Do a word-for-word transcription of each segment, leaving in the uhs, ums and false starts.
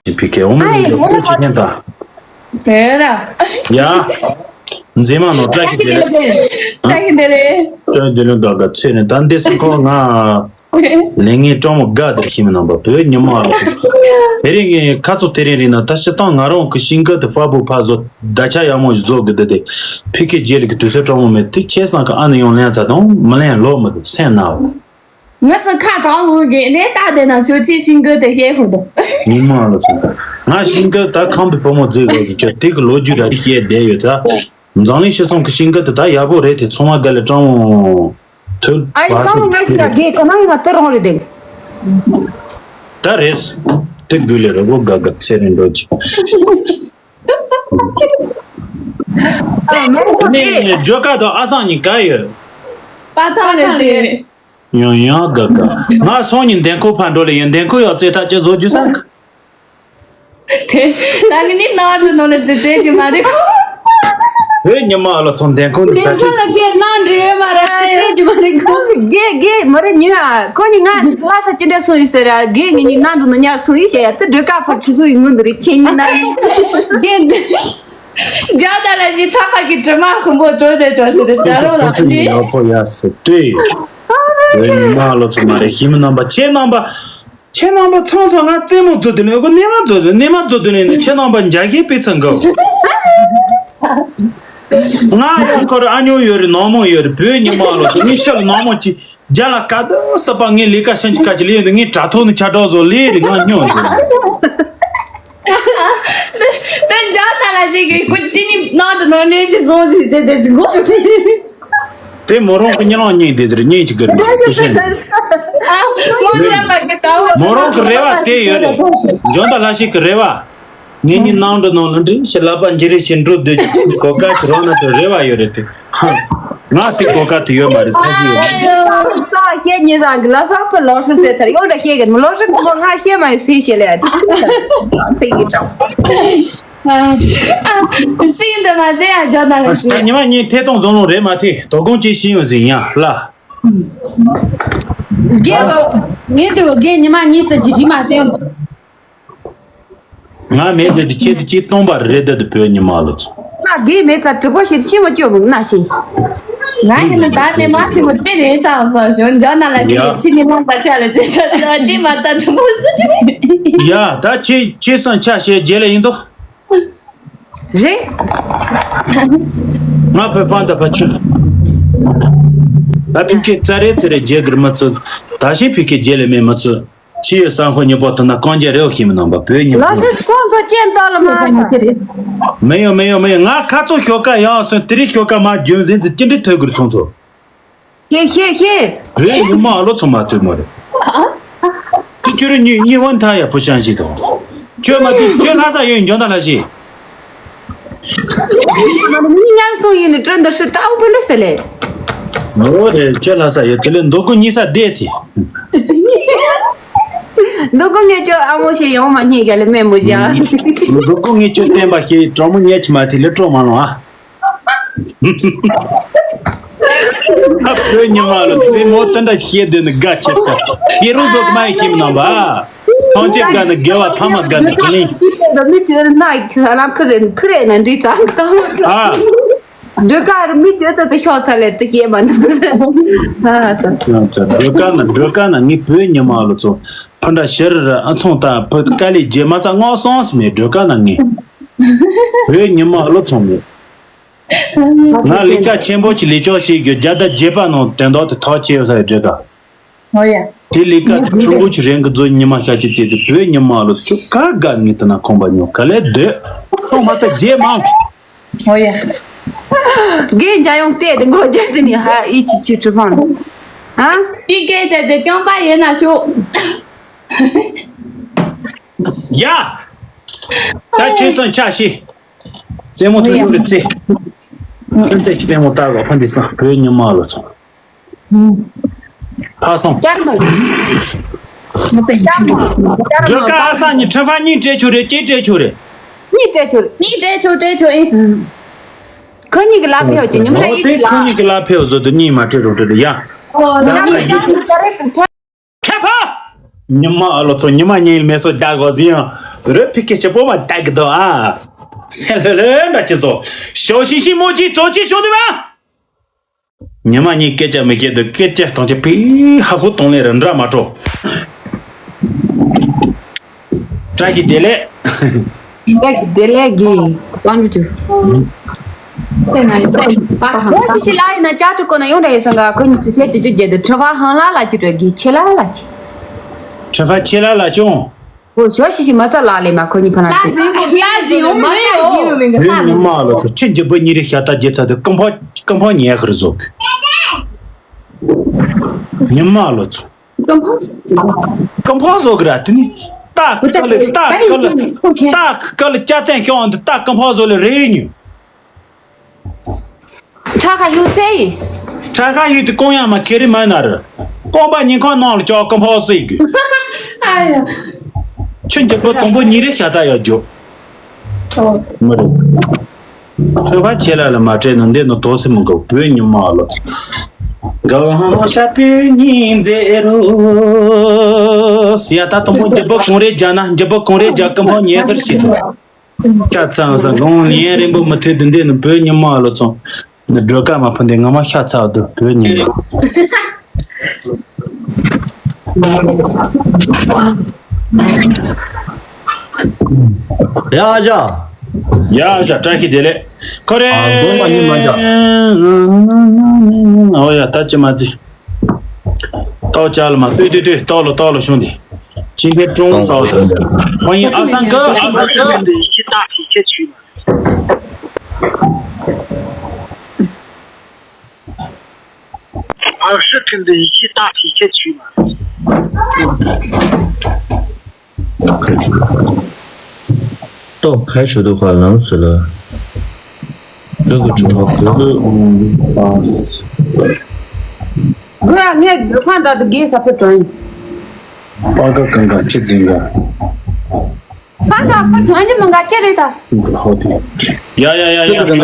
ཅི་ཕི་ཁེ་འོ་མ་ཨ་ཡེ་ཡིན་ལོ་ལོ་ཅི་ཁེན་ད། དེ་ར། ཡ། མཛེས་མ་ནོ་བཀྲ་ཤིས་བདེ་ལེགས། བཀྲ་ཤིས་བདེ་ལེགས། བཀྲ་ཤིས་བདེ་ལེགས་ད་ག་ཚེ་ནས་ད་འདི་སང་ཁོ་ང་ལས་ངན་སྤྲང་མོ་དགའ་དེར་ཤི་མི་རྣམ་པ་བོད་ཉི་མ་ལ། དེ་རིང་ངས་ཁ་ཚོ་དེ་རིང་རིང་ན་ད་སྤྱི་བཏང་ང་རང་གི་ཤིང་ཀ་དེ་ཧྥ་བུ་ཕ་བཟོ་ད་ཆ་ཡག་མོ་ཞིག་བཟོ་གི་འདི་དེ་ཕི་ཁེ་རྗེས་ལ་གི་དུས་ཚོད་སྤྲང་མོ་མེད་དེ་ཁྱེད་སང་གི་ཨ་ནི་ཡོང་ལན་ཚ་དང་མི་ལན་ལོ་མི་འདུག་སེམས་ན་བ། ངས་སུ་ཁ་གྲང་མོ་གི་ལས་ལྟ་དེ་ན་ཆོས་ཅི་ཤིང་ཀ་དེ་ཤེས་ཧུ་དང་། ཉི་མ་ལ་ཚོ་ང་ཤིང་ཀ་ད་ཁམས་པའི་བུ་མོ་རྫིག་གོ་གི་ཁྱོད་དེ་གི་ལོ་རྒྱུས་ར་ཤེས་བསྡད་ཡོད་ད། འཛམ་གླིང་སྤྱི་བསང་གི་ཤིང་ཀ་དེ་ད་ཡག་པོ་རེད་དེ་ཚང་མ་དགའ་ལས་སྤྲང་མོ། ཐོས་ཨ་ཡི་པ་ཀ་མོ་ང་ཤི་ར་དགེ་ཀ་ནང་ང་ཏི་རོང་རེད་དེ། ད་རེས་དེ་དགུ་ལས་ར་གོ་དགའ་དགའ་ཚེ་རིང་འགྲོ་ཅིག་ཨ་མེ་ཁོ་དེ་ནས་ཇོ་ཀ་དང་ཨ་སང་གཉིས་ཀ་ཡོད། པ་ཐང་རེད་ཟེར། ཡང་ཡང་དགའ་དགའ་ང་སང་ཉིན་འདན་ཁོ་ཕར་འགྲོ་ལ་ཡང་འདན་ཁོ་ཡག་རྩེ་ཐག་ཅི་བཟོ་རྒྱུ་ས་ག་དེ་ད་གི་ནི་ནང་དུ་ནོར་ལ་ཙེ་ཙེ་གི་མ་རེད་ཁོ། བོད་ཉི་མ་ལ་ཚོང་འདན་ཁོ་འདི་ས་ཆུ། ལ་གེ་ནང་འདྲེ་མ་རེད་ཙེ་ཙེ་གི་མ་རེད་ཁོ། དགེ་དགེ་མ་རེད་ཉི་ཨ་ཁོ་ནི་ང་ལ་ས་ཅི་འདྲ་སོང་ཡི་ཟེར་ར་དགེ་ངི་ནི་ནང་དུ་ནོ་ཉར་སོང་ཡི་ཞེ་ཡ་དེ་འདྲ་ཀ་ཕར་ཆུ་སོང་ཡི་མུན་དུ་རེད་ཁྱེད་ཉི་ན་དགེ་དགེ། རྒྱ་ད་ལ་ཞིག་ཁྲ་ཕ་གི་དྲི་མ་ཁུམ་པོ་དྲོ་དེ་དྲོ་ཟེར་དེ་ད་རོ་ལ་ཁོ་ནི་ཡག་པོ་ཡ་ཟེར་ལྟོས། བོད་ཉི་མ་ལ་ཚོང་མ་རེད་ཞི་མི་རྣམ་པ་ཁྱེད་རྣམ་པ། ཁྱེད་རྣམ་པ་ཚང་ཚང་ང་རྩེད་མོ་རྫོ་དུ་ནས་ཡོད་གོ་གནས་མ་རྫོ་དུ་གནས་མ་རྫོ་དུ་ནས་ནི་ཁྱེད་རྣམ་པ་འཇའ་ཤེས་པའི་ཚང་གོ། ང་ཡང་ཁོ་ར་ཨ་ཉོ་ཡོད་རེད་ནང་མོ་ཡོད་རེད་བོད་ཉི་མ་ལ་ཚོ་ངས་ཤི་ལ་ནང་མོ་ཅི་རྒྱ་ལ་ཀ་ད་ས་པ་ངས་ལས་ཀ་ཤན་ཅི་ཀ་ཅི་ལས་ཡོད་ངས་དྲ་ཐོག་ནས་ཆ་གྲོགས་བཟོ་ལས་རེད་ང་སྙོ་ཡོད། དེ་འཇའ་ད་ལ་ཞིག་གི་ཁོ་ཅི་ནི་ནང་དུ་ནང་ནས་ཅི་བཟོ་ཟིག་ཟེར་དེ་ཟིག་གོ། དེ་མོ་རང་གི་གཉིད་ལམ་གཉིད་དེ་ཟེར་གཉིད་ཅིག་གི་རེད་དེ་ཤེས། མོ་རང་གི་རེ་བ་དེ་ཡོད་རེད། འཇོན་ད་ལྷ་ཞིག་གི་རེ་བ། ངེད་གཉིས་ནང་དུ་ནང་ལ་འདྲི་ཞེས་ལབ་པ་འཇི་རེ་ཞིག་འགྲོ་སྡོད་ཀྱི་གོ་སྐབས་ཀྱི་རང་ན་དུ་རེ་བ་ཡོད་རེད་དེ། ང་དེ་གོ་སྐབས་དེ་ཡོད་མ་རེད་ཐབས་ཤེས་ཡོད་མ་རེད། ས་ཤེས་ཉེ་ས་གི་ལ་ས་ཕུ་ལོ་ཧྲི་སེ་ཐར་ཡོད་ད་ཤེས་གི་མི་ལོ་ཧྲི་གི་ང་ཤེས་མ་ཡོད་སེ་ཤེས་ལ་ཡ་དེ་ཚེ་ཡི་གྲངས། སིང་དུ་མ་དེ་ཡང་ཇོ་ད་ལ་ཨ་ཞིག་ཉི་མ་གཉིས་ཐད་གཏོང་འཛོམས་ལོང་རེད་མ་ཐེ་དོ་དགོང་ཅི་ཤི་ཡོང་ཟིན་ཡང་ལ། རྒན་ལོ། ངས་དུ་རྒན་ཉི་མ་གཉིས་སུ་ཅི་རི་མ་བསྟན། ང་མེད་དུ་དུ་ཁྱེད་དུ་ཅི་སྟོང་པ་རེད་དུ་དུ་བོད་ཉི་མ་ལོ་ཚོ། ང་དགེ་མེད་ཙ་གྲི་པོ་ཞིག་ཤི་མ་བཅོས་མོ་ན་ཤི། ང་ཡིན་ན་ད་ནས་མ་ཆེན་པོ་དེ་རེད་ཙང་སོང་ཞོན་ཇོ་ན་ལ་ཞིག་ཡ། ཅི་ནས་མ་པ་ཆ་ལ་ཙེ་ཙ་ཙ་ཅི་མ་ཙ་གྲི་པོ་སུ་ཅི་རེད། ཡ་ད་ཁྱེད་ཁྱེད་སང་ཆ་ཤེས་རྗེས་ལ་ཡིན་དོ། རེད། ང་བོད་པ་འདི་ཕ་ཆུ། ད་ཕི་ཁེ་ཙ་རེ་ཙི་རེ་རྗེ་གིར་མི་ཚུ། ད་ཤིང་ཕི་ཁེ་རྗེ་ལེ་མེ་མི་ཚུ། ཕྱི་ཡོད་ས་འཁོར་ཉི་པོ་ཐུ་ན་རྐང་རྗེ་རེ་བ་ཤེས་མི་ནང་པ་བོད་ཉི་པོ། ལགས་སོ་ཚོང་ཚོ་ཅན་ཏོ་ལ་མ་ས། མེ་ཡོ་མེ་ཡོ་མེ་ཡོ་ང་ཁ་ཚོ་ཤོ་ཀ་ཡང་སོན་དེ་རིང་ཤོ་ཀ་མ་རྒྱུན་འཛིན་ཚུ་ཅི་འདྲི་ཐོས་གིར་ཚོང་ཚོ། ཤེས་ཤེས་ཤེས། བོད་ཉི་མ་ཨ་ལོ་ཚོ་མ་ཐོས་མ་རེད། དེ་ཁྱོད་རང་གཉིས་གཉིས་བོ་མཐའ་ཡ་བུ་ཤང་ཞིག་དང་། ཁྱོད་མ་ཐོས་ཁྱོད་ལྷ་ས་ཡོད་འཇོན་ད་ལ་ཞིག་མི་ཉར་སོང་ཡིན་ནི་དྲི་འདི་ཧྲི་ཏའུ་བུ་ལི་སི་ལེ། ཨོ་རེད་ཁྱོད་ལྷ་ས་ཡོད་དེ་ལས་མདོ་ཀུ་གཉིས་ས་བསྡད་དེ། མདོ་ཀུ་ངས་ཁྱོད་ཨ་མོ་ཞིག་ཡོང་མ་རྙེད་ག་ལེ་མེད་མོ་བཞག་མདོ་ཀུ་ངས་ཁྱོད་བསྟན་པ་ཞིག་གྲོགས་མོ་ཉལ་ཆི་མ་ཐེ་ལེ་སྤྲོ་མ་ལོང་ཨ། ཨ་ཕོའི་ཉི་མ་ལ་དེ་མོ་ཏན་ཏན་ཤེས་དེ་ནི་དགའ་ཆེ་ས། ཤེས་རུང་དོ་མ་ཤེས་མི་ནང་བ། ཐང་ཆེ་དགའ་ནི་དགེ་བ་ཕ་མ་དགའ་ནི་དྲིན་ལན། མི་དེ་ན་ལམ་ཁུ་རེ་ཁུ་རེ་ན་འདྲི་ཙང་ད་མ་ཨ། འདོད་ཀ་རུ་མི་དེ་ཚོ་ཚོ་ཤོག་ཚ་ལེ་དུ་ཤེས་མ་འདུག་ཨ་ས། འདོད་ཀ་ན་འདོད་ཀ་ན་ངའི་བོའི་ཉི་མ་ལ་ཚོ་ཕ་འདྲ་ཤེར་ར་ཨ་ཚོང་དང་བོད་དཀའ་ལས་རྗེས་མ་ཚ་སྔོག་སོང་སི་མེད་འདོད་ཀ་ན་ངའི་བོའི་ཉི་མ་ལ་ཚོང་མེད། ང་ལས་ཀ་ཆེན་པོ་ཅིག་ལས་ཆོག་ཞིག་རྒྱུ་རྒྱ་ད་རྗེས་པ་ནང་དོན་དག་དེ་ཐག་ཆེ་ཡོད་ས་ཡོད་འདྲེ་ཀ་ཨོ་ཡ། དེ་ལས་ཀ་དེ་ཁྲིམས་པོ་ཅིག་རེང་གི་མཛོད་ཉི་མ་ཤ་ཅིག་བཙལ་དུས་བོད་ཉི་མ་ལོ་ཆུ་ཀ་དགའ་ངེས་དུ་ན་ཁོང་པ་ཉོ་ག་ལས་སྡོད་ཐོག་མ་ད་རྗེས་མང་། ཨོ་ཡ། རྒན་འཇའ་ཡོང་བལྟས་ཏེ་མགོ་རྒྱ་དེ་ནི་ཧ་ཨི་ཅི་ཅི་ཁྲི་ཕང་ཨ། ཨི་སྐད་ཆ་དེ་ཅང་པ་ཡོད་ན་ཆོག་ཡ། ད་ཁྱོད་སང་ཆ་ཤི། རྩེད་མོ་ཐུག་ཡོང་གི་རྩེ། ཁྱོད་རྩེ་ཅི་ལྟད་མོ་ལྟ་གོ་ཕ་འདི་སང་བོད་ཉི་མ་ལོ་སོང་། ཕ་སོང་། ཀྱར་མ། ཀྱར་མ། སྒྲོལ་དཀར་ཨ་སང་ཉི་ཁྲི་ཕ་གཉིས་སྤྲད་ཆོག་རེད་ཅི་སྤྲད་ཆོག་རེད། གཉིས་སྤྲད་ཆོག་རེད། གཉིས་སྤྲད་ཆོག་སྤྲད་ཆོག་ཨེ། ཁོ་གཉིས་ཀྱི་ལ་ཕེབས་ཀྱི་ཉི་མ་ལ་ཨེ་ཅི་ལ། ཁོ་གཉིས་ཀྱི་ལ་ཕེབས་བཟོ་དུ་གཉིས་མ་སྤྲད་རོགས་སྤྲད་རེད་ཡ། ཨོ་ད་ཡང་ལ་ཡང་ཡོད། ཁྱད་པར། ཉི་མ་ཨ་ལོ་ཚོ་ཉི་མ་ཉིན་མེ་སོ་རྒྱག་གོ་ཟིན་ཡང་རི་ཕི་ཀེ་ཆེ་པོ་མ་རྒྱག་གི་འདུག་ཨ། སེ་ལེ་ལེ་འདྲ་ཅི་ཚོ་ཞོ་ཤི་ཤི་མོ་ཅི་ཚོ་ཅི་ཤོ་འདི་མ། ཉི་མ་གཉིས་སྐད་ཆ་མི་བཤད་དུས་སྐད་ཆ་གཏོང་ཆེ་ཕི་ཧ་ཧུ་གཏོང་ལེ་ར་འདྲ་མ་སྤྲོ། བཀྲ་ཤིས་བདེ་ལེགས། བདེ་ལེགས་གི་དཔལ་འབྱོར་གྱི། ཡོ་ཤི་ཤི་ལ་ཡིན་ན་ཅག་ཅུ་གོ་ན་ཡོང་འདྲ་ཡིན་སང་ག་ཁོ་གཉིས་སུ་ཁྱེད་ཀྱི་ཅུ་རྒྱལ་དུ་ཁྲི་ཕ་ཧང་ལ་ལ་ཅི་སྤྲོད་གི་ཆེ་ལ་ལ་ཅི། ཁྲི་ཕ་ཆེ་ལ་ལ་ཅུང་། འོ་ཞོ་ཤི་ཤི་མ་ཚ་ལ་ལེ་མ་ཁོ་གཉིས་ཕ་ན་ལ་ཟིན་གོ་ལ་ཟིན་ཡོང་མ་ཡོང་། བོད་ཉི་མ་ལ་ཚོ་ཁྱེད་འཇིབ་པ་གཉིས་རེ་ཤ་ཏ་རྒྱལ་ཚ་དུ་རྐང་ཕོ་རྐང་ཕོ་ཉལ་ཁར་བཟོ་གི། ཉི་མ་ལ་ཚོ། རྐང་ཕོ་ཚོ་དེ་ག་རྐང་ཕོ་བཟོ་གི་ར་དེ་ནི་ཏ་ཀ་ལ་ཏ་ཀ་ལ་ཏ་ཀ་ལ་ཅ་ཙན་ཤོང་འདི་ཏ་རྐང་ཕོ་བཟོ་ལེ་རེ་ཉུ། ཁྲ་ཁ་ཡུ་ཚེ་ཡི། ཁྲ་ཁ་ཡུ་དེ་ཀོང་ཡང་མ་ཁེ་རི་མ་ན་ར། ཀོང་པ་ཉིན་ཁོང་ནང་ལ་ཅོག་རྐང་ཕོ་བཟོ་གི། ཨ་ཡ། ཁྱོད་འཇིབ་པ་དང་པོ་གཉིས་རེ་ཤ་ཏ་ཡོད་རྒྱུ། མི་རེད། ཁྲི་ཕ་ཆེ་ལ་ལ་མ་སྤྲད་ནོ་འདི་ནོ་དོ་སེ་མི་འགོ་བོད་ཉི་མ་ལོ། གང་ཤ་པི་ཉིན་ཛེ་རོ། ཡ་ད་དང་པོ་འཇིབ་པ་གང་རེ་རྒྱ་ན་འཇིབ་པ་གང་རེ་རྒྱ་རྐང་ཕོ་ཉལ་ཁར་བྱེད་དོ། ཤ་ཚ་ས་གང་ལན་རིང་པོ་མི་ཐུབ་འདི་འདི་ནོ་བོད་ཉི་མ་ལོ་ཚོ། འདི་སྒྲོལ་དཀར་མ་ཕུ་འདི་ངོ་མ་ཤ་ཚ་འདུག་བོད་ཉི་མ། ཡ་ཨ་ཅག་ཡ་ཨ་ཅག་བཀྲ་ཤིས་བདེ་ལེགས། ཁོ་རེ། ཨ་དགོངས་པ་ཉིད་མ་འཇག་ཨོ་ཡ་ད་ཅི་མ་ཙི། ཏའོ་ཅག་ལ་མ་ཏུས་ཏུས་ཏུས་ཏའོ་ལོ་ཏའོ་ལོ་ཤོང་དེ། ཅི་འདྲ་ཀྲུང་ཏའོ་དང་། ཧོ་ཡིན་ཨ་སང་གི། ཨ་ཧྲི་ཁན་དེ་ཡི་ཆི་ཏ་ཁི་ཁེ་ཆུ་མ། 都开始的话，冷死了。这个真的不是。གུ་ཡ་ངས་ཧྥན་ད་དུ་གེ་ས་ཕེ་ཀྲོན། པ་ག་གང་ག་ཅི་འཛིན་ཡ། ཧྥན་ད་ཕེ་ཀྲོན་གྱི་མི་འགའ་ཅི་རེད་ད། ཧོ་ཐི། ཡ་ཡ་ཡ་ཡ་གང་ག།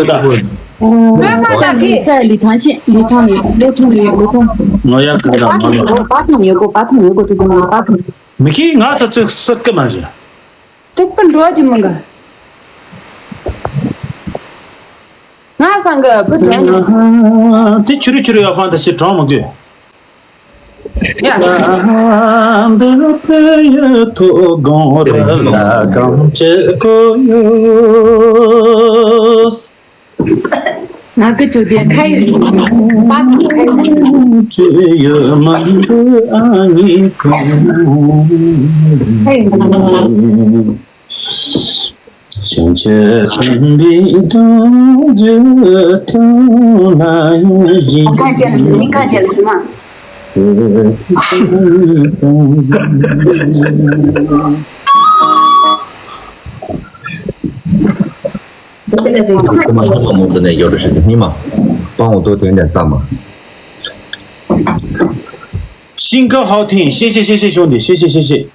ཧྥན་ད་གེ། 在礼堂线，礼堂里，礼堂里，礼堂。 ང་ཡ་གང་ག་ང་ཡ། 八筒有过，八筒有过，这个吗？八筒。 མི་ཤེས་ང་ཚ་ཚོད་སུ་ཀི་མ་ཞིག་དེ་པི་འགྲོ་རྒྱུ་མི་འགའ། ང་སང་གི་པི་འགྲོ་རྒྱུ། དེ་ཆུ་རུ་ཆུ་རུ་ཡ་ཧྥན་ད་ཞིག་གྲོང་མི་དགོས། ཡ། འདི་ལ་དཔེ་ཡོད་ཐོག་དགོང་རེ་ལ་གང་བྱེད་དགོས་ཡོད། ང་གི་ཇོ་དེ་ཁ་ཡོད་ཇོ་དེ་པ་དང་ཁ་ཡོད་ཇོ་དེ་ཡོད་མ་འདུག་ཨ་ནི་ཁོང་ཁ་ཡོད་འདུག་ན། བྱང་ཆུབ་སེམས་དཔའི་ཐུགས་རྗེ་ཐུགས་ལ་ཡོད་ཅིང་ཁ་རྒྱལ་ལ་ཉིན་ཁ་རྒྱལ་ལ་ཞུ་མ། ཁོ་མ་ཉི་མ་མོ་འདི་ནས་ཡོད་རེད་ཉི་མ། སྤང་འོ་དོ་དེ་འདྲ་ཙམ་མ། ཤིང་ཁ་ཧའོ་ཐིང་ཤེ་ཤེ་ཤེ་ཤེ་ཤོང་དེ་ཤེ་ཤེ་ཤེ་ཤེ།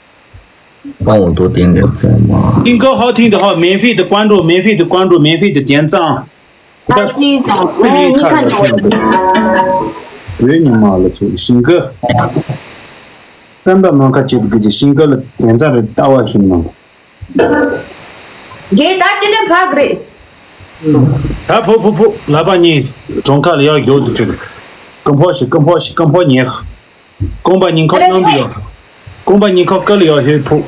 帮我多点点赞嘛。 ཤིང་ཁ་ཧའོ་ཐིང་དེ་ཧའོ་免费的关注免费的关注免费的点赞། 大西早，哎，你看见我了。 བོད་ཉི་མ་ལ་ཚུར་ཤིང་ཁ། སེམས་པ་མང་ཁ་བྱེད་དགོས་ཀྱི་ཤིང་ཁ་ལ་དན་རྩ་རེ་ལྟ་བ་ཞིག་གནང་། རྒན་ད་ཅི་འདྲ་ཕག་རེད། ད་ཕོ་ཕོ་ཕོ་ལག་པ་གཉིས་གྲོང་ཁ་ལ་ཡར་འཇོག་ཏུ་བཅུག་རྐང་ཕོ་ཞིག་རྐང་ཕོ་ཞིག་རྐང་ཕོ་ཉལ། རྐང་པ་ཉིན་ཁོག་ཨ་རེ་གནམ་དུ་ཡོད། རྐང་པ་ཉིན་ཁོག་ཀ་ལ་ཡོད་ཧེ་ཕོ།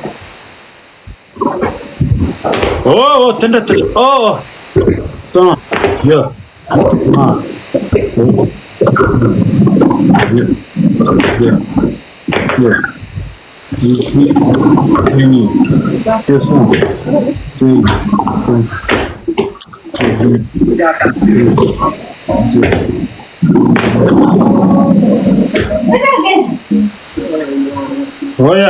ཨོ་ཨོ་དེ་འདྲ་དེ་འདྲ་ཨོ་ཨོ། སང་ཡོད། ཨ། ཡོད། ཡོད། ཡོད། ཡོད། ཡོད། ཡོད། ཡོད། ཡོད། ཡོད། ཡོད། ཡོད། ཡོད། ཨོ་ཡ།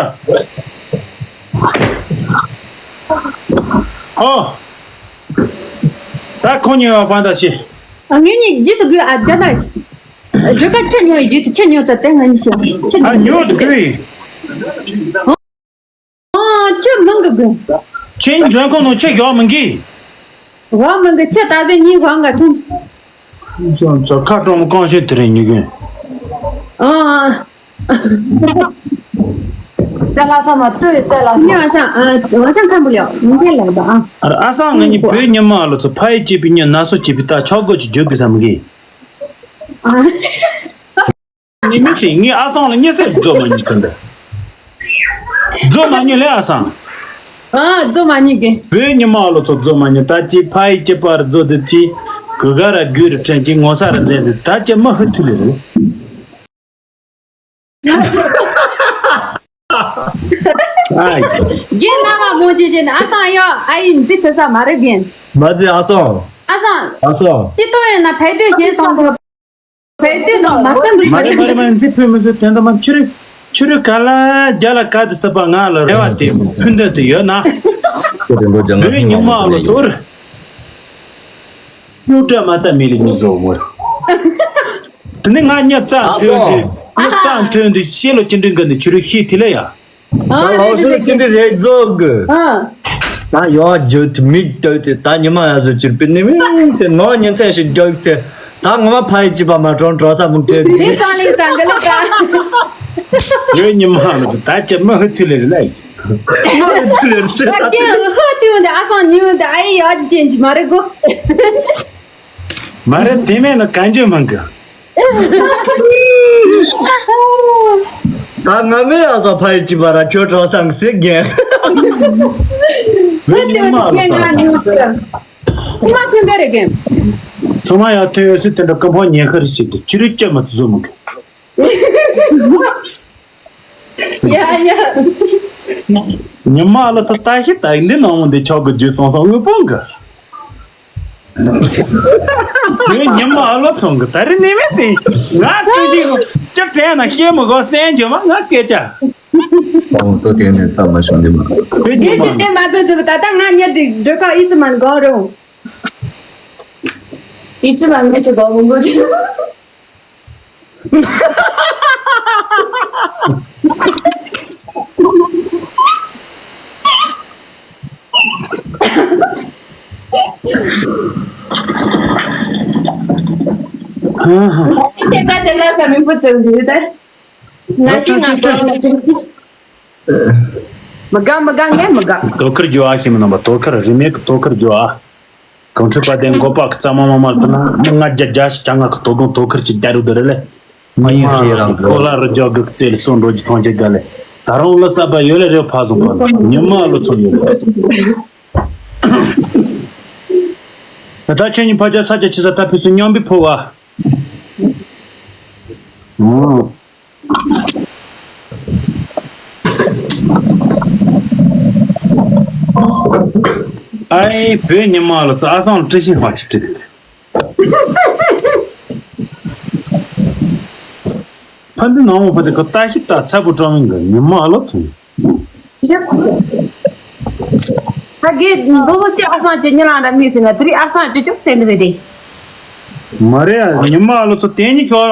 ཨོ། ད་ཁོ་གཉིས་པ་ཕན་ད་ཤི། ཨ་ངེད་གཉིས་རྗེས་སུ་དགོས་ཨ་རྒྱ་ད་ཤི། རྒྱུ་ཀ་ཁྱེད་ཉོ་ཡི་རྒྱུ་དེ་ཁྱེད་ཉོ་ཚ་དེ་ང་གཉིས་ཤི། ཁྱེད་ཨ་ཉོ་ཉོ་ཚ་དེ། ཨ་ཁྱེད་མང་གི་དགོས། ཁྱེད་འཇོན་ཁོང་ནང་ཁྱེད་ཞོག་མི་གི། ཝ་མི་གི་ཁྱེད་ད་ཟེ་གཉིས་ཝ་འགའ་ཐོན། ཁྱེད་ཚོ་ཁ་གྲོང་གང་ཤེས་དེ་རིང་ཉི་གུན། ཨ། 在拉萨吗？对，在拉萨。你晚上呃，晚上看不了，明天来吧啊。 ཨ་སང་ང་གཉིས་བོད་ཉི་མ་ལོ་ཚོ་ཕ་ཡི་སྐྱེས་པའི་ཉིན་ན་སོ་སྐྱེས་པའི་ད་ཆོག་གོ་ཅི་བརྗོད་དགོས་བསམ་གི། 啊， ཉི་མ་དེ་ངས་ཨ་སང་ལ་ཉེ་སར་རྫོ་མ་ཉི་ཐུན་ད། རྫོ་མ་ཉི་ལེ་ཨ་སང་། 啊，做嘛你给？ བོད་ཉི་མ་ལོ་ཚོ་རྫོ་མ་ཉི་ད་ཅི་ཕ་ཡི་སྐྱེས་པ་རྫོ་དེ་ཅི། གུ་ག་ར་གུ་རུ་ཕྲན་གྱི་ངོ་ས་ར་མཛད་དེ་ད་ཅི་མ་ཧུ་ཐུ་ལེ་རུ། ཨ་ཡི། 给那么梦姐姐的阿桑要阿姨你这头上马上给。 མ་ཛི་ཨ་སང་阿桑，ཨ་སང་这东西那排队谁上头？排队的马上给 མ་རེད་མ་རེད་མ་རེད། འཛི་ཕུད་མི་ཕུད་དེ་འདྲ་མ་ཆུ་རུ་ཆུ་རུ་ག་ལ་རྒྱ་ལ་ག་དེ་ས་པ་ང་ལ་རེ་བ་དེ་ཕུན་འདོད་དུ་ཡོད་ན། བོད་ཉི་མ་ལོ་ཚོར། སྨྱུག་སྤྲད་མ་རྩ་མི་ལི་མི་བཟོ་མོ། དེ་ནི་ང་ཉ་རྩ་ཐོན་དུས་ཉ་རྩ་ཐོན་དུས་ཤེས་ལོ་ཅི་འདྲི་འགའ་ནི་ཆུ་རུ་ཤེས་དེ་ལ་ཡ། ད་ལོ་སུ་ལ་ཅི་འདྲི་རེད་བཟོ་གི། ད་ཡོ་རྒྱུ་དེ་མིག་ལྟོས་ཏེ་ད་ཉི་མ་ཡ་བཟོ་ཅིར་པི་ནི་མིང་དེ་ནོ་ཉིན་མཚན་ཞིག་རྒྱུག་སྟེ་ད་ངོ་མ་ཕ་ཡི་ཅི་པ་མ་གྲོང་གྲོ་ས་མུག་ཁྲེ་དེ་སང་ལི་སང་ག་ལ་ཀ། བོད་ཉི་མ་ལ་ད་ཅི་མ་ཧུ་ཐུ་ལེ་ལེ། མ་ཧུ་ཐུ་ལེ་སེ་ད་ཧུ་ཐུ་འདི་ཨ་སང་ཉི་འདི་ཨ་ཡི་ཡོད་ཅི་ཅན་ཅི་མ་རེད་གོ། မ་རེད་དེ་མེད་ན་གན་ཇོ་མང་གི། ད་ང་མེད་ཨ་ས་ཕ་ཡི་ཅི་པ་ར་ཁྱོད་གྲོ་སང་སེ་རྒན། བོད་ཉི་མ་ལ་ད། ཅི་མ་ཁུན་དེ་རེད་གན། ཚང་མ་ཡང་ཐོན་ཡོད་སྲིད་དེ་འདྲ་ཀམ་ཕོ་ཉེན་ཁ་རེ་ཞིག་ཏུ་ཆུ་རུ་ཅི་མ་ཚུ་བཟོ་མང་གི། 呀呀， ཉི་མ་ལ་ཚ་ལྟ་ཤི་ལྟ་འདི་ནང་མོ་འདི་ཆོག་གི་རྒྱུ་སོང་སོང་དངོས་པོ་འགི། ཡོད་ཉི་མ་ལ་ཚོང་གི་ད་རི་ནི་མེ་སི་ང་ཀི་ཤི་ཅི་དྲན་ན་ཤེས་མི་གོ་སེན་རྒྱུ་མ་ང་སྐད་ཆ། ཨོ་ཏོ་དེ་ནས་རྩ་མ་ཤོང་དེ་མ། བོད་ཉི་ངས་ཅི་མ་དེ་མ་ཚོད་ཚོད་ད་ལྟ་ང་ཉལ་དེ་འགྲོ་ཁ་ཨི་ཙི་མ་འགོ་རུང་། ཨི་ཙི་མ་ངས་ཅི་འགོ་འོང་གོ་ཅི། ང་ཤི་ང་ཤི་ང་གོ་ང་ཅི། མི་དགའ་མི་དགའ་ངས་མི་དགའ། དོ་ཁུར་རྒྱུ་ཨ་ཤི་མི་རྣམ་པ་དོ་ཁུར་རིན་མེད་ཀྱི་དོ་ཁུར་རྒྱུ་ཨ། གངས་ཁྲོད་པ་དེ་མགོ་པ་གི་རྩ་མ་མ་མར་དུ་ན་མི་ལྔ་བརྒྱ་བརྒྱ་ཞིག་ཅང་ང་གི་དོ་དགོང་དོ་ཁུར་གྱི་རྒྱ་རུ་དུ་རེ་ལེ། མི་ཡིན་ཧེ་རང་གི་གོ་ལ་རུ་རྒྱོག་གི་རྩེ་ལ་སོང་འགྲོ་རྒྱུ་མཐོང་རྒྱུ་དགའ་ལེ། ད་རུང་ལ་ས་པ་ཡོད་ལེ་རེ་ཕ་སོང་པ་ཉི་མ་ལོ་ཚོ་ཡོད་ལེ། ད་ཁྱོད་གཉིས་ཕ་རྒྱ་ས་རྒྱ་ཆི་ས་ད་ཕི་སུ་མཉམ་པའི་ཕོ་བ། ཨའི་བོད་ཉི་མ་ལ་ཚ་ཨ་སང་བཀྲ་ཤིས་ཧ་ཅི་བྲིས། ཕ་འདི་ནང་མོ་ཕ་འདི་ཁོ་ལྟ་ཞིབ་ལྟ་ཚ་པོ་ཀྲང་མིན་གི་ཉི་མ་ལ་ཚོང་། ད་གི་མགོ་བོ་ཅི་ཨ་སང་ཅི་ཉི་ལང་ར་མི་སི་ན་དེ་རི་ཨ་སང་ཅི་ཅུག་སེ་འདི་རེད། མ་རེད་ཉི་མ་ལ་ཚོ་དེ་ཉི་ཤོར།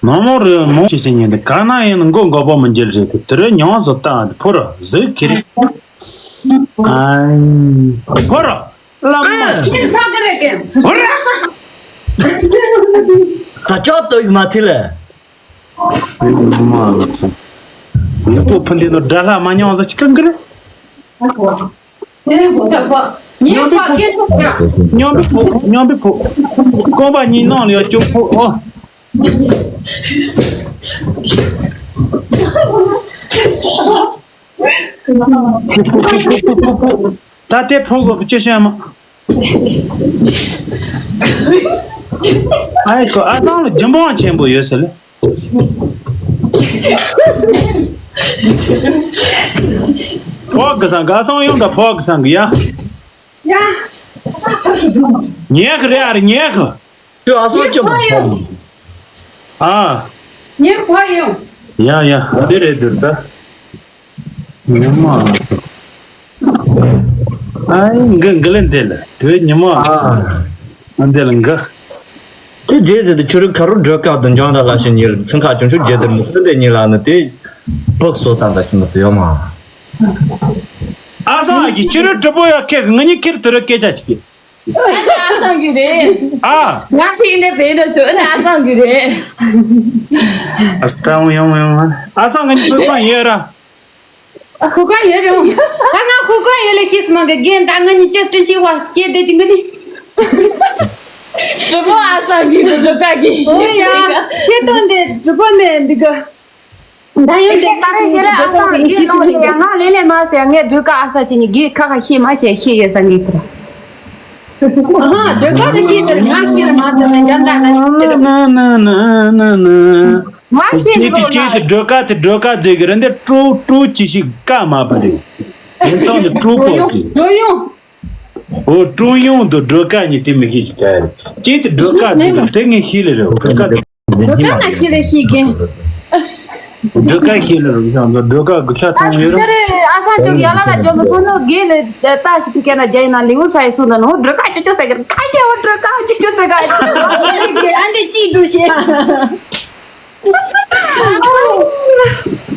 ནང་མོ་རེ་མོ་ཆེ་སེ་ཉན་དེ་ག་ན་ཡིན་མགོ་མགོ་པོ་མི་འཇལ་རེད་དེ་དེ་རེ་མྱོང་བཟོ་ལྟ་ཕོ་ར་ཟོས་ཁྱེར། ཨ་ཕོ་ར་བླ་མ་ཆེ་ཕ་གི་རེད་ཀྱེ། ཧོ་ར། ས་ཆོག་ཏོ་ཡི་མ་ཐི་ལེ། ཡི་མ་ལ་ཚོ་ཡི་པོ་ཕུན་དེ་ནོ་དགྲ་ལྷ་མ་མྱོང་བཟོ་ཅི་གང་གི་རེད། ཉོན་པའི་ཕོ། ཉོན་པའི་ཕོ། རྐང་པ་གཉིས་ནང་ལ་ཡོད་ཅོག་ཕོ་ཨོ། ད་ལྟའི་ཕོ་གོ་ཅི་ཤེས་མ། ཨའི་ཁོ་ཨ་ཐང་ལ་རྒྱུན་པང་ཆེན་པོ་ཡོད་ཟེར་ལེ། ཕོག་གི་སང་ག་སང་ཡོང་ད་ཕོག་གི་སང་གི་ཡ། ཉལ་གི་རེད་ཨ་རེ་ཉལ་གི། ཁྱོད་ཨ་སང་ཅི་མ་ཕོག་གི། ཨ། ཉལ་ཕོག་ཡོང་། ཡ་ཡ་འདི་རེད་འདིར་ད། ཉི་མ། ཨའི་འགི་འགི་ལེ་འདི་ལ་དུས་ཉི་མ། ཨ་འདི་ལ་འགི། དེ་རྗེས་ཟེར་དུ་ཁྱོད་རིག་ཁ་རུ་འགྲོ་སྐབས་དུ་འཇང་དང་ལ་ཞིག་ཉིལ་ཚན་ཁ་ཅུང་ཆུ་རྒྱལ་དུ་མི་ཚུན་དེ་ཉིལ་ལ་ནི་དེ་བག་སོ་དང་ད་ཞིག་མི་ཚུ་ཡོད་མ། ཨ་སང་ཨ་ཀྱི་ཁྱོད་རིག་གྲུ་པོ་ཡ་ཁེ་ང་གཉིས་ཁེར་དུ་རུ་སྐད་ཆ་ཅིག་ཨ་ནི་ཨ་སང་གི་རེད། ཨ། ང་ཕིག་ནས་བེད་འགྲོ་ཆོག་ཨ་ནི་ཨ་སང་གི་རེད། ཨ་སྟ་ཡོང་ཡོང་ཡོང་ཨ་སང་ང་གཉིས་ཕུག་པ་ཡོད་ར། ཨ། ཧུ་ཀ་ཡོད་རེད། ད་ང་ཧུ་ཀ་ཡོད་ལ་ཤེས་སུ་མ་གི་རྒན་ད་ང་གཉིས་ཅི་སྤྲིན་ཤིག་བ་སྐྱེ་བསྡད་ཅིག་གི་ནི། དྲི་མོ་ཨ་ས་གི་དུ་འགྲོ་ཀ་གི་ཨོ་ཡ། ཁྱེད་དོན་དེ་གྲུ་པོ་ནས་འདི་ག་ད་ཡོད་དེ་ད་རེ་ཤེས་ལ་ཨ་ས་གི་ཤེས་སུ་མ་གི་ང་ལེ་ལེ་མ་ཟེར་ངས་འགྲོ་ཀ་ཨ་ས་ཅི་ནི་གི་ཁ་ཁ་ཤེས་མ་ཤེས་ཤེས་ཡོད་ས་གི་དུ། ཨ་ཧ་འགྲོ་ཀ་དུ་ཤེས་དེར་ང་ཤེས་ལ་མ་ཚོར་ནས་འཇམ་ད་ན་ན་ན་ན་ན། ང་ཤེས་ཀྱེ་ཏི་ཀྱེ་ཏི་སྒྲོལ་དཀར་དེ་སྒྲོལ་དཀར་མཛད་ཀྱི་རེད་འདི་ཀྲུའུ་ཀྲུའུ་ཅི་ཞིག་ཀ་མ་པ་རེད། ཡིན་ཙང་འདི་ཀྲུའུ་ཀྲུའུ་པོ་ཡོང་ཅི། ཀྲུའུ་ཡོང་། ཨོ་ཀྲུའུ་ཡོང་དུ་སྒྲོལ་དཀར་གཉིས་དེ་མི་ཤེས་ཤིག་ཀ་རེད། ཀྱེ་ཏི་སྒྲོལ་དཀར་མཛད་ཀྱི་དེ་ངས་ཤེས་ལེ་རེད་སྒྲོལ་དཀར་དེ། སྒྲོལ་དཀར་ན་ཤེས་ལེ་ཤེས་ཀྱི། སྒྲོལ་དཀར་ཤེས་ལེ་རེད་ཡང་སྒྲོལ་དཀར་གི་ཤ་ཚང་ཡོད་རེད། ཨ་ས་ཅོག་ཡ་ལ་ལ་ཅོག་ལ་སོང་ནོ་དགེ་ལེ་ད་ཞིག་གི་ཀ་ན་རྒྱ་ཡིན་ན་ལིའུ་ས་ཡི་སོང་ད་ནོ་སྒྲོལ་དཀར་ཅོ་ཅོ་ཟེར་གི་ཀ་ཤེས་འོ་སྒྲོལ་དཀར་ཅོ་ཅོ་ཟེར་གི་ཨ་འདི་ཅི་འགྲོ་ཤེས།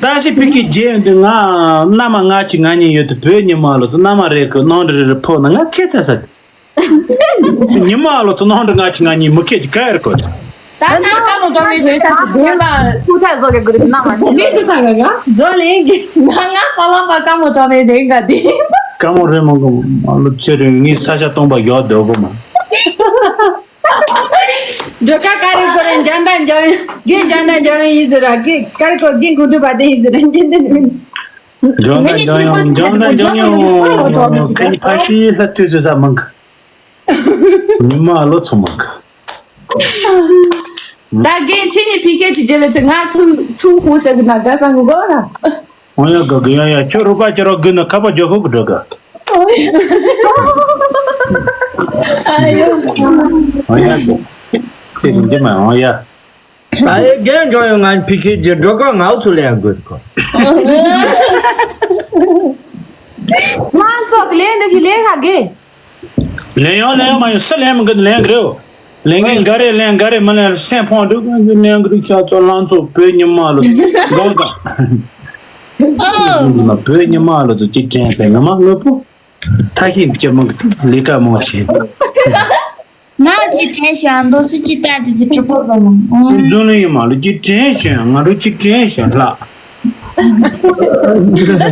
ད་ཤི་ཕི་ཀི་རྗེས་འདི་ང་མནའ་མ་ང་གཅིག་ང་གཉིས་ཡོད་དུ་བོད་ཉི་མ་ལོ་ཚོ་མནའ་མ་རེད་གི་ནང་འདྲི་རེ་རེ་ཕོ་ན་ང་ཁྱེད་ཚ་ས་ཉི་མ་ལོ་ཚོ་ནང་འདྲི་ང་གཅིག་ང་གཉིས་མི་ཁྱེད་ཀྱི་ཁ་ཡར་གོ། ད་ང་ཀ་མོ་ཏྲོ་མི་རེད་ས་སི་དེ་ལ་ཁུ་ཐག་བཟོ་གི་གུ་རེད་མནའ་མ་རེད་མི་དུ་ས་ག་ག་རྫོ་ལེ་གི་ང་ང་པ་ལ་པ་ཀ་མོ་ཏྲོ་མི་རེད་ག་དེ་ཀ་མོ་རེད་མོ་གི་མ་ལོ་ཚེ་རིང་ངའི་ས་ཆ་སྟོང་པ་ཡོད་དོ་གོ་མ། འགྲོ་ཀ་ཀ་རི་ཀོ་རེ་འཇང་ད་འཇང་ཡོད་གེ་འཇང་ད་འཇང་ཡོད་ཡིན་ཟེར་ར་གེ་ཀ་རི་ཀོ་གེ་ཁུ་ཏུ་པ་དེ་ཡིན་ཟེར་ར་འཇང་ད་ནི་འཇང་ད་འཇང་ཡོད་འཇང་ད་འཇང་ཡོད་ཁ་ནི་ཕ་ཤི་ལྷ་ཐུ་ཟེར་ས་མང་གི་ཉི་མ་ལོ་ཚོ་མང་གི། ད་གེ་ཁྱེད་ནི་ཕི་ཀེ་ཅི་ཇེ་ལེ་ཚེ་ང་ཚུམ་ཚུམ་ཁུ་ཟེར་གི་ན་ག་ས་ངུ་གོ་ར། འོ་ཡ་ག་གི་ཡ་ཡ་ཁྱོད་རུ་པ་ཁྱོད་རོ་གི་ན་ཁ་པ་ཇོ་ཧུ་གི་འགྲོ་ག་ཨ་ཡོ། འོ་ཡ་གི་ཁྱེད་རིང་ཅི་མ་འོ་ཡ། ཨ་ཡེ་རྒན་འགྲོ་ཡོང་ང་ཕི་ཁེ་ཇི་འགྲོ་ག་ང་ཚུ་ལེན་དགོས་གོ། ང་ཚོ་གི་ལེན་འདི་གི་ལེན་ཁ་གི། ལེན་ཡོང་ལེན་ཡོང་མ་ཡོང་སུ་ལེན་མི་དགོས་ལེན་གི་རེད། ལེན་གི་འགའ་རེ་ལེན་འགའ་རེ་མི་ལེན་སེམས་ཕོངས་འདུག་ལེན་གི་རེད་ཤ་ཚོ་ལང་ཚོ་བོད་ཉི་མ་ལོ་གང་ག་ཨོ། བོད་ཉི་མ་ལོ་ཚོ་ཅིག་དྲན་པའི་ང་མ་དངོས་པོ་ཐ་ཤིང་ཅི་མང་གི་ལས་ཀ་མང་བྱེད། ང་ཅི་དྲན་ཤག་མདོ་སུ་ཅི་ལྟ་དེ་ཚོ་གྲུབ་པོ་བཟོ་མོ། རྫོང་ལུང་ཡིན་མ་ལོ་ཅི་དྲན་ཤག་ང་རུ་ཅི་དྲན་ཤག་ལྷག་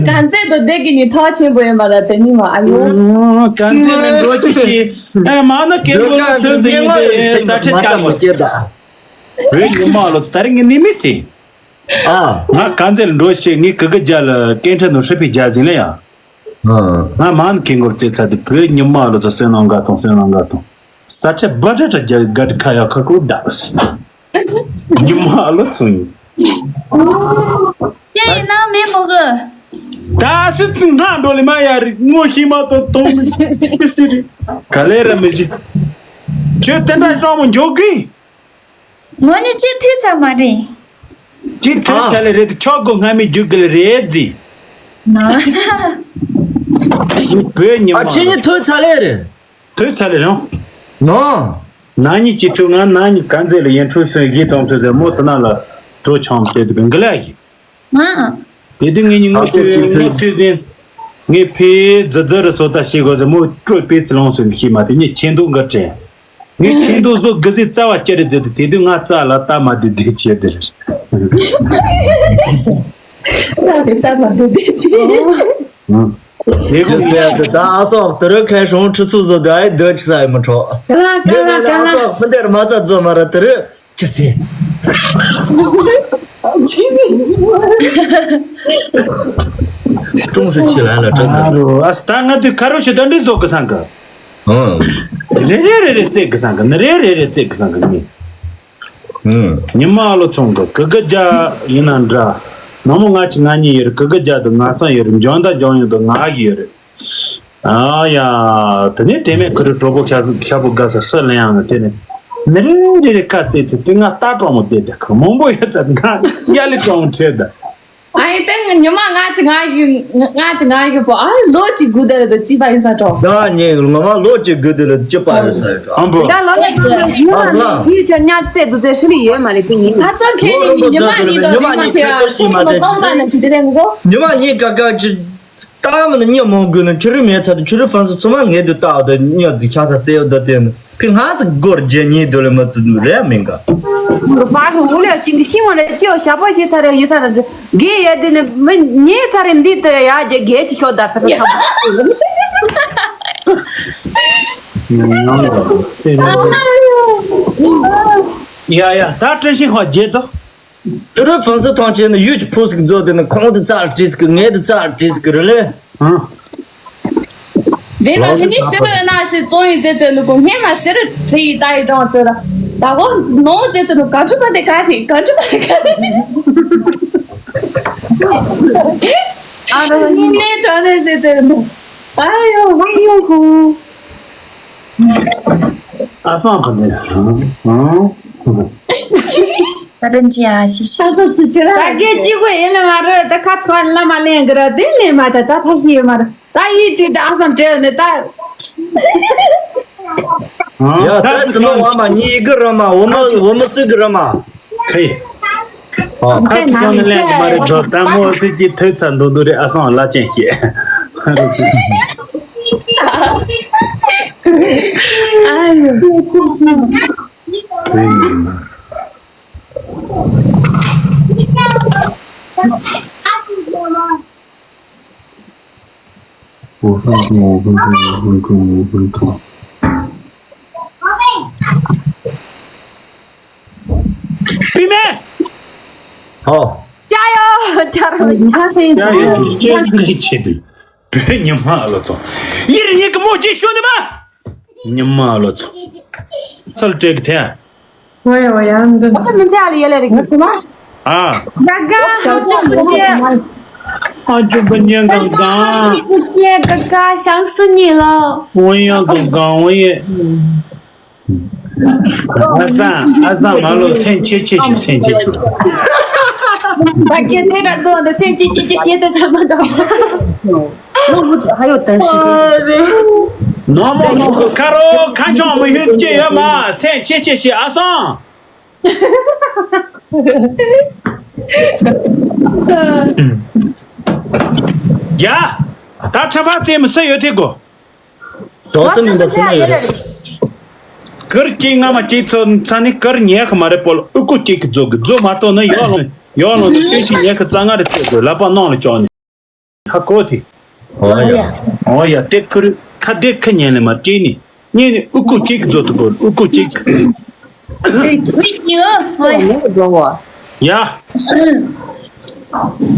གང་ཚད་དུ་བསྡད་ཀྱི་ནི་ཐོག་ཆེན་པོ་ཡོད་མ་ར་དེ་ཉིན་མ་ཨ་ཡོ། གང་ཚད་ནི་འགྲོ་ཅི་ཤེས་ཨེ་མ་ན་ཀེ་མགོ་ལ་ཚོད་ཚོད་ཡིན་པའི་རྩ་ཁྲིད་བཏང་མ་བྱེད་ད། བོད་ཉི་མ་ལོ་ཚོ་ད་རིང་གི་ནི་མི་སྲིད། ཨ། ང་གང་ཚད་ལ་འགྲོ་ཤེས་ངའི་གི་གི་རྒྱ་ལ་ཀེན་ཁྲ་ནོ་ཧྲི་ཕི་རྒྱ་ཟིན་ལ་ཡ། ང་མང་ཁེ་འགོར་རྩེ་ཚ་དེ་བོད་ཉི་མ་ལོ་ཚོ་སེམས་ནང་དགའ་ཐང་སེམས་ནང་དགའ་ཐང་ས་ཆ་བ་ཏྲ་ཏྲ་རྒྱ་གི་དགའ་ཏི་ཁ་ཡ་ཁ་ཁོ་བདག་སི་ཉི་མ་ལོ་ཚོ་ཡིན། ཅི་ཡིན་ན་མེད་མོ་གི། ད་སི་ཚུ་ང་འགྲོ་ལི་མ་ཡ་རི་ངོ་ཤི་མ་ཏོ་ཏོང་མི་སི་རི་ག་ལེ་ར་མི་ཤི་ཁྱོད་དེ་འདྲ་ཅོག་མོ་འཇོག་གི། ངོ་ནི་ཅི་ཐུས་ཚ་མ་རེད། ཅི་ཐུས་ཚ་ལེ་རེད་ཆོག་གོ་སྔ་མི་རྒྱུག་གི་ལེ་རེད་ཟི། ན། བོད་ཉི་མ། ཨ་ཁྱེད་ཉིད་ཐུས་ཚ་ལེ་རེད། ཐུས་ཚ་ལེ་རང་། ནོ། ན་ནི་ཅི་ཐུས་ང་ན་ནི་ག་འཛེ་ལེ་ཡན་ཁྲུ་སོན་གི་དོང་ཐུས་ཚ་མོ་ཏི་ན་ལ་གྲོ་ཆང་ཕེ་དུ་གི་ལ་ཡི། ང་། དེ་དུས་ངེད་གཉིས་ངོ་ཨ་ཁོ་ཐུས་ཅི་ཕེ། ངོ་ཐུས་ཟིན། ངས་ཕེ་ཛི་ཛི་རུ་སོ་ད་ཤེས་གོ་ཟི་མོ་སྤྲོད་པའི་ཚི་ལོང་སོན་ཤེས་མ་དེ་ཉིད་ཆེན་དུ་འགར་དྲན། ངས་ཆེན་དུ་བཟོ་གི་ཟི་རྩ་བ་ཅི་རེད་ཟེར་དུས་དེ་དུས་ང་རྩ་ལ་ལྟ་མ་བདེ་བདེ་བྱེད་དེ་རེད། རྩ་ལ་ལྟ་མ་བདེ་བདེ་བྱེད། ཨང་། དེ་གོ་ཟེར་དུས་ད་ཨ་སོག་དེ་རུ་ཁའི་སྲུང་ཁྲི་ཚུ་བཟོ་དུས་ཨེ་སྡོད་ཅི་ས་ཡི་མི་འཕྲོ། ག་ལ་ག་ལ་ག་ལ། ཨ་སོག་ཕུན་དེར་མ་རྩ་བཟོ་མ་ར་དེ་རུ། ཅི་ཟེར། ཀྲུང་ཧྲི་ཆི་ལན་ལ་ཀྲང་ག་ཨ་རོ་ཨ་སི་ད་ང་དུས་ཁ་རོ་ཞི་དོན་འདི་བཟོ་གི་སང་གི། ཨང་། རེ་རེ་རེ་རེ་རྩེ་གི་སང་གི་ནི་རེ་རེ་རེ་རྩེ་གི་སང་གི་ནི། ཨང་། ཉི་མ་ལོ་ཚོང་གི་གི་གི་རྒྱ་ཡིན་ན་འདྲ། ནང་མོ་ང་གཅིག་ང་གཉིས་ཡོད་རེད་གི་གི་རྒྱ་དུ་ང་སང་ཡོད་རེད་འཇོན་ད་འཇོན་ཡོད་དུ་ང་གི་ཡོད་རེད། ཨ་ཡ། དེ་ནས་དེ་མེད་ཁུ་རུ་གྲོགས་པོ་ཤ་ཤ་པོ་དགའ་ས་སུ་ལེན་ཡང་ན་དེ་ནས་ནི་རེ་རེ་རེ་ཁ་རྩེ་ཚེ་དེ་ང་ལྟ་གྲོང་མོ་བསྡད་དེ་ཁུ་མང་པོ་ཡོད་ཚ་ང་ཡ་ལི་གྲོང་མོ་ཁྲེལ་ད། ཨ་ཡི་དེ་ཉི་མ་ང་ཅི་ང་ཡི་ང་ཅི་ང་ཡི་པོ་ཨ་ལོ་ཅི་དགུ་དེ་ལ་དུ་ཅི་པ་ཡིན་ས་གྲོང་། ད་ཉེ་ངོ་མ་ལོ་ཅི་དགུ་དེ་ལ་ཅི་པ་ཡིན་ས་གྲོང་། ཨམ་བུ། ད་ལོ་ལ་ཅི་ལ་ཉི་མ་ཨ་ལ། ལ་ཡི་ཅ་ཉ་རྩེ་དུ་རྩེ་ཧྲི་ལི་ཡོད་མ་རེད་དེ་ཉིན། ད་ཚོ་ཁེ་ལི་ཉི་མ་གཉིས་དང་ཉི་མ་ཁེ་ཨ་ཁེ་ལི་མ་སྟོང་པ་ན་ཅི་ཅི་རེད་ངོ་། ཉི་མ་གཉིས་ཀ་ཀ་ཅི། ཏཱ་མ་ནི་གཉིད་མོ་དགོས་ནི་ཆུ་རུ་མེད་ཚར་དུ་ཆུ་རུ་ཧྥན་སི་ཚོ་མ་ངེས་དུ་ཏཱ་དུ་གཉིད་དུ་ཤ་ཚ་རྩེ་ཡོད་དུ་དེ་ནི། ཕི་ང་ཚོ་སྒོར་རྒྱ་ཉེ་དུ་ལ་མ་ཚུད་རེད་མིན་ག་ཧྥ་ཧུ་ལེ་ཅིང་གི་ཤིང་བ་ལ་ཅིའོ་ཞབས་པ་ཞེ་ཚ་རེ་ཡོད་ས་ར་གི་ཡེ་དེ་ནི་མི་ཉེ་ཚ་རེ་འདི་ལྟ་ཡ་རྒྱ་རྒྱ་ཅི་ཤོ་ད་ཐ་ཐ་ཡ་ཡ་ད་བཀྲ་ཤིས་ཧོ་རྒྱལ་དོ། དུ་རུ་ཕུན་སུམ་ཐོན་ཆེན་ནི་ཡུལ་གྱི་ཕུ་ཟིག་མཛོད་དེ་ནི་ཁོང་དུ་ཚར་བྲིས་གི་ངས་དུ་ཚར་བྲིས་གི་རེད་ལེ། ཧང་། དེ་ལ་ནི་ནི་ཤི་རུ་ན་ཤི་ཙོ་ཡིན་ཙེ་ཙེ་ནུ་གོ་སྔས་མ་ཤི་རུ་བྲིས་ཡི་ད་ཡི་གྲོང་ཙེ་ལ་ད་གོ་ནོ་ཙེ་ཙེ་ནུ་ག་ཅུ་པ་དེ་ག་ཐི་ག་ཅུ་པ་དེ་ག་ཐི་ཨ་རོ་ནི་ནི་གྲོང་ནི་ཙེ་ཙེ་ནུ་ཨ་ཡོ་ཨ་ཡོ་ཧུ། ཨ་སང་ག་ནས། ཧང་། ཧང་། ད་རིན་ཅི་ཨ་ཤི་ཤི་ཤི། ད་གེ་ཅི་གོ་ཡིན་ལ་མ་རེད། ད་ཁ་ཚ་ལ་མ་ལེན་གི་ར་དེ་ནས་མ་ད་ད་ཐ་ཤི་ཡོད་མ་རེད། ད་ཡིད་དུས་ད་ཨ་སང་བྲེལ་ནས་ད། ཡ་ད་ཚི་ལོ་བ་མ་གཉིས་གི་ར་མ་འོ་མ་འོ་མ་སི་གི་ར་མ། ཁེ། ཨ་ཁ་ཚི་ཀྱང་ནས་ལེན་གི་མ་རེད་འགྲོ། ད་མོ་སི་ཅི་ཐོས་ཚ་འདུག་འདུག་རེད། ཨ་སང་ལ་ཅན་ཤེས། ཨ་ཡོ། པི་མེ། ཧོ། ཅ་ཡོ། ཅ་ར། ཅ་ཡོ། ཅ་ཡོ། ཅ་ཡོ། ཅ་ཡོ། བོད་ཉི་མ་ཨ་ལོ་ཚོ། ཡིར་ཉིག་མོ་ཅི་ཤོ་ནི་མ། ཉི་མ་ཨ་ལོ་ཚོ། ཚལ་སྤྲད་གི་ཐལ། ཨོ་ཡ་ཨོ་ཡ་འདི། ཨ་ཅག་མི་ཚེ་ཨ་ལི་ཡ་ལ་རིག་ངི་སུ་མ། ཨ། ག་ག་ཤང་སུ་ཉི་ལོ། ཨ་ཅུ་པ་ཉན་གང་གང་། ག་ག་ཤང་སུ་ཉི་ལོ། ཨོ་ཡ་གང་གང་ཨོ་ཡ། ཨ་སང་ཨ་སང་མ་ལོ་སེམས་ཆེ་ཆེ་ཞིག་སེམས་ཆེ་ཆེ། ད་གེ་དེ་འདྲ་བཟོ་འདི་སེམས་ཆེ་ཆེ་ཆེ་བྱེད་དུ་ས་མ་འདྲ། ཧ་ཡོ་ཏན་ཤི། ནོ་མོ་ནོ་ཁ་རོ་ཁ་ཆོང་མི་ཧུད་ཀྱི་ཡོད་མ་སེམས་ཆེ་ཆེ་ཞིག་ཨ་སང་། ཡ། ད་ཁྲ་ཕ་ཙེ་མི་སུ་ཡོད་དེ་གོ། ཏོག་ཙམ་མིན་པ་ཚང་མ་ཡོད་རེད། ཀིར་གཅིག་སྔ་མ་གཅིག་ཚོ་ཚ་ནི་ཀིར་ཉལ་གི་མ་རེད་པོ་ལ་ཨུ་ཀུ་གཅིག་གི་རྫོགས་གི་རྫོགས་མ་གཏོགས་ནི་ཡོག་ལོང་ཡོག་ལོང་དུ་སྟོན་ཆི་ཉལ་གི་རྩ་ང་རེ་ཚེ་དགོས་ལབ་པ་གནང་ལ་ཅོག་ནི། ཧ་གོ་དེ། ཨོ་ཡ། ཨོ་ཡ་དེ་ཁུར་ཁ་བདེ་ཁ་ཉན་ལེ་མ་སྐྱེས་ནི་གཉེན་ནི་ཨུ་ཀུ་གཅིག་གི་རྫོགས་དུ་དགོས་ཨུ་ཀུ་གཅིག་ཡ།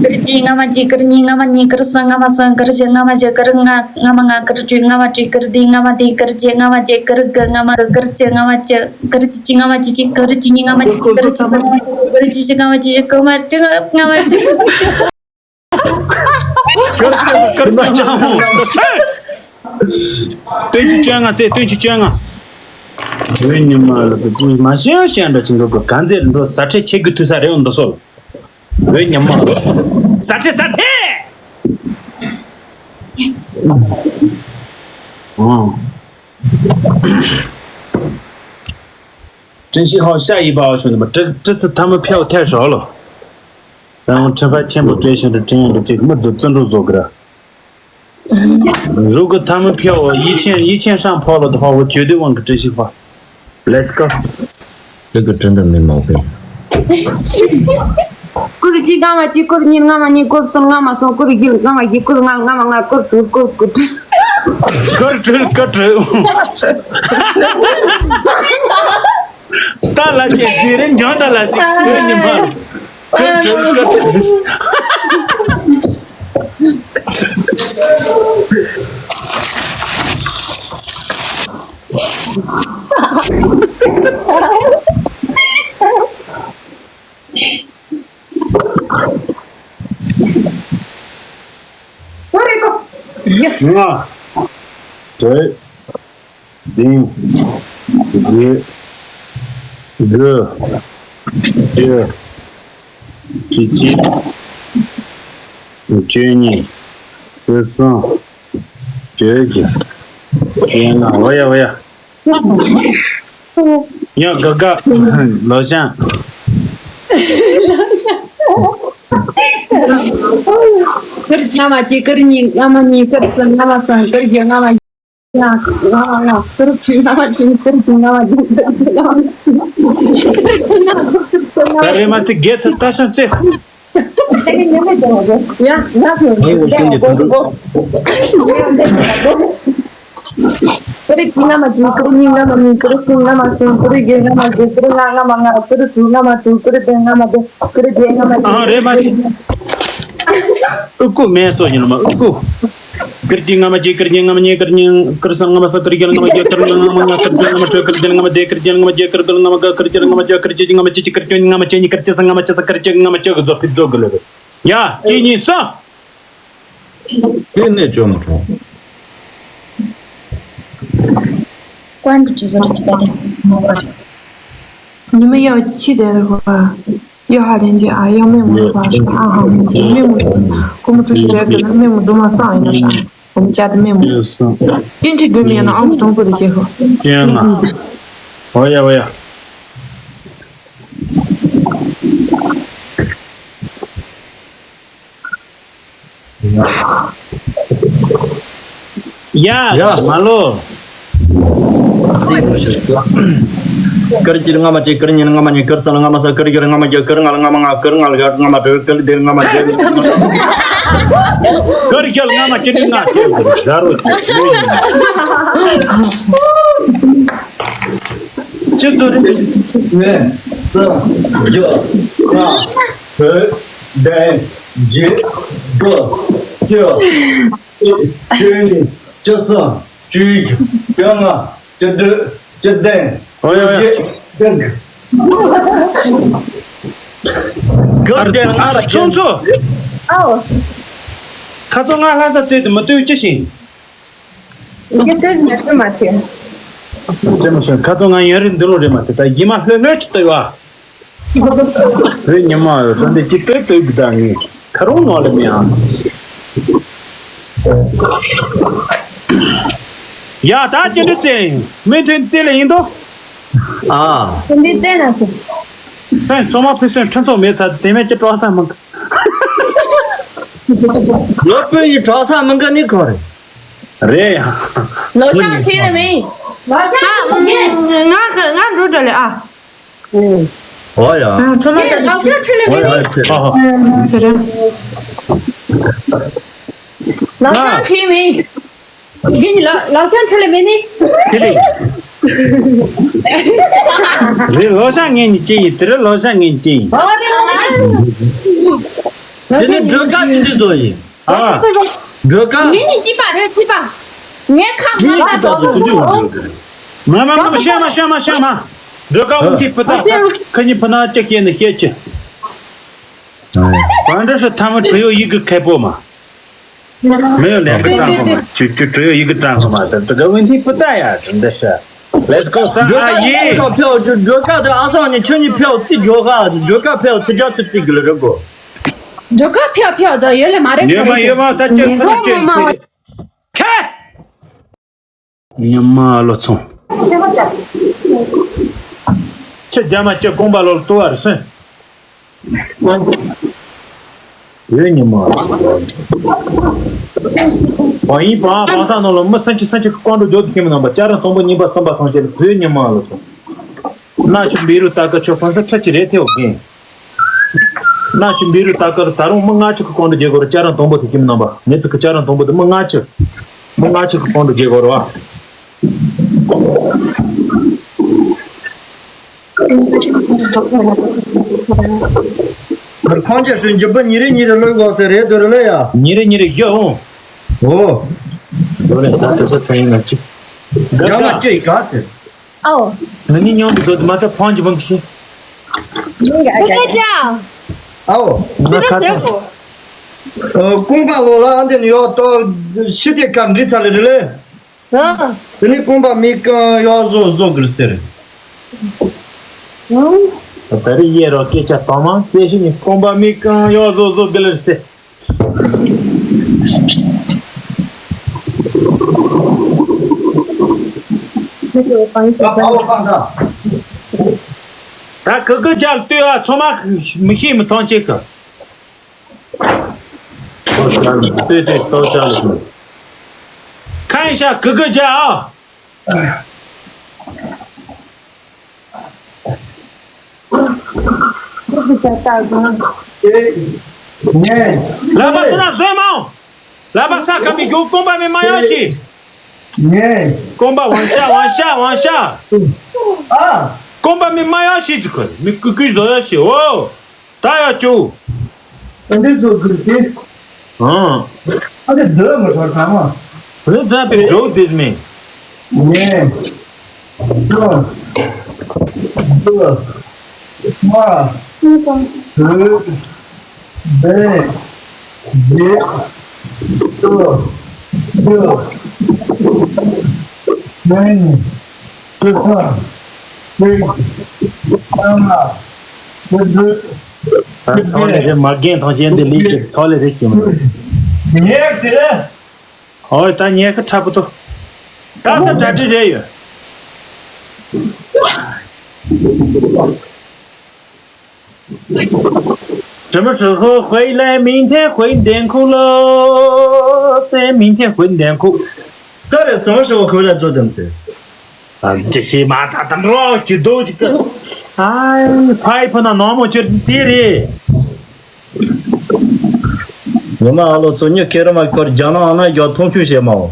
ཀིར་གཅིག་སྔ་མ་གཅིག་ཀིར་གཉིས་སྔ་མ་གཉིས་ཀིར་གསུམ་སྔ་མ་གསུམ་ཀིར་བཞི་སྔ་མ་བཞི་ཀིར་ལྔ་སྔ་མ་ལྔ་ཀིར་དྲུག་སྔ་མ་དྲུག་ཀིར་བདུན་སྔ་མ་བདུན་ཀིར་བརྒྱད་སྔ་མ་བརྒྱད་ཀིར་དགུ་སྔ་མ་དགུ་ཀིར་བཅུ་སྔ་མ་བཅུ་ཀིར་བཅུ་གཅིག་སྔ་མ་བཅུ་གཅིག་ཀིར་བཅུ་གཉིས་སྔ་མ་བཅུ་གཅིག་ཀིར་བཅུ་གསུམ་སྔ་མ་བཅུ་གཅིག་ཀིར་བཅུ་བཞི་སྔ་མ་བཅུ་བཞི་ཀིར་མ་བཅུ་ལྔ་སྔ་མ་བཅུ། ཀིར་བཅུ་ཀིར་བཅུ་ཀིར་བཅུ་ཀིར་བཅུ། བསྟན་བཅོས་བཅོ་ལྔ་ཚེ་བསྟན་བཅོས་བཅོ་ལྔ། བོད་ཉི་མ་ལ་དུ་ཅིག་མ་ཤེས་ཤེས་འདྲ་ཅིག་འགྲོ་དགོས་ག་ཚད་འགྲོ་ཟ་ཁྲེ་ཆེ་གི་དུས་ས་རེ་འོང་འདུག་སོ། བོད་ཉི་མ་ལ་ཟ་ཁྲེ་ཟ་ཁྲེ། ཨང་། བཀྲ་ཤིས་ཧོ་ཤ་ཡི་པའོ་ཆུ་ནི་མ་ཀྲི་ཀྲི་ཙི་ཐ་མི་ཕེའོ་ཐལ་ཞོག་ལོ། རང་ཁྲི་ཕ་ཆེན་པོ་བྲེ་ཞིང་དུ་དྲན་ཡོང་དུ་ཅིག་མི་དུ་བརྩི་འགྲོ་བཟོ་གི་ར། རུ་གི་ཐ་མི་ཕེའོ་ཡི་ཆེན་ཡི་ཆེན་ཧྲང་ཕོ་ལོ་དུ་ཧོ་བོ་ཇོ་དུ་ཝང་གི་བཀྲ་ཤིས་ཧོ། Let's go། དེ་གི་དྲིན་དུ་མི་མང་པས། ཀུར་གཅིག་སྔ་མ་གཅིག་ཀུར་གཉིས་སྔ་མ་གཉིས་ཀུར་གསུམ་སྔ་མ་གསུམ་ཀུར་བཞི་སྔ་མ་བཞི་ཀུར་ལྔ་སྔ་མ་ལྔ་ཀུར་དྲུག་ཀུར་དགུ་དྲུག་ཀུར་དྲུག་ཀུར་དྲུག་ད་ལ་ཅེ་དེ་རིང་འཇང་ད་ལ་ཅིག་ཀུར་ཉི་མ་ཀུར་དྲུག་ཀུར་དྲུག་ལྔ། དྲུག་བདུན། བརྒྱད། དགུ། བཅུ། བཅུ་གཅིག་བཅུ་གཉིས། བཅུ་གསུམ། བཅུ་བཞི། བཅོ་ལྔ། འོ་ཡ་འོ་ཡ། ཡ་ག་ག་ལོ་ཞང་། ཀིར་སྔ་མ་གཅིག་ཀིར་གཉིས་སྔ་མ་གཉིས་ཀིར་གསུམ་སྔ་མ་གསུམ་ཀིར་བཞི་སྔ་མ། ཡ། ང་ང་ང་ཀུ་རུ་ཆུ་ང་མ་ཆུ་ཀུ་རུ་ཆུ་ང་མ་ཆུ་ཀུ་རུ་ཆུ་ང་མ་ཆུ། ད་རེ་མ་དེ་རྒྱལ་ཚ་ད་ཤང་ཙེ། ད་གི་ཉི་མ་ཅན་ཡ་ང་ཁོ་ཡ་ཡ་གོ་གོ། ཀུ་རུ་ཆུ་ང་མ་ཆུ་ཀུ་རུ་ཉི་ང་མ་ཉི་ཀུ་རུ་སུ་ང་མ་སུ་ཀུ་རུ་རྒྱལ་ང་མ་རྒྱལ་ཀུ་རུ་ང་ང་མ་ང་ཀུ་རུ་ཆུ་ང་མ་ཆུ་ཀུ་རུ་རྒྱལ་ང་མ་རྒྱལ་ཀུ་རུ་རྒྱལ་ང་མ་རྒྱལ། ཨ་རེ་མ་ཆུ། ཨུ་ཀུ་མེ་སོ་ཡིན་ལ་མ་ཨུ་ཀུ། ཀིར་ཅི་ང་མ་ཅི་ཀིར་ཉི་ང་མ་ཉི་ཀིར་ཉི་ཀིར་སང་ང་མ་ས་ཀིར་རྒྱལ་ང་མ་རྒྱལ་ཀིར་ཉི་ང་མ་ང་ཀིར་ཅོ་ང་མ་ཅོ་ཀིར་རྒྱལ་ང་མ་དེ་ཀིར་རྒྱལ་ང་མ་རྒྱལ་ཀིར་རྒལ་ང་མ་ག་ཀིར་རྒྱལ་ང་མ་ཅོ་ཀིར་ཅི་ང་མ་ཅི་ཅི་ཀིར་ཅོ་ང་མ་ཅི་ཉི་ཀིར་ཅི་སང་ང་མ་ཅི་ས་ཀིར་ཅི་ང་མ་ཅོ་གི་ཛོ་ཕི་ཛོ་གི་ལེ། ཡ་ཅི་ཉི་སང་། དེ་ནས་ཅོ་མ་ཁྲོ། ཀོན་པུ་ཅི་ཟེར་གྱི་པ་རེད། ཉི་མ་ཡག་ཕྱི་དེར་ཧོ། ཡོ་ཧ་ལེན་ཅི་ཨ་ཡོ་མེ་མོ་རུ་བ་ཤ་ཨ་ཧ་མོ་ཅི་མེ་མོ་རུ། ཀོ་མོ་ཀྲུ་ཅི་རེ་གི་ལ་མེ་མོ་རྡོ་མ་སང་ཡིན་ན་ཤ། ཀོ་མོ་ཅ་དི་མེ་མོ། ཀིན་ཁྲི་དགོས་མེད་ན་ཨ་མོ་དང་པོ་རུ་ཅི་ཧོ། ཅི་ཡང་ན། ཧོ་ཡ་ཧོ་ཡ། ཡ། ཡ། མ་ལོ། ཀར་ཅིར་ང་མ་ཅི་ཀར་ཉིན་ང་མ་ཉི་ཀར་སལ་ང་མ་ས་ཀར་གྱར་ང་མ་གྱ་ཀར་ང་ལ་ང་མ་ང་ཀར་ང་ལ་ག་ང་མ་ཀར་ཀར་དེར་ང་མ་ཀར། ཀར་གྱལ་ང་མ་ཅི་ནི་ང་ཀར་ཟ་རོ་ཅི། ཅི་ཟེར་རེད། ནས་ས་རྒྱ་ང་བོད་བདེན་རྗེ་ག་ཅི་ཅི་ནི་ཅི་ས་ཅི་ཡ་ང་ཅི་འདོད་ཅི་བདེན། ཨོ་ཡ་ཡ། ཅི་བདེན། ག་བདེན་ང་ལ་ཁྱོད་ཚོ། ཨའོ། ཁ་ཚོ་ང་ལྷ་ས་བཙལ་དུ་མི་ལྟོས་ཅི་ཞིག་ཡི་གེ་ལྟོས་ཟིན་ན་མ་ཐེ། ཅི་མ་ཤེས་ཁ་ཚོ་ང་ཡོན་རིན་འདི་ལོ་རེད་མ་ཐེ་ད་ཡི་མ་ལྷོད་ལྷོད་ཅི་ལྟོས་བ། བོད་ཉི་མ་ཡོད་ཚོ་འདི་ཅི་ལྟོས་ལྟོས་གི་ད་ངས་ཁ་རོང་ནོ་ལེ་མི་ཨ། ཡ་ད་ཅི་འདྲི་བཙལ་ཡིན་མི་མཐུན་བཙལ་ལེ་ཡིན་དོ། ཨ། དེ་འདྲི་བཙལ་ན་ཆོག་ཕན་ཚོང་མ་ཕུན་སུམ་ཁྲིམས་ཚོགས་མེད་ཚ་དེ་མེད་ཀྱི་གྲོགས་ས་མི་འགའ། ལོ་པོའི་གྲོགས་ས་མི་འགའ་ནི་གོ་རེད། རེད་ཡ། ལོ་ཤང་ཁྲིད་ལ་མེད། ལོ་ཤང་ཁྲིད་ལ་མེད། ང་ང་འགྲོ་འགྲོ་ལེ་ཨ། ཨོ་ཡ། ཚོ་མ་ལོ་ཤང་ཁྲིད་ལ་མེད་ནི། ཨོ་ཡ། ཚེ་རིང་། ལོ་ཤང་ཁྲིད་མེད། རྒན་ལ་ལ་ཤང་ཁྲི་ལ་མེད་ནི། དེ་རེད། རེད་ལོ་ཤང་ངེད་གཉིས་ཅི་ཡིན། དེ་རེད་ལོ་ཤང་ངེད་གཉིས་ཅི་ཡིན། ཨོ་རེད་ཨོ་རེད། དེ་ནི་སྒྲོལ་དཀར་དེ་འདྲ་བཟོ་ཡིན། ཨ། སྒྲོལ་དཀར། ངེད་གཉིས་ཅི་པ་རེད་ཅི་པ། ངས་ཁ་ངེད་གཉིས་ཅི་པ་དེ་ཅི་འདྲ་བཟོ་ཡིན། མ་མ་མ་མ་ཤ་མ་ཤ་མ་ཤ་མ། སྒྲོལ་དཀར་འུ་ཐི་པུ་ཏ་ཁ་ཁ་ཉིན་ཕུ་ན་ཅི་ཤེས་ནི་ཤེས་ཅི། གང་འདྲ་ཞིག་ཐ་མ་བྲིས་ཡོད་ཡི་གེ་ཁེ་པོ་མ། མེ་ཡོ་ལན་གི་ཀྲང་ཧོ་མ་ཅུ་ཅུ་ཀྲུ་ཡོ་ཡི་གི་ཀྲང་ཧོ་མ་ད་ད་ག་ཝིན་ཐི་པུ་ཏ་ཡ་ཀྲང་ད་ཤ། Let's go ས་ཨ་ཡི། སྒྲོལ་དཀར་ཕེའོ་སྒྲོལ་དཀར་དེ་ཨ་སང་ནི་ཆོས་ཉིད་ཕེའོ་ཙི་སྒྲོལ་དཀར་སྒྲོལ་དཀར་ཕེའོ་ཙི་རྒྱ་ཙི་ཙི་གི་ལ་རེ་གོ། སྒྲོལ་དཀར་ཕེའོ་ཕེའོ་ད་ཡོད་ལ་མ་རེད་ཡོད་མ་ཡོད་མ་ད་ཅི་ཁ་ཅི་ཁེ། ཉི་མ་ལོ་ཚོང་། ཁྱེད་རྒྱ་མ་ཁྱེད་ཀོང་པ་ལོ་ལྟོ་བར་སོན། བོད་ཉི་མ་ལོ། བ་ཡིན་པ་བ་ས་ནང་ལོ་མི་སན་ཆི་སན་ཆི་ཀོང་འགྲོ་འཇོག་ཏུ་ཁྱིམ་ནང་པ་ཅ་ར་སྟོང་པོ་གཉིས་པ་གསུམ་པ་ཐོང་ཆེན་བོད་ཉི་མ་ལོ་ཚོང་། ན་ཆུ་འབི་རུ་ཏ་ཀ་ཆོ་ཧྥོན་ས་ཁྲ་ཅི་རེད་ཐེའོ་གིན། ན་ཆུ་འབི་རུ་ཏ་ཀར་ད་རུང་མི་ལྔ་ཅིག་གི་ཀོང་དུ་རྒྱལ་གོ་རུ་ཅ་རང་དང་པོ་དེ་ཀྱི་མི་རྣམ་པ་ངེད་ཚོ་གི་ཅ་རང་དང་པོ་དེ་མི་ལྔ་ཅིག་མི་ལྔ་ཅིག་གི་ཀོང་དུ་རྒྱལ་གོ་རུ་བ། ཁོང་ཅི་སུ་འཇིབ་པ་ཉི་རེ་ཉི་རེ་ལོས་གོ་ཟེར་རེད་དུ་རུ་ལ་ཡ། ཉི་རེ་ཉི་རེ་བཞི་འོང་། ཨོ། དོ་རེ་ད་དུ་ས་ཚན་ཡིན་ན་ཅི། ཡ་མ་ཅི་ག་ཟེར། ཨའོ། ང་ནི་མཉམ་དུ་སྡོད་དུ་མ་ཚད་ཕང་གྱི་བང་གི་ཤི། ཨའོ། ང་ཁ་ཚ། ཀུང་པ་ལོ་ལ་ཨ་འདི་ནི་ཡོད་དོ་ཤི་དེ་ཀ་འདྲི་ཚ་ལེ་རེ་ལེ། དེ་ནི་ཀུང་པ་མི་ཀང་ཡོད་བཟོ་བཟོ་གི་ཟེར། ད་རེ་ཡེ་རོ་སྐད་ཆ་དང་མ་སྐད་ཤི་ནི་ཀུང་པ་མི་ཀང་ཡོད་བཟོ་བཟོ་གི་ལེ་ཟེར། ད་གི་གི་རྒྱབ་ལྟོས་ཨ་ཚང་མ་མི་ཤེས་མི་ཐང་ཆད་གི། ལྟོས་ལྟོས་ལྟོས་ཅག་ལ་སོང་། ཁ་ ཨན་ཤ་གི་གི་ཇ་ཨ། ལ་པ་དེ་ན་བཟོས་མ། ལ་པ་ས་ཁ་མི་གྱོ་ཀོང་པ་མི་མ་ཡོ་ཤི། ཀོང་པ་ཝང་ཤ་ཝང་ཤ་ཝང་ཤ། ཀོང་པ་མི་མ་ཡོ་ཤི་ཙི་ཁོ་མི་ཀུ་ཀུ་བཟོ་ཡོ་ཤི་འོ། ད་ཡ་ཅུ། ཨ་འདི་ཚོ་གི་དེ། ཨང་། ཨ་འདི་འདི་མི་ཐོར་ཚང་མ། རི་ཛ་པེ་འགྲོ་དེ་མེ། ཉེ། ཅོ། ཅོ། མ། དུ། བེ། བེ། ཅོ། ཅོ། མེ། ཅོ། ཅོ། ཅོ། ཅོ། ད་ཚང་ལས་རེད་མ་རྒན་ཐང་ཆེན་འདི་ལས་ཀྱི་ཚང་ལས་རེད་ཞིམ་རེད། ཉེར་ཟེར། ཨོ་ད་ཉེར་ཁ་ཁྲ་པོ་ཏོ། ད་ས་གྲ་སྒྲིག་རེད་ཡོད། 什么时候回来？明天回电库了，明天回电库。到底什么时候回来做等待？ ཨ་ཅི་ཤི་མ་ད་ད་འགྲོ་ཅི་དོ་ཅི་ཀ་ཨའི་ཕའི་ཕ་ན་ནོ་མོ་ཅི་དེ་རེད། ངོ་མ་ཨ་ལོ་ཚོ་ཉི་ཁེ་ར་མ་ཁོར་རྒྱ་ནག་ཨ་ན་ཡོད་མཐོང་ཆུང་བྱེད་མའོ།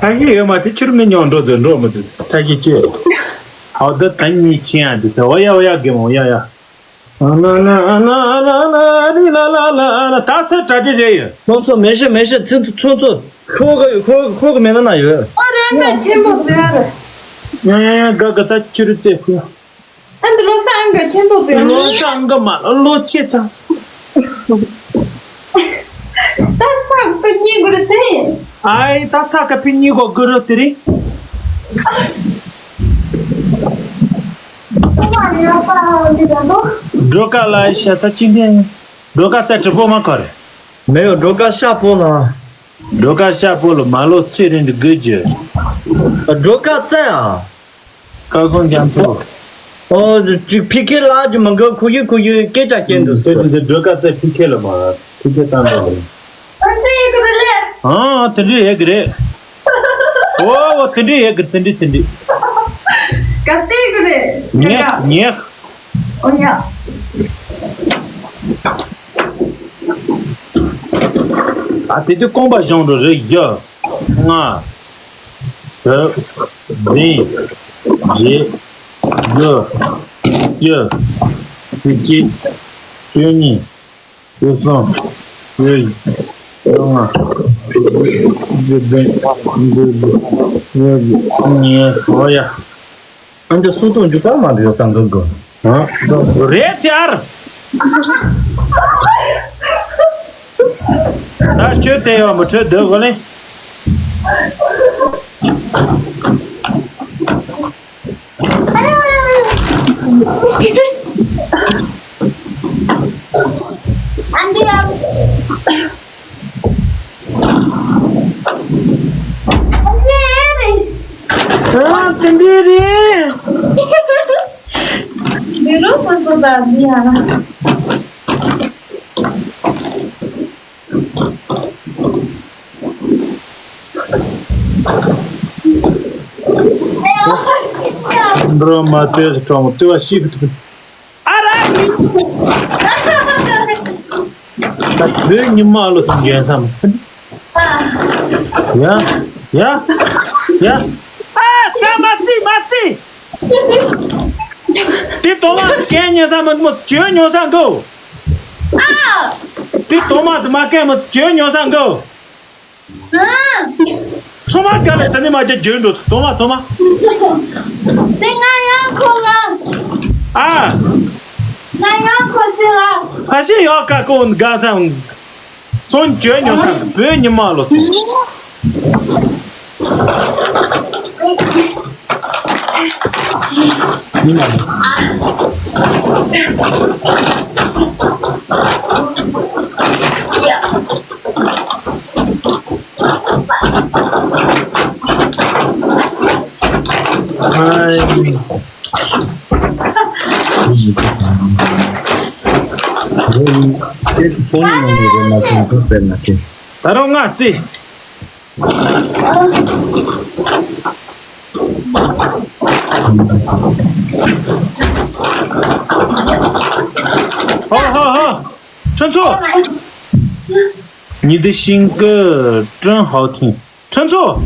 ད་ཡི་ཡོད་མ་དེ་ཕྱིར་མི་ཉོ་འགྲོ་ཟེར་འགྲོ་མི་འདུག་ད་ཡི་ཅི། ཨོ་ད་ད་ཉི་ཆེན་ཨ་དེ་ཟེར་ཨོ་ཡ་ཨོ་ཡ་གེ་མོ་ཡ་ཡ། ཨ་ན་ན་ཨ་ན་ཨ་ན་ཨ་ན་རི་ལ་ལ་ལ་ཨ་ལ་ད་ས་གྲ་སྒྲིག་རེད་ཡོད། ཁོང་ཚོ་མེ་ཤི་མེ་ཤི་ཚིག་ཚོ་ཚོ་ཁོ་གི་ཁོ་ཁོ་གི་མེ་ན་ན་ཡོད། ཨ་རེ་ན་ཆེན་པོ་ཟེར་ཡ་རེད། ཡ་ཡ་ཡ་ག་ག་ད་ཁྱོད་རི་རྩེ་ཁུ་ཡ། ཨ་འདི་ལོ་ས་ཨང་ག་ཆེན་པོ་ཟེར་ཡ་ལོ་རེད། ས་ཨང་ག་མ་ལོ་ཆེ་ཚ། ད་ས་པ་གཉིས་གུ་རེ་ཟེར་ཡིན། ཨའི་ད་ས་ཀ་ཕི་གཉིས་གོ་གུ་རུ་དེ་རིང་། སྒྲོལ་དཀར་ལ་ཤ་ད་ཅི་འདྲ། སྒྲོལ་དཀར་རྩེ་གྲི་པོ་མ་ཁར། མེ་ཡོ་སྒྲོལ་དཀར་ཤ་པོ་ལ། སྒྲོལ་དཀར་ཤ་པོ་ལ་མ་ལོ་ཚེ་རིང་དུ་དགོས་རྒྱུ། སྒྲོལ་དཀར་རྩེ་ཨ། སྐལ་བཟང་རྒྱ་མཚོ། ཨོ་ཅིག་ཕི་ཁེ་ལ་ཅིག་མ་འགའ་ཁུ་ཡི་ཁུ་ཡི་སྐད་ཆ་སྐྱེན་འདུག་དེ་དེ་དེ་སྒྲོལ་དཀར་རྩེ་ཕི་ཁེ་ལ་མ་ཕི་ཁེ་བཏང་འདུག་ཨ་ཙི་ཡི་གི་རེད་ལེ། ཨང་དེ་འདྲ་ཡི་གི་རེད། ཨོ་ཨོ་དེ་འདྲ་ཡི་གི་དེ་འདྲ་དེ་འདྲ། ག་སེ་གི་རེད། ཉེ་ཉེ། ཨོ་ཡ། ཨ་དེ་དུས་རྐང་པ་གཞུང་རུ་རེ་བཞི། ལྔ། དྲུག་བདུན། བརྒྱད། དགུ། བཅུ། བཅུ་གཅིག་བཅུ་གཉིས། བཅུ་གསུམ། བཅུ་བཞི། བཅོ་ལྔ། བཅུ་བདུན། བཅུ་དགུ། བཅུ་བཞི། ཉེ་ཧོ་ཡ། ཨ་འདི་སུ་དང་འཇུ་པ་མ་འདྲ་ཡོད་ས་འགག་གོ། ཨ། རེད་ཡར། ད་ཁྱོད་དེ་ཡོད་མི་ཁྲོད་སྡོད་གོ་ལེ། ཨ་འདི་ཡང་། ཨ་དེ་འདྲ་རེད། མི་རོ་ཁོ་ཚོ་དང་འདི་ཡང་། འགྲོ་མ་ལྟོས་སུ་གྲོང་ལྟོས་པ་ཤིག་ཏུ། ཨ་ར། ད་བོད་ཉི་མ་ལོ་དང་རྒན་སམ། ཡ། ཡ། ཡ། ཨ་ད་མ་རྩི་མ་རྩི། དེ་དོ་མ་རྒན་ཉོ་ས་མི་མོ་བྱོས་ཉོ་ས་འགོ། ཨ། དེ་དོ་མ་དུ་མ་རྒན་མོ་བྱོས་ཉོ་ས་འགོ། ཚོ་མ་ག་ལ་ད་ནི་མ་ཅི་འཇོན་འགྲོ་ཚོ་མ་ཚོ་མ། དེ་ང་ཡང་ཁོ་ལ། ཨ། ང་ཡང་ཁོ་ཚོ་ལ། ཕ་ཤི་ཡོ་ཀ་ཀོ་འགའ་ཚང་། ཚོན་བཅོས་ཉོ་ས་བོད་ཉི་མ་ལོ་ཚོ། ད་རུང་ང་རྩི། ཧོ་ཧོ་ཧོ། ཁྲུན་ཚོ། 你的新歌真好听。 ཁྲུན་ཚོ།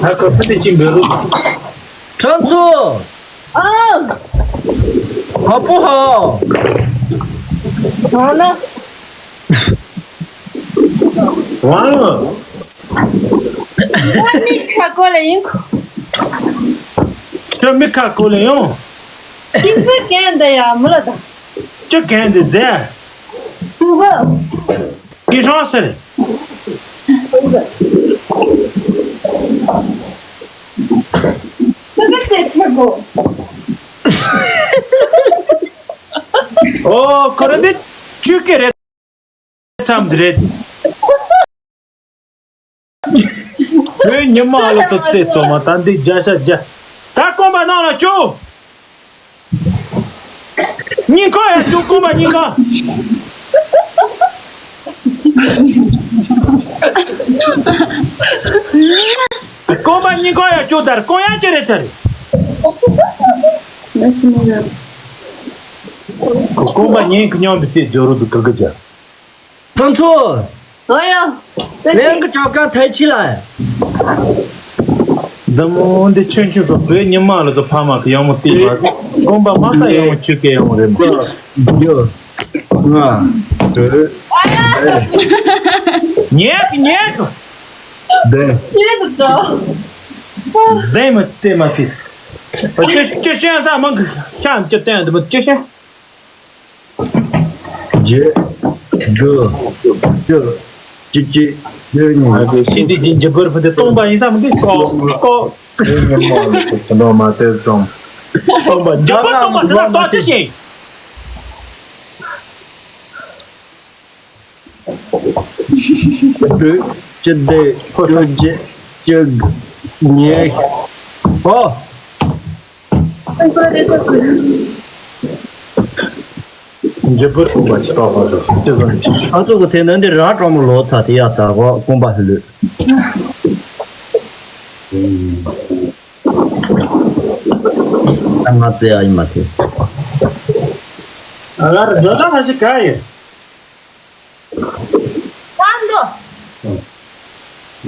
ད་ཁ་ཕུ་དེ་ཅི་འབོད་རུ། ཁྲུན་ཚོ། ཨ། ཧ་པོ་ཧ། ཧ་ན། ཝང་། ཁྱོད་མི་ཁ་ཀོ་ལ་ཡིན། ཁྱོད་མི་ཁ་ཀོ་ལ་ཡོང་། ཅི་འབོད་གན་འདི་ཡ་མི་ལ་ད། ཅི་གན་འདི་རྫས། ཏུ་བ། ཀི་ཧྲང་ཟེར། ཨོ་ཁོ་རེ་འདི་ཆུ་ཀེ་རེད། མཚམས་འདི་རེད། བོད་ཉི་མ་ལ་ཐོབ་ཚེ་ཐོབ་མ་ད་འདི་བརྒྱ་ཆ་བརྒྱ། ད་རྐང་པ་ནང་ལ་བཅུག་སྙིང་ཁོ་ཡ་བཅུག་རྐང་པ་སྙིང་ཁ། རྐང་པ་སྙིང་ཁ་ཡ་བཅུག་ཚར་རྐང་ཡ་ཅི་རེད་ཚར། རྐང་པ་སྙིང་ཁ་མཉམ་པའི་རྩེ་སྦྱོར་རུ་འདུག་གི་གི་ཅག་ཁོང་ཚོ། ཨོ་ཡ། ལན་གི་ཅོ་ཀ་ཐལ་ཆི་ལ། འདི་མོ་འདི་ཆུན་ཆུན་པ་བོད་ཉི་མ་ལ་ཚོ་ཕ་མ་གི་ཡག་མོ་བལྟས་པ་ཟིག་རྐང་པ་མ་ད་ཡག་མོ་ཆུ་སྐྱེ་ཡག་མོ་རེད་མ། ཡོ། ང་། བོད། ཉེག་ཉེག་བདེན། ཉེག་འགྲོ། བདེན་མ་བལྟས་མ་བལྟས། ཅི་ཅི་ཤེས་ས་མང་གི་ཤ་ཅི་བསྟན་འདི་མོ་ཅི་ཤེས། བརྒྱད། དགུ། བཅུ། བཅུ་གཅིག་བཅུ་གཉིས། ཨ་ཁུ་ཤི་དེ་ཅིག་འཇིབ་པར་ཕུད་དེ་སྟོང་པ་ཡིན་ཙམ་གི་ཀོ་ཀོ། དེ་ཉིན་མོ་ལ་ཁུ་ཚོ་ནོ་མ་དེ་ཙམ། སྟོང་པ་འཇིབ་པར་སྟོང་པ་དེ་ལ་ཏོག་ཙམ་ཞིག་དྲུག་བཅུ་བདུན་བཅུ་བརྒྱད་བཅུ་དགུ་ཉེར་ཧོ། འཇིབ་པར་སྟོང་པ་ཞིག་ཏོག་ཙམ་ཞིག་ཅི་ཙམ་ཞིག་ཨ་ཚོ་གི་དེ་ནི་འདི་ར་ཀྲོང་མོ་ལོ་ཚ་དེ་ཡ་ད་གོ་རྐང་པ་ལྷོད་ལྷོད། ང་ཚེ་ཨ་ཡིན་མ་ཐེ། ཨ་ལ་ར་འགྲོ་ད་ལ་ཞིག་ག་ཡིན། ད་འགྲོ། ཡ།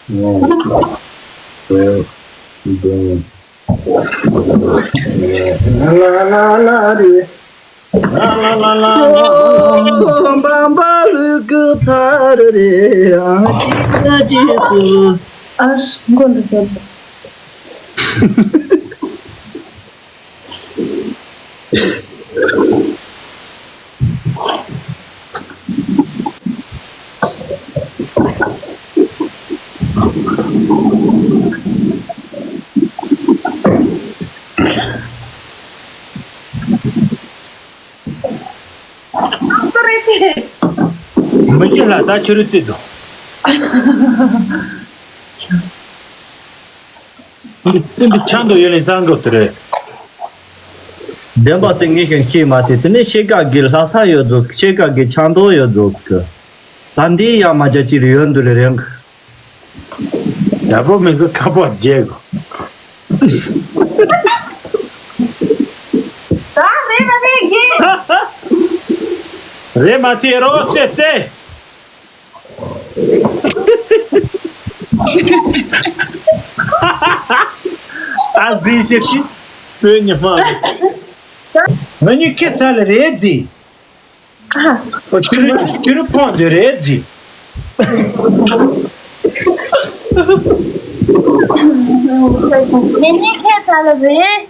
ཡ། ཡ། ལ་ལ་ལ་རེད། ལ་ལ་ལ་ལ། འབའ་འབའ་ལུག་གི་ཚ་རུ་རེད། ཨ་ཅི་ཅི་སུ། ཨ་མགོ་འདི་ཟེར། མི་ཤི་ལ་ད་ཁྱོད་རུ་རྩིས་དང་། འདི་འདི་ཆང་དུ་ཡོད་ལེ་སང་གོ་དེ་རེད། བདེན་པ་སེ་ངེས་ཤིང་ཤེས་མ་ཐེ་དེ་ནས་ཤེས་ཀ་གི་ལྷ་ས་ཡོད་ཟོ་ཤེས་ཀ་གི་ཆང་དོ་ཡོད་ཟོ་གི། ད་འདི་ཡ་མ་ཅ་ཅི་རེ་ཡོད་འདུ་རེ་རེང་། ཡག་པོ་མི་བཟོ་ཁ་པོ་རྒྱལ་གོ། ད་རེད་མ་ཐེ་གི། རེད་མ་ཐེ་རོ་ཙེ་ཙེ། ཨ་ཟི་ཤི་ཤི། བོད་ཉི་མ། ང་གཉིས་ཁྱེད་ཚ་ལ་རེད་ཟི། ཨ། ཁྱོད་རུ་ཁྱོད་རུ་ཕོངས་འདོད་རེད་ཟི། ངེད་གཉིས་ཁྱེད་ཚ་ལ་རེད།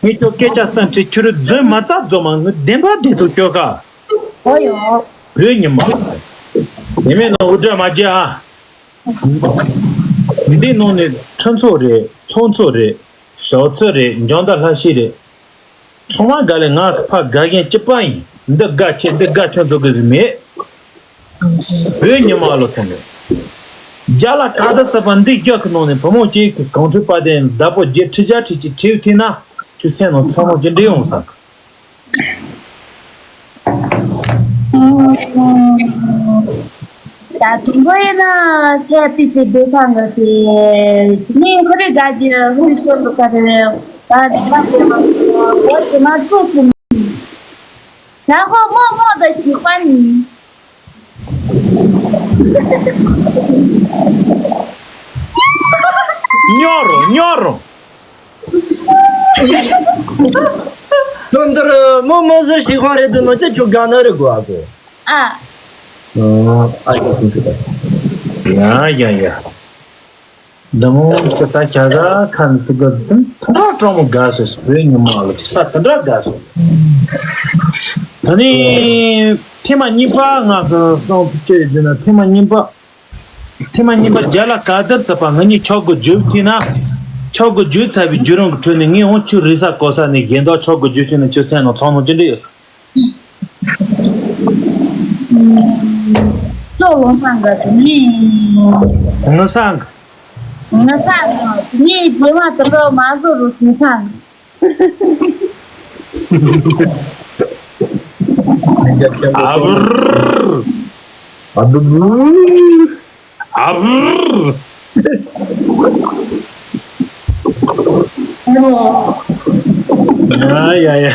ངས་ཁྱོད་སྐད་ཆ་སེམས་ཁྲལ་ཁྱོད་རུ་རྫུན་མ་རྩ་རྫུན་མ་ངས་བདེན་པ་བདེན་ཐུག་ཁྱོད་ཀ། ཨོ་ཡོ། བོད་ཉི་མ། ཉི་མའི་ནང་འུར་སྒྲ་མ་བརྒྱབ་ཨ། འདི་ནང་ནས་ཁྲི་ཚོ་རེད། ཚོང་ཚོ་རེད། ཞོགས་ཚོ་རེད། འཇང་ད་ལྷ་ཤི་རེད། ཚང་མ་དགའ་ལས་ང་ཕ་དགའ་མཁན་གཅིག་པ་ཡིན། འདི་དགའ་ཆེ་འདི་དགའ་ཆེ་འདུག་གི་ཟིག་མེད། བོད་ཉི་མ་ལོ་ཐོན་མེད། རྒྱ་ལ་ཁ་ད་ས་པ་འདི་ཞག་གི་ནང་ནས་བུ་མོ་གཅིག་གི་གང་ཁྲི་པ་དན་བདག་པོ་བརྒྱད་ཁྲི་བརྒྱ་ཁྲི་གཅིག་ཁྲིའུ་ཐིག་ན་ཁྱོད་སེམས་ནང་ཚང་མ་ཅི་འདྲ་ཡོང་ས། ད་དུང་པོ་ཡིན་ན་ཚེ་ཏི་ཙི་བདེ་སང་གི་དེ་ནི་ཧུ་རི་དགའ་རྒྱུ་ཧུ་རི་ཤོར་འདུག་ག་རེ་ད་ད་དེ་མ་གོ་ཅི་མ་ཙུ་སུ་ནི་ད་ཧོ་མོ་མོ་ད་ཞིག་པ་ནི། ཉོ་རོ་ཉོ་རོ། དོན་དུ་མོ་མོ་ཟེར་ཞིག་པ་རེད་དུ་ནོ་ཅི་ཆུ་ག་ན་རེ་གོ་ཨ་གོ། ཨ། ཨ་ཡ་ཡ་ཡ། འདི་མོ་ཅི་ད་ཤ་ག་ཁ་ནི་ཙི་ག་དུ་ཐུང་ར་གྲོགས་མོ་དགའ་སོ་སོ་བོད་ཉི་མ་ལ་ཅི་ས་དུ་འདྲ་དགའ་སོ། ད་ནི་ཐེངས་མ་གཉིས་པ་ང་གི་སོང་དུ་ཅི་ཡོད་ན་ཐེངས་མ་གཉིས་པ། ཐེངས་མ་གཉིས་པ་རྒྱ་ལ་ག་དར་ཚ་པ་ང་གཉིས་ཆོག་གི་རྒྱུ་ཐི་ན། ཆོག་གི་རྒྱུ་ཚ་བའི་རྒྱུ་རང་གི་ཁྲོད་ནས་ངས་འོང་ཆུ་རི་ས་གོ་ས་ནས་གཞན་དག་ཆོག་གི་རྒྱུ་ཤེས་ན་ཆུ་སེང་ནང་ཚང་ནང་ཅི་འདྲ་ཡོད་ས། ཅོག་ལོང་སང་ག་དུ་ནི། ང་སང་ག་ང་སང་ག་དུ་ནི་རྗེས་མ་དུ་ལོ་མ་བཟོ་རུ་སི་སང་ག་ཨ་བུར། ཨ་བུར། ཨ་བུར། ཡ་ཡ་ཡ།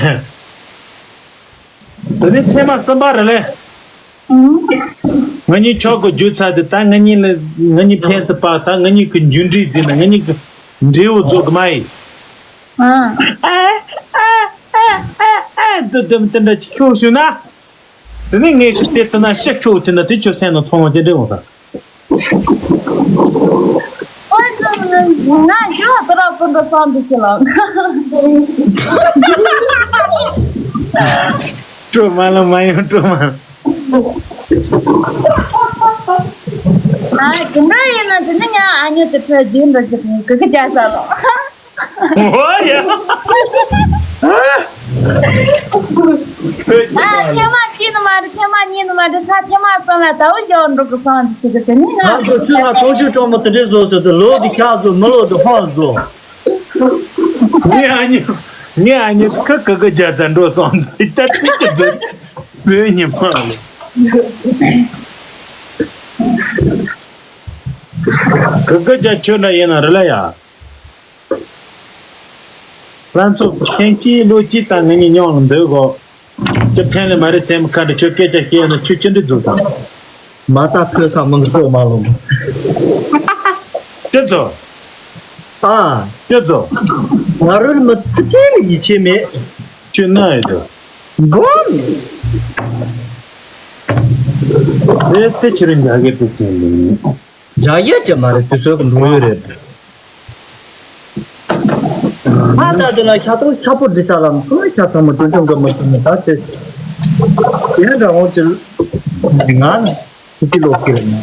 དེ་ནས་ཐེངས་མ་གསུམ་པ་རེད་ལེ། ང་གཉིས་ཆོག་གི་རྒྱུ་ཚ་དེ་ད་ང་གཉིས་ལ་ང་གཉིས་ཕན་ཚུན་པ་ད་ང་གཉིས་ཀྱི་འཇུ་འབྲས་འཛིན་ན་ང་གཉིས་ཀྱི་འབྲས་བུ་རྫོགས་གི་མ་ཡིན། ཨ་ཨ་ཨ་ཨ་ཨ་ཨ་ཙི་དེ་མི་དེ་འདྲ་ཅིག་ཤོག་ཞུ་ན། དེ་ནས་ངས་དེ་ལྟ་ན་ཤི་ཤོག་དེ་ན་དེ་ཁྱོད་སེམས་ནང་ཚོང་བ་དེ་འདྲ་འོང་ས། ཨོ་ཙི་ང་ང་ཞོ་དུ་ར་ཀུན་ཏུ་སོང་དུ་ཤི་ལ། སྤྲོ་མ་ལ་མ་ཡོང་སྤྲོ་མ། ཨ་དེ་འདྲ་ཡིན་ན་དེ་ནི་ང་ཨ་ཉོ་དེ་ཁྲ་རྒྱུན་འདྲ་གི་གི་གི་རྒྱ་ས་ལ། ཨོ་ཡ། ཨ་ཐེངས་མ་གཅིག་ནི་མ་རེད་ཐེངས་མ་གཉིས་ནི་མ་རེད་ས་ཐེངས་མ་གསུམ་ལ་ད་འུ་ཞོ་འགྲོ་གི་སོང་དེ་ཞིག་གི་དེ་ནི་ང་ང་ཚོ་ཆུ་ལ་ཐོག་ཆུ་གྲོགས་མོ་དེ་འདྲས་བཟོ་ཟེར་དུ་ལོ་དེ་ཤག་བཟོ་མི་ལོ་དེ་ཧོན་བཟོ། ངས་ཨ་ཉི་ངས་ཨ་ཉི་ཁ་ཁ་ཁ་རྒྱ་ཚ་འགྲོ་སོང་ཟིག་ད་དེ་ཅི་ཟིག་བོད་ཉི་མ་ལ་ཁ་ཁ་རྒྱ་ཆོས་འདྲ་ཡིན་ན་རེད་ལ་ཡ། ལྷན་ཚོགས་ཐེངས་གཅིག་ལོ་གཅིག་དང་ང་གཉིས་མཉམ་ལ་འདོད་གོ་ཁྱོད་ཕན་ལས་མ་རེད་སེམས་ཁ་འདྲ་ཁྱོད་སྐད་ཆ་བཤད་ན་ཁྱོད་ཅི་འདྲ་འཛུགས་སམ། མ་རྩ་ཐོས་ས་མི་འདུག་མ་ལོ། ཁྱོད་ཚོ། ཨ། ཁྱོད་ཚོ། ང་རོལ་མི་སི་ཅི་ལ་ཡིད་ཆེས་མེད། ཁྱོད་ན་ཡོད་དོ། སྒོམ། དེ་དེ་ཁྱེད་རང་རྒྱ་སྐད་དུ་བྱས་ནས། རྒྱ་ཡིག་ཅིག་མ་རེད་དུས་ཚོད་ཀྱི་འགྲོ་ཡོད་རེད། ཨ་ད་དེ་ལ་ཤ་ཏོག་ཤ་པོ་འདི་ས་ལམ་སོ་ཤ་ཚང་མ་དུས་ཚོད་འགོར་མ་ཐུབ་ནས་ད་དེ་ཡང་འདྲ་འོང་ཅིག་ང་ནི་སི་ཏི་ལོག་གི་རེད་ན།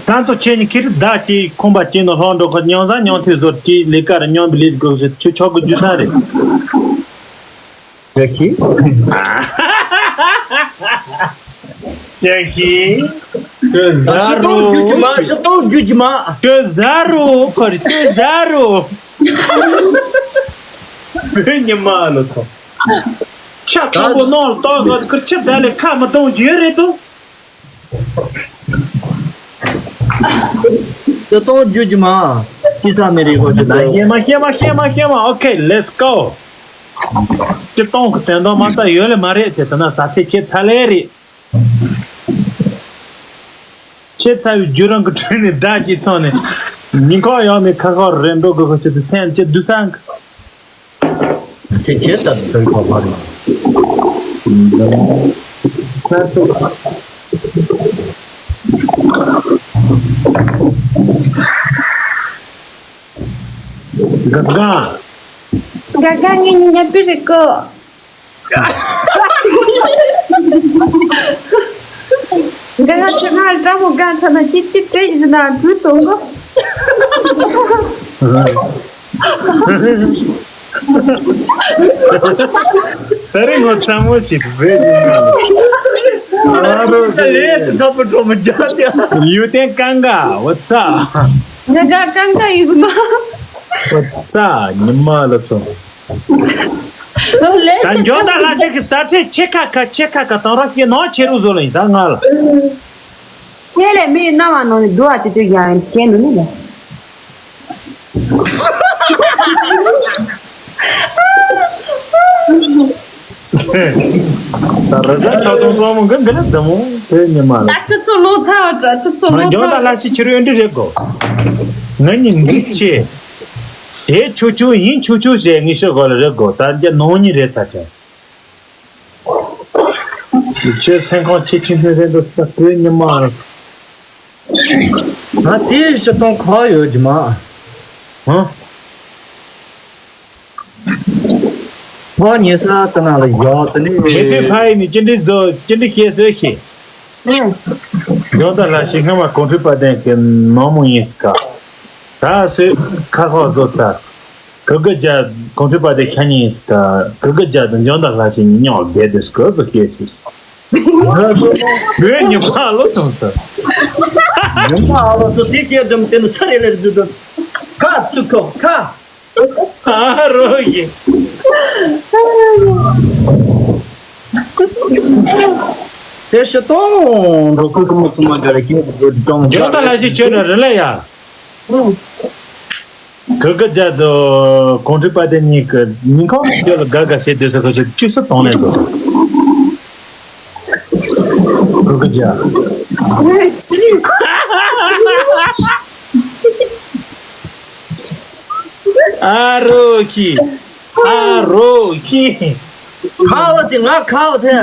ང་ཚོ་ཁྱེད་གཉིས་ཁྱེར་བདག་གཅིག་ཁོམ་པ་སྐྱེས་ནོ་ལྷོ་འགྲོ་ཁ་མཉམ་ཟ་མཉམ་ཐུག་བཟོ་གཅིག་ལས་ཀ་རེ་མཉམ་པའི་ལས་དགོས་ཟེར་ཁྱོད་ཆོག་གི་རྒྱུ་ས་རེད། ཅི་ཞིག་ཅི་ཞིག་ཁྱོད་ཟ་རོ། ཁྱོད་ཟ་རོ། ཁྱོད་ཟ་རོ། ཁོ་རེ་ཁྱོད་ཟ་རོ། བོད་ཉི་མ་ལོ་ཚོ། ཤ་ཚ་པོ་ནང་ལ་གཏོགས་ཁོ་ཁྱོད་ད་ལས་ཁ་མི་གཏོང་རྒྱུ་རེད་དོ། ཅི་གཏོང་རྒྱུ་ཅི་མ། ཅི་ས་མི་རིག་གོ་ཅི་ད་གཏོང་། ཤེས་མ་ཤེས་མ་ཤེས་མ་ཤེས་མ། Okay, let's go. ཅི་གཏོང་གི་དོན་དག་མ་རྩ་ཡོད་ལེ་མ་རེད་དེ་ད་ན་ཟ་ཚེ་ཆེ་ཚ་ལེ་རེད། ཆེ་ཚ་བའི་རྒྱུ་རང་གི་ཁྲོད་ནས་བདག་གིས་ཚང་ནས་ཉིན་ཁོག་ཡང་མེད་ཁ་ཁོག་རེ་འགྲོ་དགོས་ཁོ་ཆེ་དུ་སེམས་ཅི་དུ་སང་། དེ་ཁྱེད་ལྟར་དོན་གོ་བ་རེད། ཁ་ཚུགས། ག་ག་ག་ག་ངའི་ཉིན་ཉ་པི་རེད་གོ། ག་ག་ཆུ་ང་ལ་སྤྲང་པོ་གང་ཆ་ན་ཅི་ཅི་སྤྲད་ཡིན་ན་འབྲུ་དོང་གོ། ད་རེས་ངོ་ཚ་མོ་ཞིག་རེད་ཡིན་ན། ང་རོ་ད་ལས་ད་པུ་གྲོ་མོ་རྒྱག་ཏེ། ཡུ་ཏན་ཀང་ག་བ་ཚ། ང་ག་ཀང་ག་ཡུ་མ། བ་ཚ་ཉི་མ་ལ་ཚོ། ད་འཇོན་དང་ལྷ་ཆེ་གི་ས་ཁྲའི་ཆེ་ཁ་ཁ་ཆེ་ཁ་ཁ་དང་ར་ཤེ་ནང་ཆེ་རུ་བཟོ་ལ་ཡིན་ད་ང་ལ། ཁྱེད་ལས་མི་རྣ་བ་ནང་ནས་དུ་བ་ཅི་ཅི་ཡང་ཁྱེད་འདུག་ནི་ལ། ད་ར་ས་ཆ་ཏོང་ཏོང་མོ་གི་འདི་ལ་འདི་མོ་དེ་ཉི་མ་ལ། ད་ཁྲི་ཚོ་ལོ་ཚ་བ་འདྲ་ཁྲི་ཚོ་ལོ་ཚ་འཇོན་དང་ལྷ་ཆེ་ཁྱེད་རང་འདི་རེད་གོ། ང་གཉིས་འདི་ཆེ། དེ་ཆུ་ཆུ་ཡིན་ཆུ་ཆུ་ཞེས་ངས་ཤོད་གོ་ལ་རེད་གོ་ད་རྒྱ་ནོ་གཉིས་རེད་ཚ་ཅན། ཁྱེད་སེམས་ཁམས་ཆེ་ཆུང་ཆུང་རེད་འདུག་ད་བོད་ཉི་མ། ང་དེའི་ཕྱི་གཏོང་ཁག་ཡོད་ཀྱི་མ། ཧང་། ཕོ་ཉེ་ས་དེ་ན་ལ་ཡོད་དེ་ནི། དེ་དུས་ཕ་ཡི་ནི་ཅི་འདྲའི་བཟོ་ཅི་འདྲའི་ཤེས་སོས་ཤེས། ཡོང་ད་ལ་ཞིག་སྔ་མ་གོང་ཁྲི་པ་དན་གྱི་ནང་མོ་ཡིན་སི་ཀ་ད་སོས་ཁ་ཁོག་བཟོ་ཚར། གུ་གུ་རྒྱ་གོང་ཁྲི་པ་དེ་ཁྱ་ཉིན་ཀ་གུ་གུ་རྒྱ་དང་འཇོན་དང་ལྷ་ཆེ་ཉི་ཉོག་བསྡད་དུས་སྐོར་དུ་སྐྱེས་སུས། བོད་ཉི་མ་ཨ་ལོ་ཚང་ས། ཉི་མ་ཨ་ལོ་ཚོ་དེ་སྐྱེས་དུམ་དེ་ནི་ས་རེ་ལེར་དུ་དུ་ཁ་ཚུགས་ཁོ་ཁ། ཨ་རོ་ཡི། དེ་ཤི་ཏོང་འགྲོ་ཁུལ་ཀི་མོ་ཚུ་མ་འགྲོ་རེ་ཁྱེད་དུ་དུ་ཏོང་འཇོན་དང་ལྷ་ཆེ་ཁྱོད་ར་རི་ལ་ཡ། གུ་གུ་རྒྱལ་དུ་གོང་ཁྲི་པ་དེ་གཉིས་ཀྱི་ཉིན་ཁོང་ཁྱོད་ལ་དགའ་དགའ་བྱེད་དུས་སུ་ཁོ་ཚོས་ཅི་སུ་གཏོང་ལེན་དགོས། གུ་གུ་རྒྱལ། ཨ་རོ་ཁྱི། ཨ་རོ་ཁྱི། ཁ་བ་དེ་ང་ཁ་བ་དེ།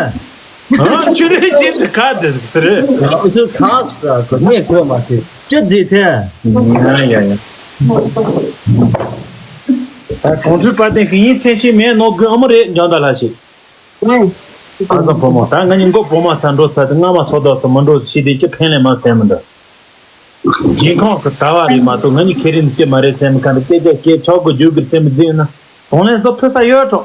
ཨ་ཆུ་རེ་ཅི་ཙི་ཁ་དེ་ཟིག་དེ་རེད། ཨུ་ཚོ་ཁ་ས་གོ་ནས་གོ་མ་དེ་ཅི་ཙི་དེ། ཡ་ཡ་ཡ། ད་གོང་ཁྲི་པ་དེ་གི་ཡིན་མཚན་ཤེས་མེད་ནོ་དགོས་ཨ་མོ་རེད་འཇོན་དང་ལྷ་ཆེ། ཨ་ཙམ་བུ་མོ་ད་ང་གཉིས་མགོ་བུ་མ་ཚ་འགྲོ་ཚ་དེ་རྔ་མ་སོ་ཏོག་ཏུ་མི་འགྲོ་ཤི་དེ་ཅི་ཕན་ལས་མ་ཟད་མི་འདུག་སྦྱིན་ཁང་གི་ལྟ་བ་རེད་མ་གཏོགས་ང་གཉིས་ཁེ་རིན་སྐྱེ་མ་རེད་ཚེ་མི་ཁ་འདི་སྐད་ཆ་སྐད་ཆོག་གི་རྒྱུག་གི་ཚེ་མི་འཛིན་ན་གདོང་ལེན་བཟོ་ཕོད་ས་ཡོད་ཀྲོ།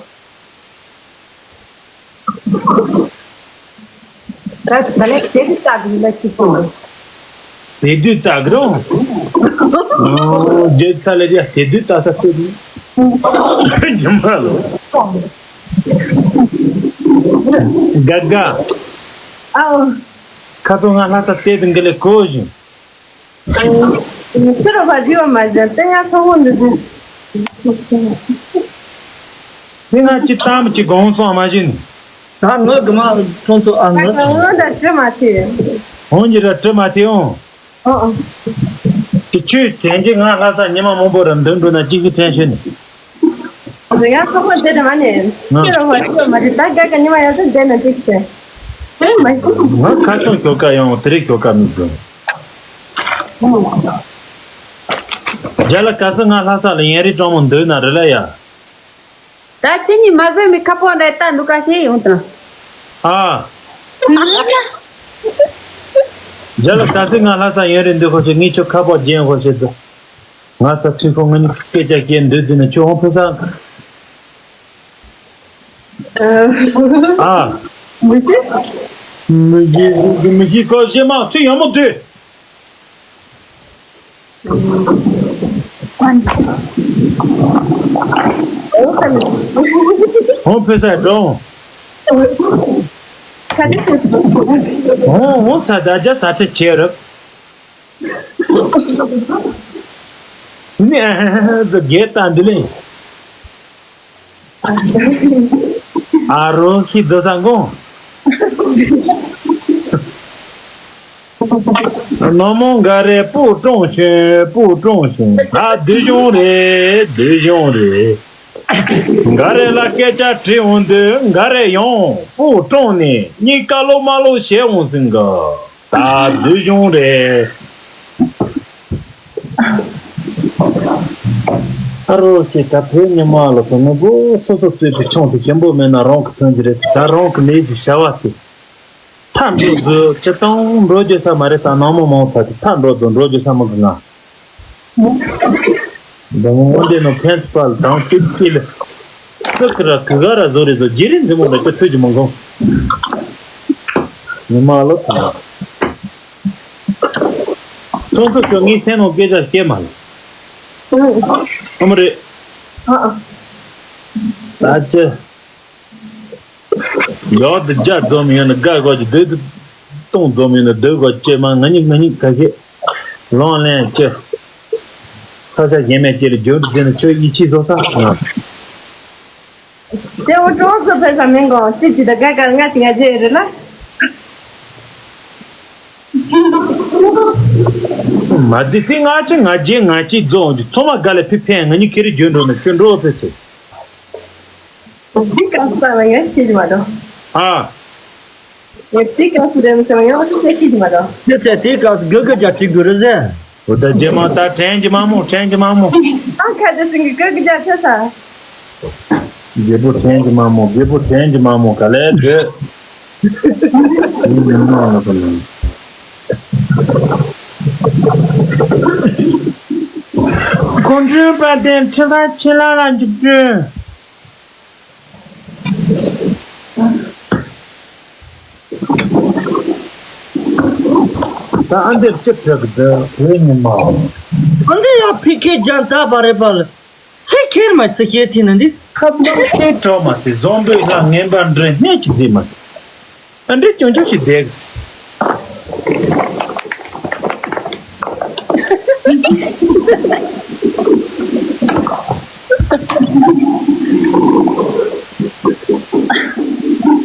ད་ད་ལེ་དེ་དུས་ལྟ་གི་ལ་ཅི་སོང་། དེ་དུས་ལྟ་གི་རོ། རྒྱལ་ཚ་ལེ་རྒྱ་དེ་དུས་ལྟ་ས་ཚོད་ནི། རྒྱུ་མ་ལོ། དགའ་དགའ། ཨའོ། ཁ་ཚོ་ང་ལྷ་ས་རྩེ་དུ་འགི་ལེ་གོ་བཞིན། སུ་རུ་བ་རི་བ་མ་བཞིན་ཏེ་ཡ་ཚོ་བོ་འདི་འདི། དེ་ང་ཅི་ཏམ་ཅི་གོང་སོང་མ་བཞིན། ད་ངོ་གི་མ་ཚོང་ཚོ་ཨ་ད་ངོ་ག་ངོ་ད་ཅི་མ་ཐེ། འོང་གི་ར་ཅི་མ་ཐེ་འོང་། ཨོ་ཨོ། དེ་ཆུ་དྲན་གྱི་ང་ལྷ་ས་ཉི་མ་མང་པོ་ར་འདུག་འགྲོ་ན་ཅི་གི་དྲན་ཤེས་ནི། ང་ཚོ་ཁོ་དེ་དེ་མ་ནས་ང་ཁྱེད་རང་ང་ཚོ་མ་རེད་ད་དགའ་དགའ་ཉི་མ་ཡང་ཚོ་བསྡད་ན་ཅི་ཟེར། ཨེ་མ་ཤི། ང་ཁ་ཆུང་ཁྱོ་ག་ཡང་དེ་རིགས་ཁྱོ་ག་མི་དགོས། རྒྱ་ལ་ག་ས་ང་ལྷ་ས་ལ་ཡན་རི་གྲོང་མོ་འདུག་ན་རེད་ལ་ཡ། ད་ཁྱེད་གཉིས་མ་བཟོས་མི་ཁ་པོ་འདྲ་ལྟ་འདུག་ག་ཤེས་ཡོང་དང་། ཨ། རྒྱ་ལ་ག་ས་ང་ལྷ་ས་ཡན་རི་འདུག་ཁོ་ཆེ་ངས་ཁྱོ་ཁ་པོ་རྒྱན་ཁོ་ཆེ་དུ། ང་ཚ་ཚུལ་ཁོ་ང་ནི་སྐད་ཆ་སྐད་འདོད་ཟིན་ན་ཁྱོད་ཧོང་ཕེ་ས། ཨ། མི་ཤེས། མི་ཤེས་མི་ཤེས་ཀོ་ཤེས་མ་ཚུལ་ཡང་མོ་ཚུལ། ཧོང་ཕེ་ས་གྲོང་། ཧོང་ཧོང་ཚ་ད་རྒྱ་ས་ཁྲི་ཆེ་རབ། ནི་ཨ་ཧ་ཧ་ཧ་ད་རྒྱལ་དང་འདི་ལེན། ཨ་རོ་ཁྱི་རྡོ་ས་འགོང་། ནོ་མོ་འགའ་རེ་སྤུ་ཀྲོང་ཞོན་སྤུ་ཀྲོང་ཞོན་ཨ་སྡུག་གཞུང་རེད་སྡུག་གཞུང་རེད། འགའ་རེ་ལ་སྐད་ཆ་དྲི་འོང་དུས་འགའ་རེ་ཡོང་སྤུ་ཀྲོང་ནས་གཉིས་ཀ་ལོ་མ་ལོ་བྱེད་འོང་ཟིན་གི། ད་སྡུག་གཞུང་རེད། ཨ་རོ་ཁྱེད་ད་བོད་ཉི་མ་ལ་ཚོ་ངོ་བོ་སོ་སོ་བཙོས་པའི་ཆུང་དེ་ཞིམ་པོ་མེད་ན་རང་གི་ཐོན་གྱི་རེད་ཟེར་ད་རང་གི་ལས་ཀྱི་བྱ་བ་དེ་ཐར་འགྲོ་རྒྱུ་ཅི་དང་འགྲོ་རྒྱུ་ས་མ་རེད་ད་ནང་མི་མང་ཚ་དེ་ཐར་འགྲོ་རྒྱུ་འགྲོ་རྒྱུ་ས་མི་གི་ང་། འདི་མོ་འདི་ནོ་ཕན་ཚུན་པ་ལ་དང་ཚིག་གཅིག་ལ། ཚིག་གི་ར་གི་ག་ར་བཟོ་རེ་བཟོ་རྗེ་རིན་འཛིན་མོ་འདྲ་ཅི་ཐུག་གི་མི་འགོང་། ཉི་མ་ལོ་ཐང་། ཚོང་ཚོ་ཁྱོད་ངའི་སེམས་ནང་སྐད་ཆ་སྐྱེ་མ་ལ། ཨ་མ་རེད། ད་ཅི། ཡག་ཏུ་རྒྱ་འཛོམས་ཡོད་ན་དགའ་གོ་གི། སྡུག་ཏུ་སྟོང་འཛོམས་ཡོད་ན་སྡུག་གོ་ཅེ་མ། ང་གཉིས་ང་གཉིས་ཁ་ཤས་ལོང་ལེན་ཅེ། ས་ཆ་གཞན་མའི་སྐྱེ་ལ་རྒྱུན་དུ་འཛིན་ན་ཁྱོད་ཡིད་ཆེས་བཟོ་ས་ང་། དེ་འུ་གྲོགས་སུ་ཕེབས་ས་མིན་གོ་ཅི་ཅི་ད་ག་ག་ང་ཅི་ང་ཅི་རེད་ལ། མ་རྫི་དེ་ང་ཅི་ང་རྗེས་ང་ཅི་རྫོང་གི་ཚོ་མ་ག་ལ་ཕི་ཕན་ང་གཉིས་ཁྱེར་རྒྱུན་འགྲོ་ན་ཁྱོད་འགྲོ་ཕེབས་ཚེ། འདི་ག་ས་ལ་ཡང་ཤེས་ཀྱི་མ་འདུག་ཨ། ངས་འདི་ག་ས་རེད་ཟེར་ན་ཡང་ཤེས་ཀྱི་མ་འདུག་དེ་ཚེ་དེ་ག་ས་ག་ག་རྒྱ་ཅིག་དགོས་རེད་ཟེར། འོ་ད་རྗེས་མ་ད་དྲན་གྱི་མ་མོ་དྲན་གྱི་མ་མོ། ཨ་ཁ་དེ་སིང་གི་ག་ག་རྒྱ་ཆེ་ས། རྒད་པོ་དྲན་གྱི་མ་མོ། རྒད་པོ་དྲན་གྱི་མ་མོ་ག་ལས་དེ། ཡིན་ནམ་ལ་ག་ལ། ཁོང་ཁྲོའི་དཔལ་ལྡན་ཁྲི་ལྷ་ཁྱེད་ལ་ལ་འཇུག་རྒྱུ། ད་ཨ་འདིར་ཅི་དྲག་གི་འདུག་བོད་ཉི་མ། ཨ་འདི་ཡང་ཕི་ཁེ་རྒྱ་ད་བ་རེད་པ་ལ། ཚེ་ཁེར་མ་ཚེ་ཁེར་ཐི་ན་འདི། ཁ་བཏང་ཁེ་གྲོགས་མ་དེ་བཟང་པོའི་ལྷ་ངན་པ་འདྲེ་སྣེ་གཅིག་འཛིན་མ་དེ། ཨ་འདྲེ་ཅུང་ཅུང་ཞིག་བསྡད།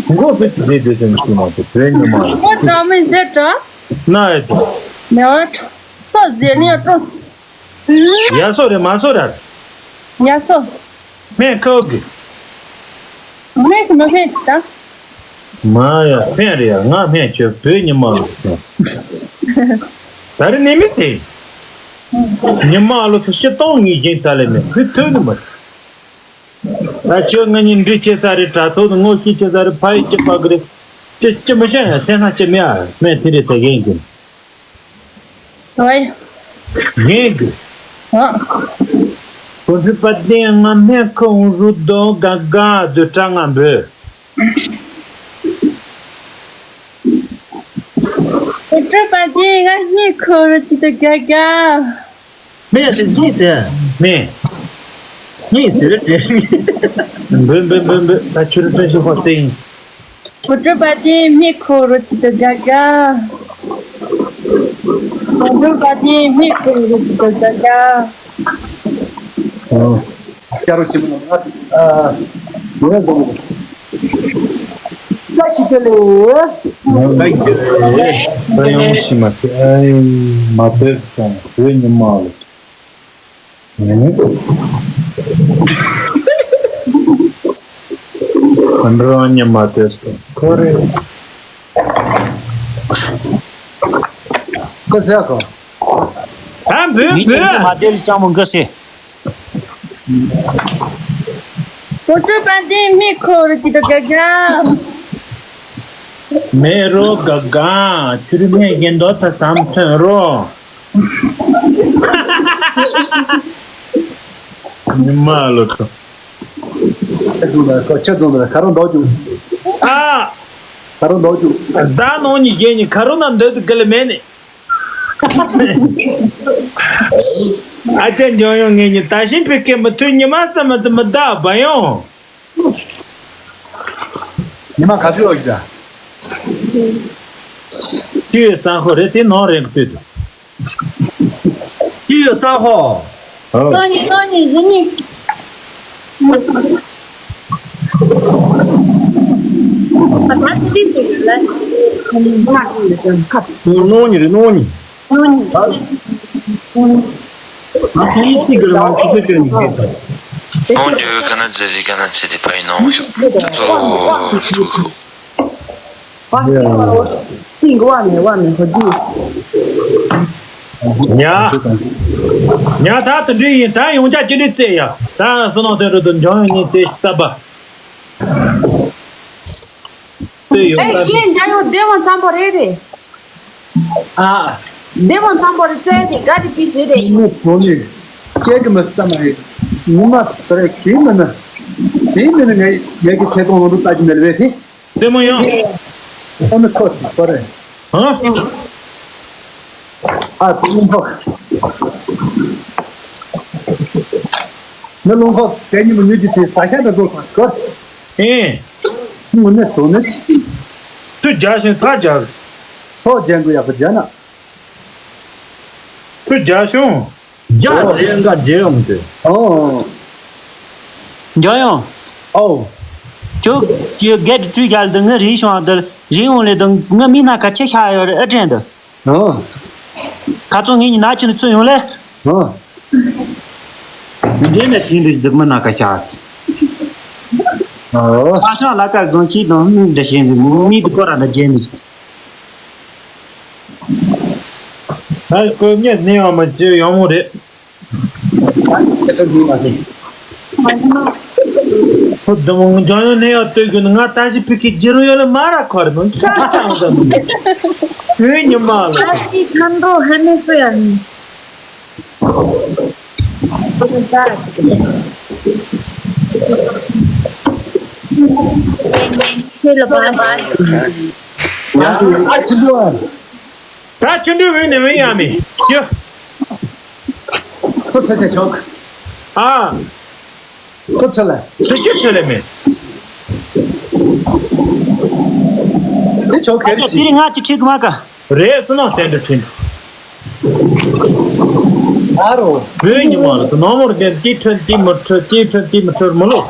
མགོ་བོད་ཀྱི་རེད་འདོད་ཟེར་ནས་ཤི་མ་ཐུབ་བོད་ཉི་མ་ལ། ཨོ་གྲངས་མེད་ཟེར་གྲངས། ན་ཨེ་ཏོ། མེ་བ་གྲངས་སོ་ཟེར་ནས་སྤྲོ། ཡ་སོ་རེད་མ་སོ་ར། ཡ་སོ། སྨན་ཁ་བོ་གི། སྨན་གི་མ་སྨན་གི་ད། མ་ཡ་ཕན་རེད་ཡ། ང་སྨན་བྱོས་བོད་ཉི་མ་ལ། ད་རེ་ནས་མི་ཚེ། ཉི་མ་ལོ་ཚོ་ཤི་སྟོང་ཉིས་བཞིན་ད་ལས་མེད་བུ་ཐུག་ནི་མ་ཚེ། ད་ཁྱོད་ང་གཉིས་འདྲི་ཆེ་ས་རེད། དྲ་ཐོག་ཏུ་ངོ་ཤེས་ཆེ་ས་རེད། ཕ་ཡི་ཅི་ཕ་གི་རེད། ཅི་ཅི་མི་ཤེས་ཡ། སེམས་ཁ་ཅི་མེད་ཨ། སྨན་དེ་རེད་ཚེ་རྒན་གྱི། ཨོའི། རྒན་གྱི། ཨ། གོ་འཕྲོད་པ་དེ་ང་སྨན་ཁོང་རུ་དོ་ག་ག་དུ་གྲང་ང་འབོད། གོ་འཕྲོད་པ་དེ་ང་སྨན་ཁོང་རུ་དེ་དུ་ག་ག། སྨན་ཟེར་གཉིས་ཟེར། སྨན། གཉིས་ཟེར་རེད། འབོད་འབོད་འབོད་འབོད། ད་ཁྱོད་བཀྲ་ཤིས་ཧོ་སྟེང་། གོ་འཕྲོད་པ་དེ་སྨན་ཁོང་རུ་དེ་དུ་ག་ག། གོ་འཕྲོད་པ་དེ་སྨན་ཁོང་རུ་དེ་དུ་ག་ག། ཨོ། སྐྱ་རོ་ཆེན་པོ་ང་ཨ་ངས་བཟོ། ད་ཅི་ལས། ད་ཡོང་ཞིག་མ་ཐེ་ཨ་མ་ཐེ་སོང་བོད་ཉི་མ་ལ། ཨ་འགྲོ་ཉི་མ་ཐེ་སོང་ཁོ་རེ། ཁོ་ཟེར་ཁོ། ཨ་འབོད་འབོད། མ་དེ་ལ་ཅང་མོ་འགའ་སེ། གོ་འཕྲོད་པ་དེ་སྨན་ཁོང་རུ་དེ་དུ་ག་ག། མེ་རོ་ག་ག་ཁྱུར་མེད་གྱེན་རྡོ་ཚ་ཙམ་ཐོན་རོ། ཉི་མ་ལོ་ཚོ། ཁྱེད་ཚོ་ལ་ཁོ་ཁྱེད་ཚོ་ལ་ཁ་རོ་འདོགས་རྒྱུ། ཨ། ཁ་རོ་འདོགས་རྒྱུ། ད་ནང་ཉི་གྱེན་ཉི་ཁ་རོ་ན་འདོད་དུ་ག་ལ་མེད་ནི། ཨ་ཅག་འཇོན་ཡོང་ངེད་གཉིས་ད་ཤིང་ཕུད་སྐད་མི་ཐུབ། ཉི་མ་ས་མ་ཙི་མི་བདག་བ་ཡོང་། ཉི་མ་ག་ཚོད་ཡོད་ཀྱི་ད། ཅི་ཡོད་ས་ཧོ་རེད་དེ་ནང་རེད་ཀི་ལྟོས་དུ། ཅི་ཡོད་ས་ཧོ། ཨོ། ཏོ་ནི་ཏོ་ནི་ཟི་ནི། ཨ་ད་ཏི་ཏི་ཟེར་གི་ལ། ཁ་ཏི་ཏི་ཟེར་གི་ལ། ནོ་ནི་རེད་ནོ་ནི། ཨ་ནི་ང་ཚོ་ཡིན་གཅིག་གི་ལ་ང་ཚོ་ཚོ་ཅན་གྱི་སྐད་ཆ། ནོ་འཇུ་ག་ན་ཛི་རི་ག་ན་ཚེ་དི་ཕ་ཡི་ནོ་ཡོ། ད་ཚོ་ཐུག་ཧུ། ཉ། ཉ་ད་དུ་འདྲི་ཡིན། ད་ཡོང་ཆ་ཅི་འདྲི་རྩེ་ཡ། ད་སུ་ནང་དོན་རུ་དུ་འཇོང་ཡོང་ཉིན་རྩེ་ས་བ། ལྟོས་ཡོང་ཨེ་ད། ཡིན་འཇའ་ཡོང་བདེ་མོ་འཚམ་པོ་རེད་རེད། ཨ། བདེ་མོ་འཚམ་པོ་རེད་ཙེ་དེ་ག་རེ་ཀྱི་ཞེ་རེད། མི་བོ་ནི་ཅེ་གི་མི་ས་མ་རེད། ཉི་མ་ཚོ་རེ་གི་མི་ན། དེ་མི་ན་ངས་ཡ་གི་ཁེ་གཏོང་ལོ་འདུག་ལྟ་གི་མེད་རེད་དེ། ལྟད་མོ་ཡང་། ཨ་ནི་ཁོ་ཚོ་རེད། ཧ། ཨ་དེ་ཡིན་ཐོག་ནི་ལུང་ཁོག་དེ་ཉི་མ་ཉུལ་གྱི་དེ་ས་ཤ་འདྲ་བཟོ་ཚང་གོ། ཨེ། དངོས་གནས་དོ་ནི། ཁྱོད་རྒྱག་ཤིང་ཕར་རྒྱག་ཐོག་རྒྱག་དགོས་ཡག་པོ་རྒྱག་ན། ཁྱོད་རྒྱག་ཤོང་། རྒྱག་ཨོ། རེ་འགའ་རྒྱལ་ཡོང་དུས། ཨོ། རྒྱལ་ཡོང་། ཨོ། ཁྱོད་ཀྱི་སྒེར་གྱི་བཀྲུས་རྒྱལ་འདི་ངའི་རིག་བྱུང་འདི་རིག་འོང་ལས་དང་ངའི་མི་སྣ་ཁ་ཆེ་ཤ་ཡོད་རེད་ཨེ་དྲན་འདི། ཨོ། ཁ་ཚོ་ངེད་གཉིས་ན་ཆུ་ནས་ཚུར་ཡོང་ལེ། ཨོ། འདི་ནས་ཤིང་འདི་འདི་མི་སྣ་ཁ་ཤ། ཨོ། ཁ་ཤང་ལ་ཀ་བཟང་ཤིག་དང་མི་འདྲ་ཞིག་འདི་མི་འདི་ཀོ་ར་འདྲ་རྒྱན་འདི། ད་སྐུ་ཉིད་ནི་ཡང་མི་བྱེད་ཡང་མོ་རེད། ཁོ་དུ་མོ་འཇོན་ཡོད་ནས་ཡོད་ལྟོས་གི་ང་ད་ཞིག་ཕི་ཁི་རྒྱུ་རུ་ཡོད་ལ་མ་ར་ཁོར་མོ་ཁ་ཐང་ཟ་མོ་ཁོའི་ཉི་མ་ལ། ཁ་ཅིག་ཐན་འགྲོ་ཧ་ནས་སུ་ཡང་། ཁྱེད་ལ་བ། ཡ་ཨ་ཁྱི་ཟོ། ད་ཆུ་འདྲུད་འོད་ནས་འོད་ཡ་མེད་ཀྱི། ཁོ་ཚ་ཚ་ཆོག་ཨ། ཁོ་ཚ་ལ། སྲི་ཁྱི་ཚ་ལ་མེད། དེ་ཆོག་གལ་ཆེ། དེ་རིང་ང་ཅི་ཁྲིད་གི་མ་ག་རེད་སུ་ནང་བསྟན་འདྲི་ཁྲིད། ཨ་རོ། བོད་ཉི་མ་ལ་དུ་ནང་མོར་བསྟན་ཏི་ཁྲིད་ཏི་མི་ཁྲིད་ཏི་ཁྲིད་ཏི་མི་ཁྲིད་མི་ལོ།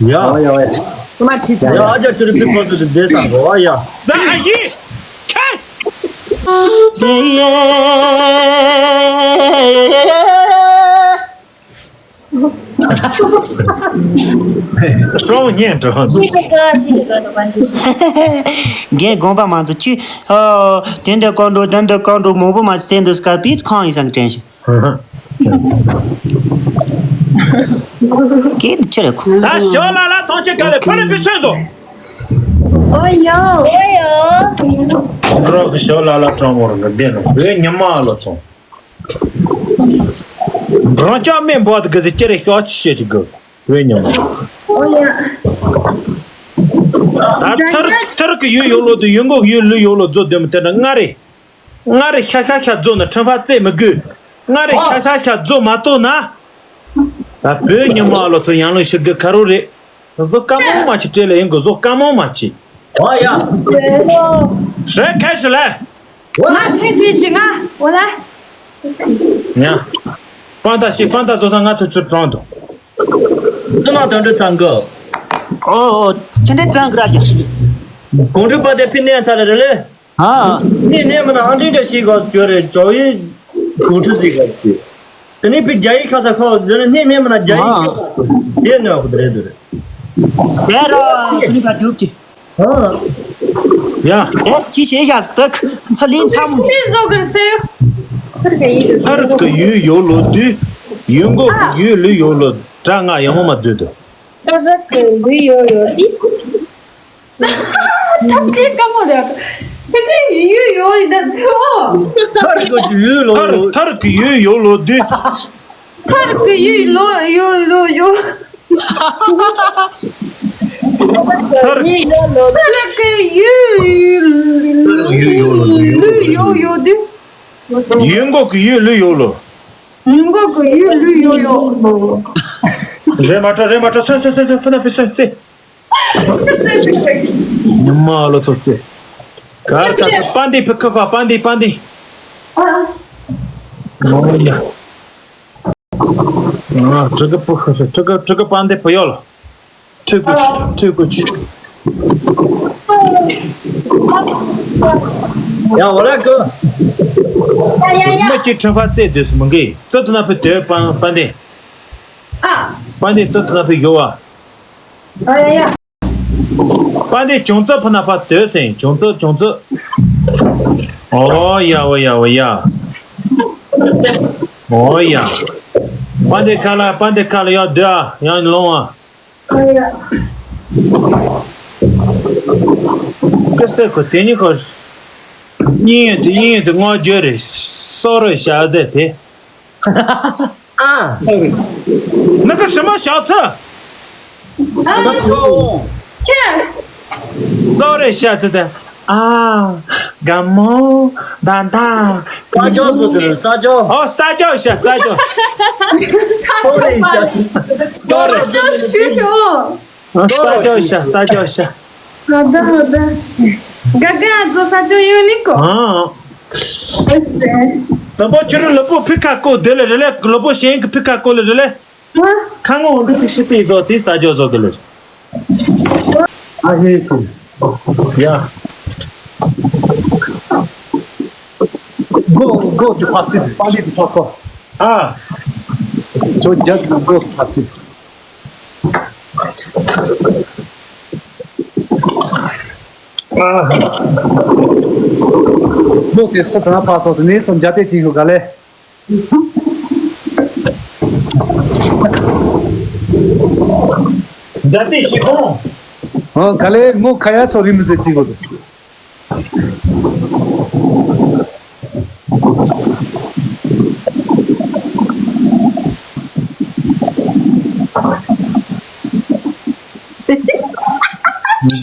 ཡ། ཡ་ཡ་ཡ། ཁྱོད་མ་ཁྲིད་ཚར་ཡ། ཡ་ཨ་ཅག་ཁྱོད་རིག་པའི་སྐོར་དུ་བསྡད་དང་གོ་བ་ཡ། ད་ཨ་ཡེ། ཁྱེད། ཀྲོང་ཉན་ཀྲོང་། ཤི་ཤི་ག་ཤི་ཤི་ག་དང་པན་ཅུ་ཤི། རྒན་དགོངས་པ་མ་ཚོ་ཁྱོད། ཨ། དེ་འདྲ་བཀའ་འགྲོ་དེ་འདྲ་བཀའ་འགྲོ་མང་པོ་མ་ཚོ་དེ་འདྲ་སྐབས་པིས་ཁང་ཡིན་ས་གི་དྲན་ཤི། ཧ་ཧ། སྐད་དུ་ཁྱེར་རེ་ཁུ། ད་ཞོ་ལ་ལ་ཐང་ཆེ་ག་ལེ་ཕ་རི་པི་སོན་དོ། ཨོ་ཡོ། ཨོ་ཡོ། འགྲོ་གི་ཞོ་ལ་ལ་གྲོང་མོར་ངི་བདེ་ནོ་བོད་ཉི་མ་ལོ་ཚོང་། འགྲོང་ལྕགས་མེ་འབོད་གི་ཟི་ཅེ་རེ་ཤོག་ཆི་ཤེ་ཅི་གི་ཟི་བོད་ཉི་མ། ཨོ་ཡ། ད་ཐར་ཐར་གི་ཡུལ་ཡོ་ལོ་དུ་ཡུལ་འགོག་ཡུལ་ལུ་ཡོ་ལོ་རྫོ་དེ་མི་དེ་འདྲ་ང་རེ། ང་རེ་ཤ་ཤ་ཤ་རྫོ་ན་ཁྲིམས་ཕ་རྩེ་མི་དགོས། ང་རེ་ཤ་ཤ་ཤ་རྫོ་མ་གཏོགས་ན། ད་བོད་ཉི་མ་ལོ་ཚོ་ཡང་ལོ་ཤི་དགོས་ཁ་རོ་རེད། བཟོ་དཀའ་མོ་མ་ཅི་སྤྲད་ལ་ཡིན་གོ་བཟོ་དཀའ་མོ་མ་ཅི། ཨོ་ཡ། ཧེ། ཁ་ཤི་ལ། ང་ཁ་ཤི་ཅི་ང་འོ་ལ། ཡ། ཕན་ཐ་ཤི་ཕན་ཐ་བཟོ་ས་ང་ཚོ་ཚུར་དྲང་དོ། ཙི་མ་དོན་འགྲུབ་ཚང་གི། ཨོ་ཨོ། ཁྱེད་འདྲ་དྲང་གི་ར་ཀྱ། གོང་དྲུག་པ་དེ་ཕི་ནས་ཚ་ལ་རེད་ལེ། ཨ། ནས་ནས་མ་ན་ཨང་ཀྲིན་འདྲ་ཞིག་ག་བཅོས་རེད་ཇོ་ཡི་གོང་ཁྲི་ཟིག་ག་བཅོས། དེ་ནས་ཕི་རྒྱ་ཡིག་ཁ་ས་ཁ་བ་ཟེར་ནས་ནས་ནས་མ་ན་རྒྱ་ཡིག་ཨ། ཤོག་ག་དེ་ནས་ཨ་ཁུ་དེ་རེད་དུ་རེད། དེ་ར་ཁུ་ནི་ག་རྒྱུག་གི། ཨ། ཡ། དེ་ཅི་ཤེས་ཡ་ཟིག་ཏག་ཚ་ལིན་ཚ་མོ། ནས་བཟོ་གར་སེ། ཐར་གི་ཡུལ་ཡོ་ལོ་དུས། ཡུལ་འགོ་ཨ། ཡུལ་ལུས་ཡོ་ལོ་དྲ་ང་ཡ་མོ་མ་བརྫོས་དུ། ཐར་གི་ལུས་ཡོ་ཡོ་དི། ཐབས་ཀྱི་དཀའ་མོ་རེད། ཕྱི་དྲིལ་ཡུལ་ཡོད་ཡིན་ན་ཚོ། ཐར་གི་ཡུལ་ལོ། ཐར་ཐར་གི་ཡུལ་ཡོད་ལོ་དུས། ཐར་གི་ཡུལ་ལོ་ཡོད་ལོ་ཡོད། ཐར་ཡུལ་ཡོད་ལོ། ཐར་གི་ཡུལ་ལུས་ཡོད་ཡོད་དུས། ཡུལ་འགོ་གི་ཡུལ་ལུས་ཡོད་ལོ། ཡུལ་འགོ་གི་ཡུལ་ལུས་ཡོད་ཡོད། རེད་མ་ཏྲ་རེད་མ་ཏྲ་སོན་སོན་སོན་སོན་ཕུ་ན་ཕུ་སོན་ཙེ། ཉི་མ་ལོ་ཚོ་ཙེ། གར་ཁ་ཁ་པན་དེ་ཕི་ཁ་ཁ་པན་དེ་པན་དེ། ཨ། ཨོ་ཡ། ཨ་ཀྲི་ཀ་པུ་ཁ་ཤ་ཀྲི་ཀ་ཀྲི་ཀ་པན་དེ་པུ་ཡོ་ལ། ཐུག་གུ་ཆི་ཐུག་གུ་ཆི། ཡ་ཝ་ལ་ཀོ། ཡ་ཡ་ཡ། མ་ཅི་ཁྲིམས་ཁ་རྩེ་དུས་སུ་མི་འགི་ཙི་ཐུ་ན་པི་དོད་པན་པན་དེ། ཨ། པན་དེ་ཙི་ཐུ་ན་པི་ཡོ་བ། ཨ་ཡ་ཡ། པ་འདི་ཅུང་ཙི་ཕུ་ན་ཕ་དོད་སེང་ཅུང་ཙི་ཅུང་ཙི། ཨོ་ཡ་ཨོ་ཡ་ཨོ་ཡ། ཨོ་ཡ། པ་འདི་ཁ་ལ་པ་འདི་ཁ་ལ་ཡང་སྡོད་ཨ་ཡང་ལོང་ཨ། ཀི་སེ་ཁོ་དེ་ཉིད་ཁོ། གཉིས་ཡོད་དེ་གཉིས་ཡོད་དེ་ངོ་བརྗོད་རེད། སོ་རོས་བྱ་ཟེར་དེ། ཨ། ནི་གི་ཧྲི་མོ་ཞག་ཚི། ཨ། ཁྱེད། ཏོ་རེ་ཤ་ཚི་ཏེ། ཨ། དགའ་མོ། ད་ད། ས་ཅོ་ཚོ་དེར་ས་ཅོ། ཨོ་ས་ཅོ་ཤ་ས་ཅོ། ས་ཅོ་པ། ས་ཅོ་ཤུ་ཤོ། ཨ། ས་ཀྱོག་ཤ། ས་ཀྱོག་ཤ། ཧ་ད་ཧ་ད། ག་ག་ཨ་ཛོ་ས་ཅོ་ཡོད་ལི་ཀོ། ཨ། ཨེ་སེ། དང་པོ་ཁྱོད་རང་ལུས་པོ་ཕི་ཁ་བཀོག་དེ་ལ་རེ་ལེ། ལུས་པོ་གཞན་གྱི་ཕི་ཁ་བཀོག་ལ་རེ་ལེ། ཨ། ཁ་ངོ་འདི་ཕི་ཤི་པི་ཟོ་དེ་ས་ཅོག་ཟོ་གི་ལེ། ཨ་ཧེ་ཁུ། ཡ། Go, go to passive. Only to talk. ཨ། ཁྱོད་རྒྱག་གི་go to passive. ཨ། ལོ་དེ་སུ་དང་ཕ་སོ་དེ་ནས་ཚོ་འཇའ་དེ་ཅིག་ཡོད་ག་ལེ། འཇའ་དེ་ཤི་ཁོང་། ཨ། ག་ལེ་ངོ་ཁ་ཡ་ཚོ་རི་མི་དེ་ཅིག་ཡོད།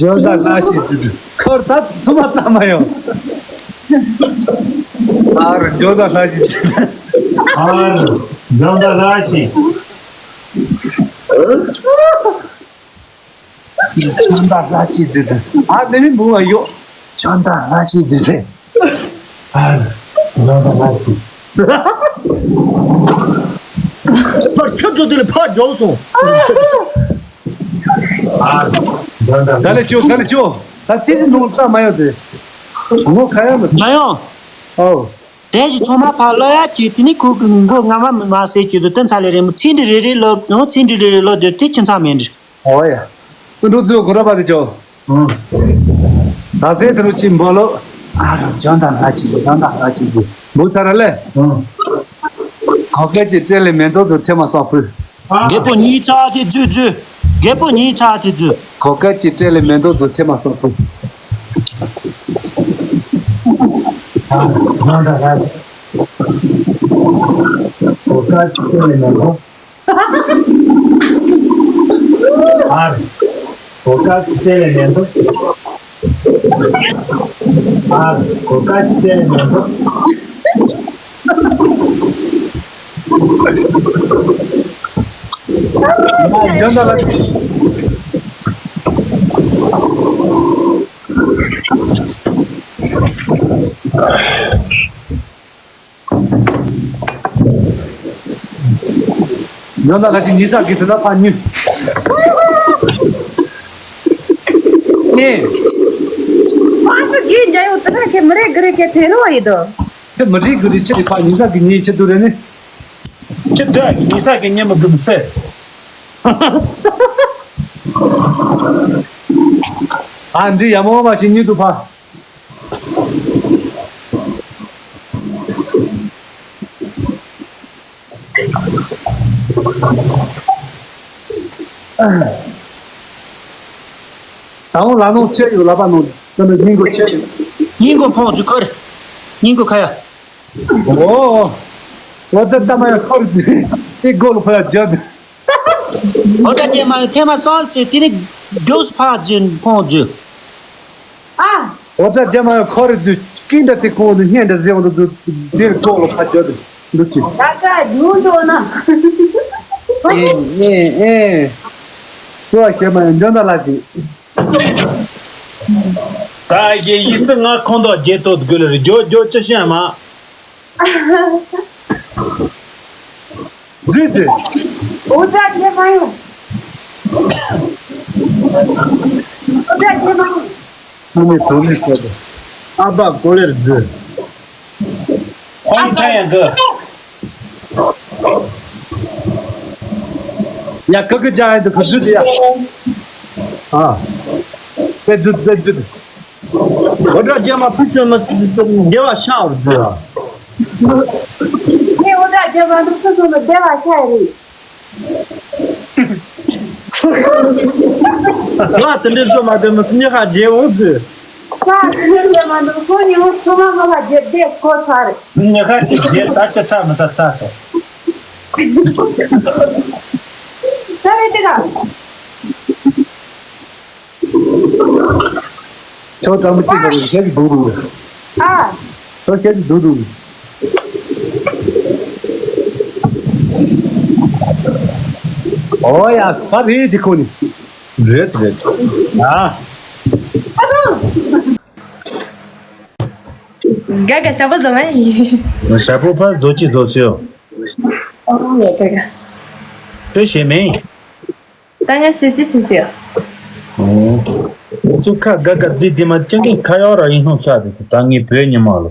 འཇོན་དང་ལྷ་ཞིག་ཅི། ཁོར་ད་ཚུ་མ་ལྟ་མ་ཡོང་། ཨ་རུ་འཇོན་དང་ལྷ་ཞིག་ཅི། ཨ་རུ་འཇོན་དང་ལྷ་ཞིག། ཆོན་ད་ལྷ་ཅི་འདི་དེ། ཨ་ནི་ནི་འབུ་བ་ཡོ། ཆོན་ད་ལྷ་ཅི་འདི་དེ། ཨ་ཆོན་ད་ལྷ་ཅི། ཕར་ཁྱོད་ཚོ་དེ་ལ་ཕར་འཇོག་སོང་། ཨ་ཆོན་ད་ལྷ། ག་ལེ་ཆོ་ག་ལེ་ཆོ། ད་ཏི་སི་ནོར་ད་མ་ཡོང་དེ། ངོ་ཁ་ཡ་མ་སོང་། མ་ཡོང་། ཨོ། དེ་ཞིག་ཚང་མ་ཕར་ལོ་ཡ་ཅི་དེ་ནི་ཁུ་ཁུ་མགོ་ང་མ་མ་ཟེར་གྱི་འདུག་ཏན་ཚ་ལེ་རེ་མོ་ཚིག་འདི་རེ་རེ་ལོ་ཡང་ཚིག་འདི་རེ་རེ་ལོ་དེ་དེ་ཁྱིམ་ཚང་མེད་འདྲི། ཨོ་ཡ། ཏུ་འགྲོ་ཚུ་གོ་ར་པ་དེ་ཆོ། ད་ཟེར་དུ་རུ་ཅི་འབོ་ལོ། ཨ་རོ་ཇོན་དང་ལྷ་ཅི་ཇོན་དང་ལྷ་ཅི་འབོ་ཚ་ར་ལེ། གོ་སྐལ་གྱི་སྤྲེལ་ལས་མེ་ཏོག་ཏུ་ཐེ་མ་སོག་པོས། རྒད་པོ་གཉིས་ཚ་དེ་རྫུས་རྫུས། རྒད་པོ་གཉིས་ཚ་དེ་རྫུས། གོ་སྐལ་གྱི་སྤྲེལ་ལས་མེ་ཏོག་ཏུ་ཐེ་མ་སོག་པོས། གོ་སྐལ་གྱི་སྤྲེལ་ལས་མེ་ཏོག་ཨར། གོ་སྐལ་གྱི་སྤྲེལ་ལས་མེ་ཏོག་ཨར། གོ་སྐལ་གྱི་སྤྲེལ་ལས་མེ་ཏོག་ཡོན་ད་ལ། ཡོན་ད་ལ་ཅི་ཉི་ས་གི་དེ་ན་ཕ་ཉུ། ཨེ། ཕ་སུ་གི་འཇའ་ཡོད་དེ་ན་ཁྱེད་མི་རེ་གི་རེ་ཁྱེད་དྲན་རོགས་ཡིན་དོ། ཁྱེད་མི་རེ་གི་རེ་ཁྱེད་ཕ་ཉི་ས་གི་ཉི་ཁྱེད་དུ་རེ་ནི། ཁྱེད་དྲན་ཉི་ས་གི་ཉི་མ་གི་མི་སེ། ཨ་འདི་ཡ་མོ་མ་ཅི་ཉི་དུ་ཕ། ད་འོང་ལ་ནོ་ཆེ་ཡོད་ལ་པ་ནོ་ད་ནི་སྙིང་གོ་ཆེ་ཡོད། སྙིང་གོ་ཕོང་ཅུ་ཁར། སྙིང་གོ་ཁ་ཡ། ཨོ། ཨོ་ད་ད་མ་ཡ་ཁོར་ཏི་གོ་ལ་ཕ་ཡ་ཇད། ཨོ་ད་ཏེ་མ་ཐེ་མ་སོང་སེ་ཏི་ནི་རྒྱོབས་ཕ་ཇུན་ཕོང་ཇུ། ཨ། ཨོ་ད་ཏེ་མ་ཁོར་ཏི་ཀིན་ད་ཏི་ཁོང་ཏི་ཉན་ད་ཟེ་འོ་ཏི་ཏི་ཏི་ཏི་ཏི་ཏི་ལོ་ཕ་ཇོ་ཏི་ཏི་ཏི། ད་ཀ་ཇུན་ཏོ་ན། ཨེ་ཨེ་ཨེ། ཏོ་ཤེ་མ་ཡོན་ད་ལ་ཅི། ད་ཡེ་ཡི་སི་ང་ཁོང་ཏོ་རྒྱལ་ཏོ་དགོས་ལ་རེ་ཇོ་ཇོ་ཅི་ཤེ་མ། ཛི་ཛི། འུ་ཙག་རྒྱལ་མ་ཡོང་། འུ་ཙག་རྒྱལ་མ་ཡོང་། ཨ་ནི་དོ་ནི་ཁྱོད་དོ། ཨ་བ་གོ་ལེར་ཛི། ཁོང་ཁ་ཡང་གི། ཡ་ཀ་ཀི་ཅག་ཡིན་དུ་ཁ་ཛུ་དི་ཡ། ཨ། པེ་ཛུ་པེ་ཛུ། འོ་དྲ་རྒྱ་མ་ཕུ་ཆོན་མ་ཚུ་ཚུ་ཚུ་བདེ་བ་ཤ་བར་འཛུལ་ཨ། ངས་འོ་དྲ་རྒྱ་མ་འདུག་ཚུ་ཚུ་ནི་བདེ་བ་ཤ་རེད། ང་དེ་འདྲའི་བཟོ་མ་དེ་མི་ཚུ་ཉི་ཁ་རྗེ་འོང་འཛུལ། ང་དེ་འདྲའི་བཟོ་མ་འདུག་སོ་ཉི་འོང་ཚོ་མ་ང་ལ་རྗེ་བདེ་གོ་ཚར། ཉི་ཁ་ཅིག་རྗེ་ད་ཅི་ཚར་མི་ད་ཚར་སོ། ཚར་རེད་དེ་ག་ཁྱོད་དང་པོ་གཅིག་པ་རེད་ཞེས་སྒུག་རུ། ཨ། ཁྱོད་ཞེས་སྒུག་རུ། ཨོ་ཡ་སྤར་རེད་དེ་ཁོ་ནི། རེད་རེད། ཨ། དགའ་དགའ་ཞབས་པ་བཟོ་མ་ཡིན། ཞབས་པ་ཕར་བཟོ་ཅི་བཟོ་ཤོག་ཨོ་ངས་དགའ་དགའ། ཁྱོད་ཞེ་མིང་། ད་ང་ཞེ་ཅི་ཞེ་ཅི། ཨོ། ཁྱོད་ཁ་དགའ་དགའ་རྫི་དེ་མ་ཅང་གི་ཁ་ཡོག་ར་ཡིན་སྣང་ཆགས་དེ་ད་ངའི་བོད་ཉི་མ་ལ།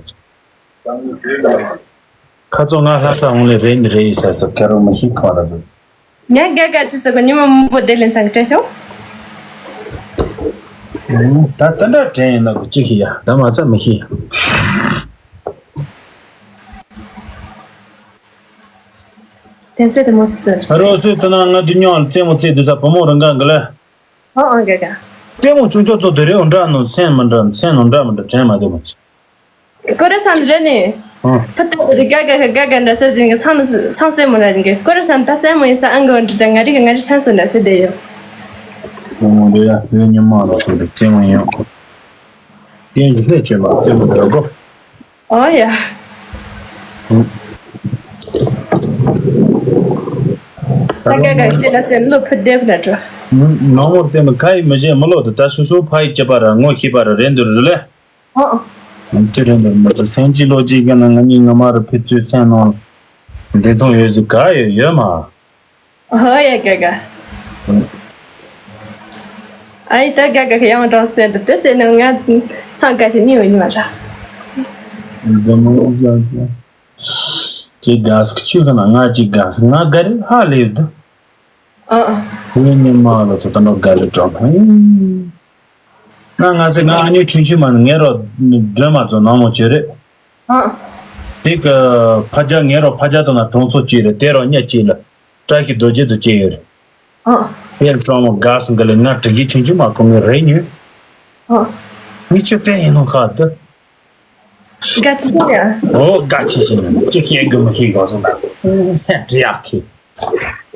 ཁ་ཚོ་ང་ལྷ་ས་འོང་ལེ་རེད་འདི་རེད་ཡིན་ས་ས་ཁ་རོ་མ་ཤི་ཁོ་ར་ཟེར། ངས་དགའ་དགའ་ཅི་ཟེར་གོ་ཉི་མ་མང་པོ་བསྡད་ལེ་ཚང་གི་བཀྲ་ཤོག་ད་ད་འདྲ་དྲན་ཡིན་ན་གོ་ཅི་ཤི་ཡ་ད་མ་ཚ་མི་ཤི། དེ་ཚེ་དེ་མོ་སི་ཙི། ཨ་རོ་སུས་ད་ན་ང་དུ་ཉོ་རྩེད་མོ་རྩེད་དུ་ས་བུ་མོ་རང་གང་གི་ལེ། ཨོ་ཨོ་དགའ་དགའ། རྩེད་མོ་ཆུང་ཆུང་ཚོ་དེ་རེད་འདྲ་ནོ་སེམས་མི་འདྲ་སེམས་ནོ་འདྲ་མི་འདྲ་དྲན་མ་བདེ་མོ་ཚེ། ཀོ་རེ་སན་རེད་ནི། ཨང་། ཕུ་ཏ་རེ་དགའ་དགའ་ཁ་དགའ་དགའ་འདྲ་ཟེར་དེ་གི་སང་སང་སེ་མོ་ར་དེ་གི་ཀོ་རེ་སན་ད་སེ་མོ་ཡིན་ས་ཨང་གི་འདྲ་ང་རི་གི་ང་རི་སན་སོ་འདྲ་ཟེར་དེ་ཡོད། ཨོ་མོ་རེ་ཡ་བོད་ཉི་མ་ལ་སོང་དེ་རྩེད་མོ་ཡིན། རྟེན་གྱི་ལྷད་བྱེད་པ་རྩེད་མོ་འདྲ་གོ། ཨོ་ཡ། ཨང་། ད་དགའ་དགའ་དེ་ལ་སེ་ལོ་ཕུ་དེ་ཕུ་ན་འགྲོ། ནང་མོར་བལྟས་ན་ཁ་ཡི་མི་བྱེད་མི་ལོ་དེ་ད་སོ་སོ་ཕ་ཡི་སྐྱེས་པ་ར་ངོ་ཤེས་པ་ར་རེད་འདུག་རེད་ལེ། ཨོ། དེ་རིང་འདིར་མི་ཚེ་སེམས་ཀྱི་ལོ་གཅིག་གི་ནང་ང་གཉིས་ང་མ་རུ་ཕེབས་ཚུལ་སེམས་ནང་བདེ་ཐང་ཡོད་ཟིག་ག་ཡོད་ཡོད་མ། ཨོ་ཡ་དགའ་དགའ། ཨ་ཡི་ད་དགའ་དགའ་གི་ཡང་གྲོང་སེ་འདི་དེ་སེ་ནང་ང་སང་ག་ཞིག་གཉིས་ཡོད་ཉི་མ་ར། འདི་མོ་དགའ་དགའ། ཅི་དགའ་སྐྱིད་ཆུ་ག་ན་ང་ཅི་དགའ་ང་དགའ་རི་ཧ་ལས་འདི། ཨ། ཁོའི་ཉི་མ་ལ་ཚོ་ད་འགྲོ་དགའ་ལེ་གྲོགས་ཕན། ང་ང་ཟེར་ང་ཨ་ཉོ་ཆུང་ཆུང་མ་ནི་ངའི་རོ་སྒྲོལ་མ་ཚོ་ནང་མོ་བྱོས་རེད། ཨ། དེ་གི་ཕ་རྒྱ་ངའི་རོ་ཕ་རྒྱ་དང་ན་གྲོང་ཚོ་གཅིག་རེད་དེ་རོ་གཉའ་གཅིག་ལ་བཀྲ་ཤིས་རྡོ་རྗེ་ཚོ་གཅིག་ཡོད་རེད། ཨ། དེར་གྲོང་མོ་དགའ་སང་གི་ལེ་ང་དྲི་གི་ཆུང་ཆུང་མ་ཁོ་ངའི་རེ་ཉོས། ཨ། ངི་ཆོས་དེ་ཡིན་ནོ་ཁ་དུ། དགའ་ཆེ་ཆེ་ཡ། ཨོ་དགའ་ཆེ་ཆེ་ཡ་ཅི་ཤེས་དགོས་མི་ཤེས་གོ་སོང་ད་སེམས་འདྲི་ཡག་གི།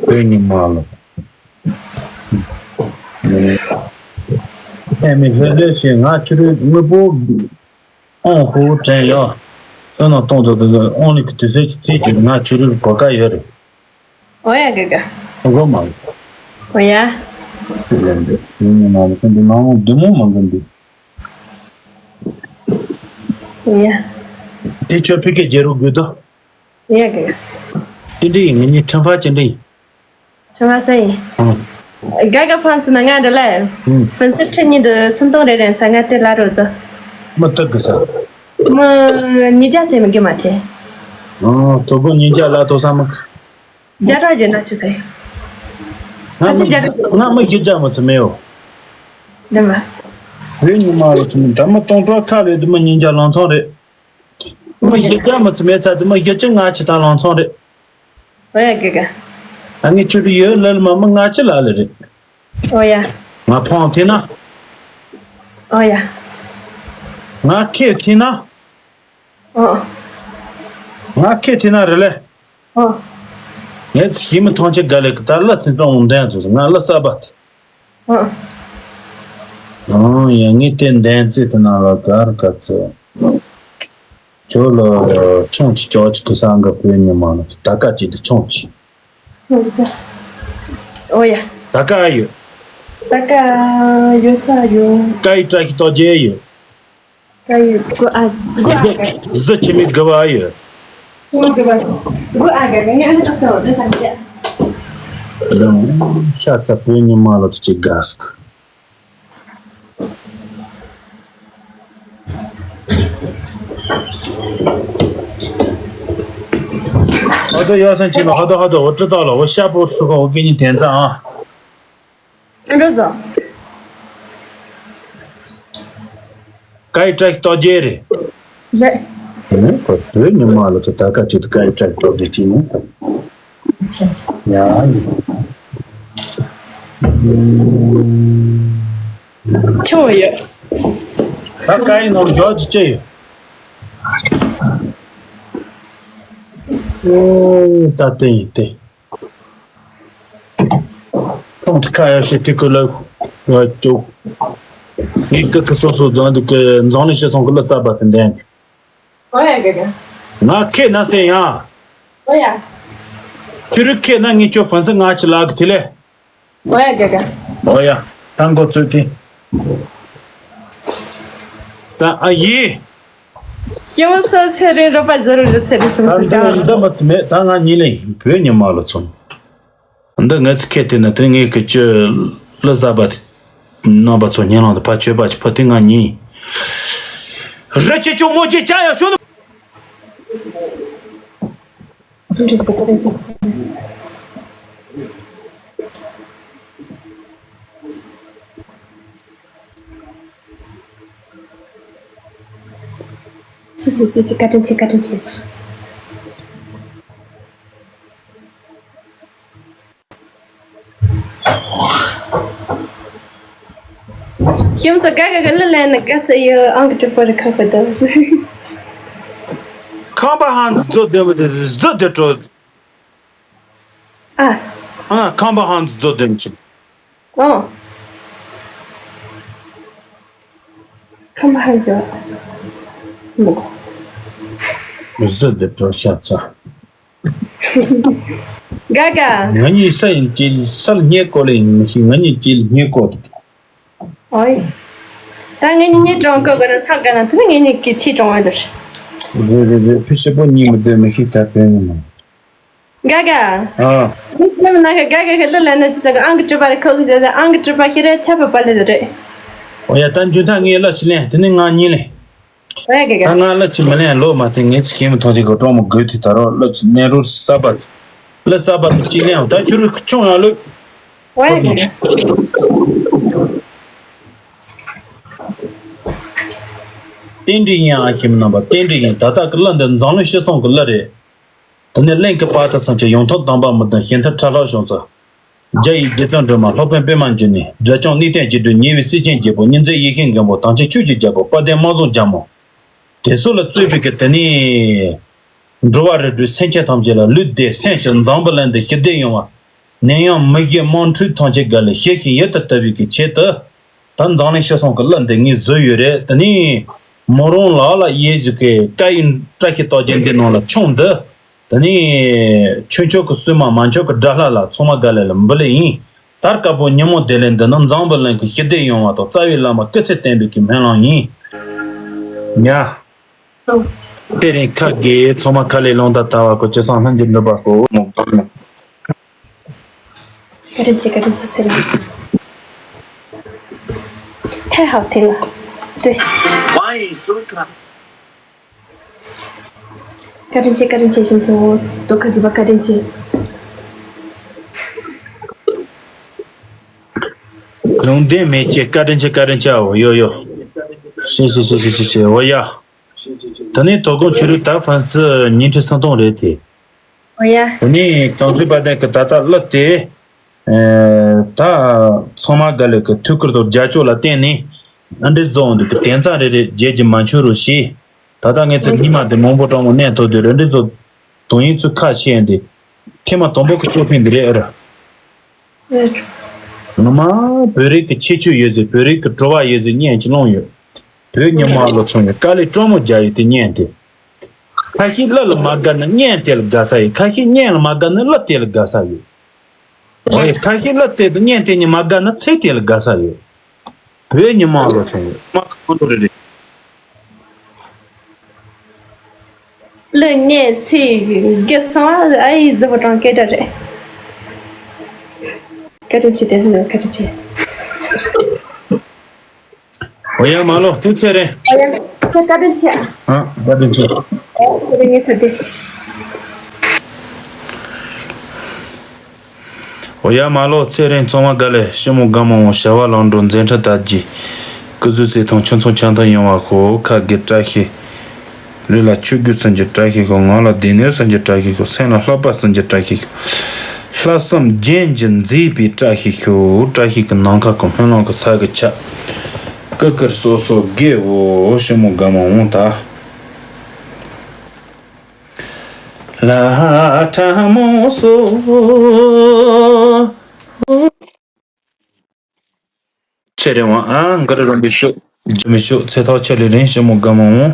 བོད་ཉི་མ་ལོ། ཨེ་མི་ལྷོད་ལྷོད་བྱས་ང་ཆུ་རུད་དངོས་པོ་ཨོང་ཧུ་དྲན་ཡོད། ཁྱོད་ནང་གཏོང་དུ་དུ་ཨོང་ལི་གི་དུས་ཚོད་ཀྱི་རྩིས་ཀྱི་ང་ཆུ་རུད་གོ་ཀ་ཡོད་རེད། ཨོ་ཡ་དགའ་དགའ། ཨོ་གོ་མ། ཨོ་ཡ། ཁྱོད་ལ་འདི་ཁྱོད་ནང་ལ་ཁྱོད་འདི་ནང་ལ་འདི་མོ་མ་འདུག་འདི། ཡ། དེ་ཁྱོད་ཕི་ཀའི་རྒྱལ་རོགས་དགོས་དོ། ཡ་གི། ཅི་འདྲ་ཡིན་ངེད་གཉིས་ཁྲིམས་ཧྥ་ཅི་འདྲ་ཡིན། ཁྲིམས་ཧྥ་ས་ཡིན། ཨང་། དགའ་དགའ་ཕན་ཚུན་ན་ང་འདྲ་ལ། ཨང་། ཕན་སི་ཁྲི་གཉིས་འདི་སུམ་སྟོང་རེ་རེ་ས་ང་དེ་ལ་རོ་ཙ། མི་སྟག་གི་ས། མི་ཉིས་བརྒྱ་ཟེར་མི་གི་མ་ཐེ། ཨང་དོ་པོ་ཉིས་བརྒྱ་ལ་དོ་ས་མི། བརྒྱ་ཕྲག་བརྒྱ་ཕྲག་ཆུ་ཚད། ང་ཁ་ཆེ་མི་བརྒྱ་ཕྲག་ང་མི་བཞི་བརྒྱ་མི་ཚེ་མེད་ཡོ། འདི་མ། བོད་ཉི་མ་ལ་ཚུན་ད་མི་སྟོང་ཕྲག་ཁ་ལས་དུ་མི་ཉིས་བརྒྱ་ལང་ཚང་རེད། མི་བཞི་བརྒྱ་མི་ཚེ་མེད་ཚ་དུ་མི་བཞི་བཅུ་ང་ཆི་ད་ལང་ཚང་རེད། ཨོ་ཡ་དགའ་དགའ། ཨ་ངའི་ཆུ་རུ་ཡོད་ལ་ལ་མ་མི་ང་ཆི་ལ་ལ་རེད། ཨོ་ཡ། ང་ཕོང་ཐི་ན། ཨོ་ཡ། ང་ཁེ་ཐི་ན། ཨོ། ང་ཁེ་ཐི་ན་རེད་ལེ། ཨོ། ངས་ཚེ་ཞི་མི་ཐང་ཆད་དགའ་ལེ་གི་ད་ལ་ཚིན་ཙང་འོང་དན་ཚོ་ང་ལ་ས་བ་ཐི། ཨོ། ཨོ་ཡ་ངས་དེ་འདན་ཚེ་དེ་ནང་ལ་གར་ག་ཚེ། ཇོ་ལོ་ཆུང་ཆི་ཅོ་ཆི་གི་སང་གི་བོད་ཉི་མ་ལ་ད་ཀ་ཅི་དུ་ཆུང་ཆི། ཆུང་ཆི། ཨོ་ཡ། ད་ཀ་ཡོད། ད་ཀ་ཡོད་ཚ་ཡོད། ཀ་ཡི་བཀྲ་ཤིས་རྟོགས་རྒྱལ་ཡོད། ཀ་ཡི་གུ་ཨ་གུ་ཨ་ག་གཟི་ཆི་མི་གུ་བ་ཡོད། ཆི་མི་གུ་བ་གུ་ཨ་ག་ག་ངའི་ཨ་ནི་ཐག་ཚ་བ་འདི་སང་རྒྱ། ལམ་ཤ་ཚ་བོད་ཉི་མ་ལ་ཚ་ཅི་ག་སྐ། ཧོ་དོ་ཡོ་སན་ཆི་ལོ་ཧོ་དོ་ཧོ་དོ་འོ་ཀྲི་ཏོ་ལོ་འོ་ཤ་པོ་ཧྲུ་ཁོ་འོ་ཀེ་ཉི་དན་ཚ་ཨ། འགྲོ་བཟོ། ཀའི་ཀྲེག་ཏོ་ཇེ་རེད། རེད། ཨེ་ཁོ་བོད་ཉི་མ་ལ་ཚོ་ད་ཀ་ཅིག་ཏུ་ཀའི་ཀྲེག་ཏོ་ཇེ་ཅི་ནས་ཡ་ཡི། ཆུང་ཡོད། ད་ཀའི་ནོར་ཇོ་ཅི་ཅི་ཡོད། ཨོ་ད་དེ་ཡིན་ཏེ། ཁོང་དུ་ཁ་ཡར་ཞིག་དེ་ཁོ་ལ་ཡར་ཅོག་ངས་ཀི་ཁི་སོ་སོ་དང་འདི་གི་འཛམ་གླིང་སྤྱི་ཚོགས་ཀྱི་ལ་གསར་པ་དེ་འདན་གི། ཨོ་ཡ་དགའ་དགའ། ང་ཁེ་ན་སེ་ཡ། ཨོ་ཡ། ཁྱོད་རིག་ཁེ་ན་ངས་ཁྱོད་ཧྥན་སི་ང་ཆི་ལ་གི་དེ་ལས། ཨོ་ཡ་དགའ་དགའ། ཨོ་ཡ། ད་འགོ་བཙུགས་ཏེ། ད་ཨ་ཡེ། ཞི་མོ་སོ་ཚེ་རིང་རོགས་པ་ཛི་རུ་རུ་ཚེ་རིང་ཞི་མོ་ད་སོ་ཚེ་འདི་རིང་འདི་མ་ཚིམ་མེད། ད་ང་ཉིད་ལས་བོད་ཉི་མ་ལ་ཚོང་། འདི་ངས་ཚིག་ཁས་བལྟས་ན་དེ་ངས་ཁི་ཅི་ལ་ཟ་བ་དེ་རྣམ་པ་ཚོ་ཉན་ལང་དུ་ཕ་ཆོས་པ་ཆི་ཕ་དེ་ང་ཉིད་རི་ཆེ་ཆུང་མོ་ཅེ་ཅ་ཡ་ཤོ་ནུ། སི་སི་སི་སི་བཀའ་དྲིན་ཆེ། བཀའ་དྲིན་ཆེ། ཁྱིམ་སོ་ག་ག་ག་ལ་ལན་ན་ག་ཚ་ཡོ་ཨང་གི་གྲི་པོ་རི་ཁ་ཁོ་དང་། ཁང་པ་ཧང་ཛོ་དེ་མ་དེ་ཟོ་དེ་ཏྲོ། ཨ། ཨ་ཁང་པ་ཧང་ཛོ་དེ་མ་ཅི། ཨོ། ཁམས་ཧན་ཟེར། མོ། ཟི་དེ་འགྲོ་ཤ་ཚ། ག་ག་ང་གཉིས་ས་ཡིན་གྱི་སར་སྙེག་གོ་ལེ་ཡིན་མི་ཤེས། ང་གཉིས་ཀྱི་སྙེག་གོ་དུ། ཨོའི། ད་ང་གཉིས་གཉིས་གྲོང་གོ་གོ་ན་ཚང་ག་ན་དུ་ང་གཉིས་ཀྱི་ཆི་གྲོང་བ་དུ། རེ་རེ་རེ་ཕི་ཤི་པོ་གཉིས་མི་སྡོད་མི་ཤེས། ད་དཔེ་ཡིན་མ། ག་ག་ཨ། མི་ཁྱེད་ན་ག་ག་ག་ལ་ལ་ན་ཅི་ཟ་ག་ཨང་གི་གྲི་པ་རེ་ཁོ་གི་ཟ་ཟ་ཨང་གི་གྲི་པ་ཤི་རེ་ཆ་པ་པ་ལེ་ཟ་རེ། ཨོ་ཡ་ད་འཇུ་ཐག་ངའི་ལ་ཅི་ལེན་དེ་ནི་ང་གཉིས་ལེན། ཨོ་ཡ་ག་ག་ད་ང་ལ་ཅི་མི་ལེན་ལོ་མ་དེ་ངས་ཚི་ཁྱེད་མི་ཐོང་ཅིག་གི་གྲོང་མོ་དགོས་དེ་ད་རོ་ལ་ཅི་ནེ་རུ་ས་པ། ལ་ས་པ་དེ་ཅི་ལེན་ད་ཆུ་རུ་ཆུང་ཡང་ལུག་ཨོ་ཡ་ག་ག་རྟེན་འབྲེལ་ཡིན་ཨ་ཁྱེད་མི་རྣམ་པ་རྟེན་འབྲེལ་ཡིན། ད་ལྟ་གི་ལ་འདི་འཛམ་གླིང་སྤྱི་བསང་གི་ལ་རེད། དེ་ནས་གླིང་གི་པར་དུ་སངས་རྒྱས་ཡོང་ཐབས་དམ་པ་མི་ལྡན་ཞི་མཐུན་ཁྲ་ལྷག་བྱུང་ཚུལ། རྒྱ་ཡི་རྗེ་བཙུན་སྒྲོལ་མ་སློབ་དཔོན་པད་མ་འབྱུང་གནས་སྒྲ་སྐྱོང་གནས་བརྟན་རྗེ་སྒྲོལ་ཉེ་བའི་སྲས་ཆེན་རྒྱལ་པོ་གཉིས་མཛད་ཡེ་ཤེས་མགོན་པོ་དམ་ཅན་ཆོས་ཀྱི་རྒྱལ་པོ་དཔལ་ལྡན་དམག་ཟོར་རྒྱལ་མོ། དེ་ཚོ་ལ་གཙོས་པའི་གི་དེ་ནས་འགྲོ་བ་རིགས་དྲུག་སེམས་ཅན་ཐམས་ཅད་ལ་ལུས་བདེ་སེམས་སྐྱིད་འཛམ་བུ་གླིང་འདི་ཞི་བདེ་ཡོང་བ། ནད་ཡམས་མི་བཞི་དམག་འཁྲུག་ཐམས་ཅད་བརྒལ་ལས་ཞི་ཞིང་ཡིད་དུ་དུ་བའི་གི་ཆེད་དུ། ད་འཛམ་གླིང་སྤྱི་བསང་གི་གླུ་འདི་ངས་བཟོས་ཡོད་རེད། དེ་ནས་མོ་རང་ལགས་ལ་ཡེ་ཞིག་གི་བཀའ་ཡི་བཀྲ་ཤིས་རྟགས་བརྒྱད་འདི་ནང་ལ་ཆུང་འདི། དེ་ནས་ཆོས་མཆོག་གི་བསུ་མ་མ་མཆོག་གི་དགྲ་ལྷ་ལ་ཚང་མ་དགའ་ལས་ལ་འབུལ་ལེ་ཡིན། དར་དཀར་པོ་ཉིན་མོ་བདེ་ལེགས་འདི་ནི་འཛམ་བུ་གླིང་གི་ཞི་བདེ་ཡོང་བ་དང་རྩ་བའི་བླ་མ་སྐུ་ཚེ་བརྟན་པའི་གི་སྨོན་ལམ་ཡིན། ཉ། དེ་རིང་ཁ་དགེ་ཚང་མ་ཁ་ལས་ལོང་ད་ལྟ་བ་ཀོ་ཅི་སང་ལྷན་གྱི་འགྲུབ་པ་ཀོ། བཀའ་དྲིན་ཆེ། བཀའ་དྲིན་ཆེ་ཟེར་ན། 太好听了。对。 བཀའ་དྲིན་ཆེ། བཀའ་དྲིན་ཆེ། ཁྱེད་ཚོ་རྡོ་ཁ་ཟི་པ་བཀའ་དྲིན་ཆེ། ལུང་བསྟན་མེད་ཀྱི་བཀའ་དྲིན་ཆེ། བཀའ་དྲིན་ཆེ། འོ་ཡོ་ཡོ། ཤེ་ཤེ་ཤེ་ཤེ་ཤེ་ཤེ། འོ་ཡ། ད་ནི་དོ་དགོང་ཕྱི་རུ་ད་ཧྥན་སི་ཉིན་ཁྲི་སུམ་སྟོང་རེད་དེ། འོ་ཡ། ད་ནི་གངས་ཚུལ་དཔལ་ལྡན་གྱི་ད་ལྟ་གླུ་དེ། ཨེ། ད་ཚང་མ་དགའ་ལས་ཀྱི་ཐུགས་ཁུར་དང་རྒྱབ་སྐྱོར་ལ་བརྟེན་ནས་ཨ་འདྲི་བཟོ་འོང་འདུག་གི། དེང་སང་རེ་རེ་རྒྱལ་གྱི་མ་འཆོར་རོ་ཞེས། ད་ལྟ་ངས་ཚེ་ཉི་མ་དེ་མང་པོ་གྲོང་མོ་གནས་ཐོག་དུ་རེ་འདྲི་བཟོ་དོན་ཡིན་ཚུལ་ཁ་ཤས་འདི་ཐེངས་མ་དང་པོ་གི་གཙོ་ཕིང་འདི་རེད་ཨ་ར། ངོ་མ་བོད་རིགས་ཀྱི་ཁྱད་ཆོས་ཡོད་ཟེར། བོད་རིགས་ཀྱི་བྲོ་བ་ཡོད་ཟེར་བརྙན་ཅིག་བླངས་ཡོད། བོད་ཉི་མ་ལོ་ཚོང་ཡོད་དཀའ་ལས་སྤྲང་མོ་རྒྱག་ཡོད་དེ་བརྙན་དེ། ཁ་ཤས་གླུ་ལ་མ་དགའ་ན་བརྙན་དེ་ལ་དགའ་ས་ཡོད། ཁ་ཤས་བརྙན་ལ་མ་དགའ་ན་གླུ་དེ་ལ་དགའ་ས་ཡོད། ཨོ་ཡ། ཁ་ཤས་གླུ་དེ་དང་བརྙན་དེ་གཉིས་མ་དགའ་ན་ཚིག་དེ་ལ་དགའ་ས་ཡོད། བོད་ཉི་མ་ལོ་ཚོང་ཡོད་མ་ཁ་ཁོང་ཁྲོ་རེ་རེ། གླུ་བརྙན་ཚིག་དགེ་སོང་ཨ་ཡི་གཟི་པོ་གྲོང་སྐད་སྒྲ་རེད། བཀའ་དྲིན་ཆེ། བཀའ་དྲིན་ཆེ། འོ་ཡ་མ་ལོ་དུས་ཚོད་རེད། འོ་ཡ་ཁྱེད་བཀའ་དྲིན་ཆེ། ཨ་བཀའ་དྲིན་ཆེ། ཨོ་ཁྱེད་ངའི་ཚེ་འདི། འོ་ཡ་མ་ལོ་ཚེ་རིང་ཚང་མ་དགའ་ལེ། ཞི་མོ་དགའ་མོ་བྱ་བ་ལང་འགྲོ་མཛད་འཕྲིན་དར་རྒྱས། སྐུ་གཟུགས་བརྩེ་དུང་ཁྱུང་ཚང་ཆང་ཐང་ཡོང་བ་ཤོག་ཁ་དགེ་བཀྲ་ཤིས། ལུས་ལ་ཆོས་གོས་གསུམ་གྱི་བཀྲ་ཤིས་ཤོག་ངག་ལ་སྡེ་སྣོད་གསུམ་གྱི་བཀྲ་ཤིས་ཤོག་སེམས་ལ་ལྷག་པ་གསུམ་གྱི་བཀྲ་ཤིས་ཤོག་ལྷག་བསམ་རྒྱན་གྱིས་མཛེས་པའི་བཀྲ་ཤིས་ཤོག་བཀྲ་ཤིས་ཀྱི་ནམ་མཁའ་གང་སྨོན་ལམ་གྱི་ས་གི་ཆ། ཀི་ཀིར་སོ་སོ་དགེའོ། ཞི་མོ་དགའ་མོ་འོང་ད། ལ་ཁྲ་མོ་སོ། ཚེ་རིང་བ་ཨ་འགར་རོམ་པའི་ཤོག་རྒྱུ་མི་ཤོག་ཚེ་ཐག་ཆད་ལས་རིང་ཞི་མོ་དགའ་མོ་འོང་།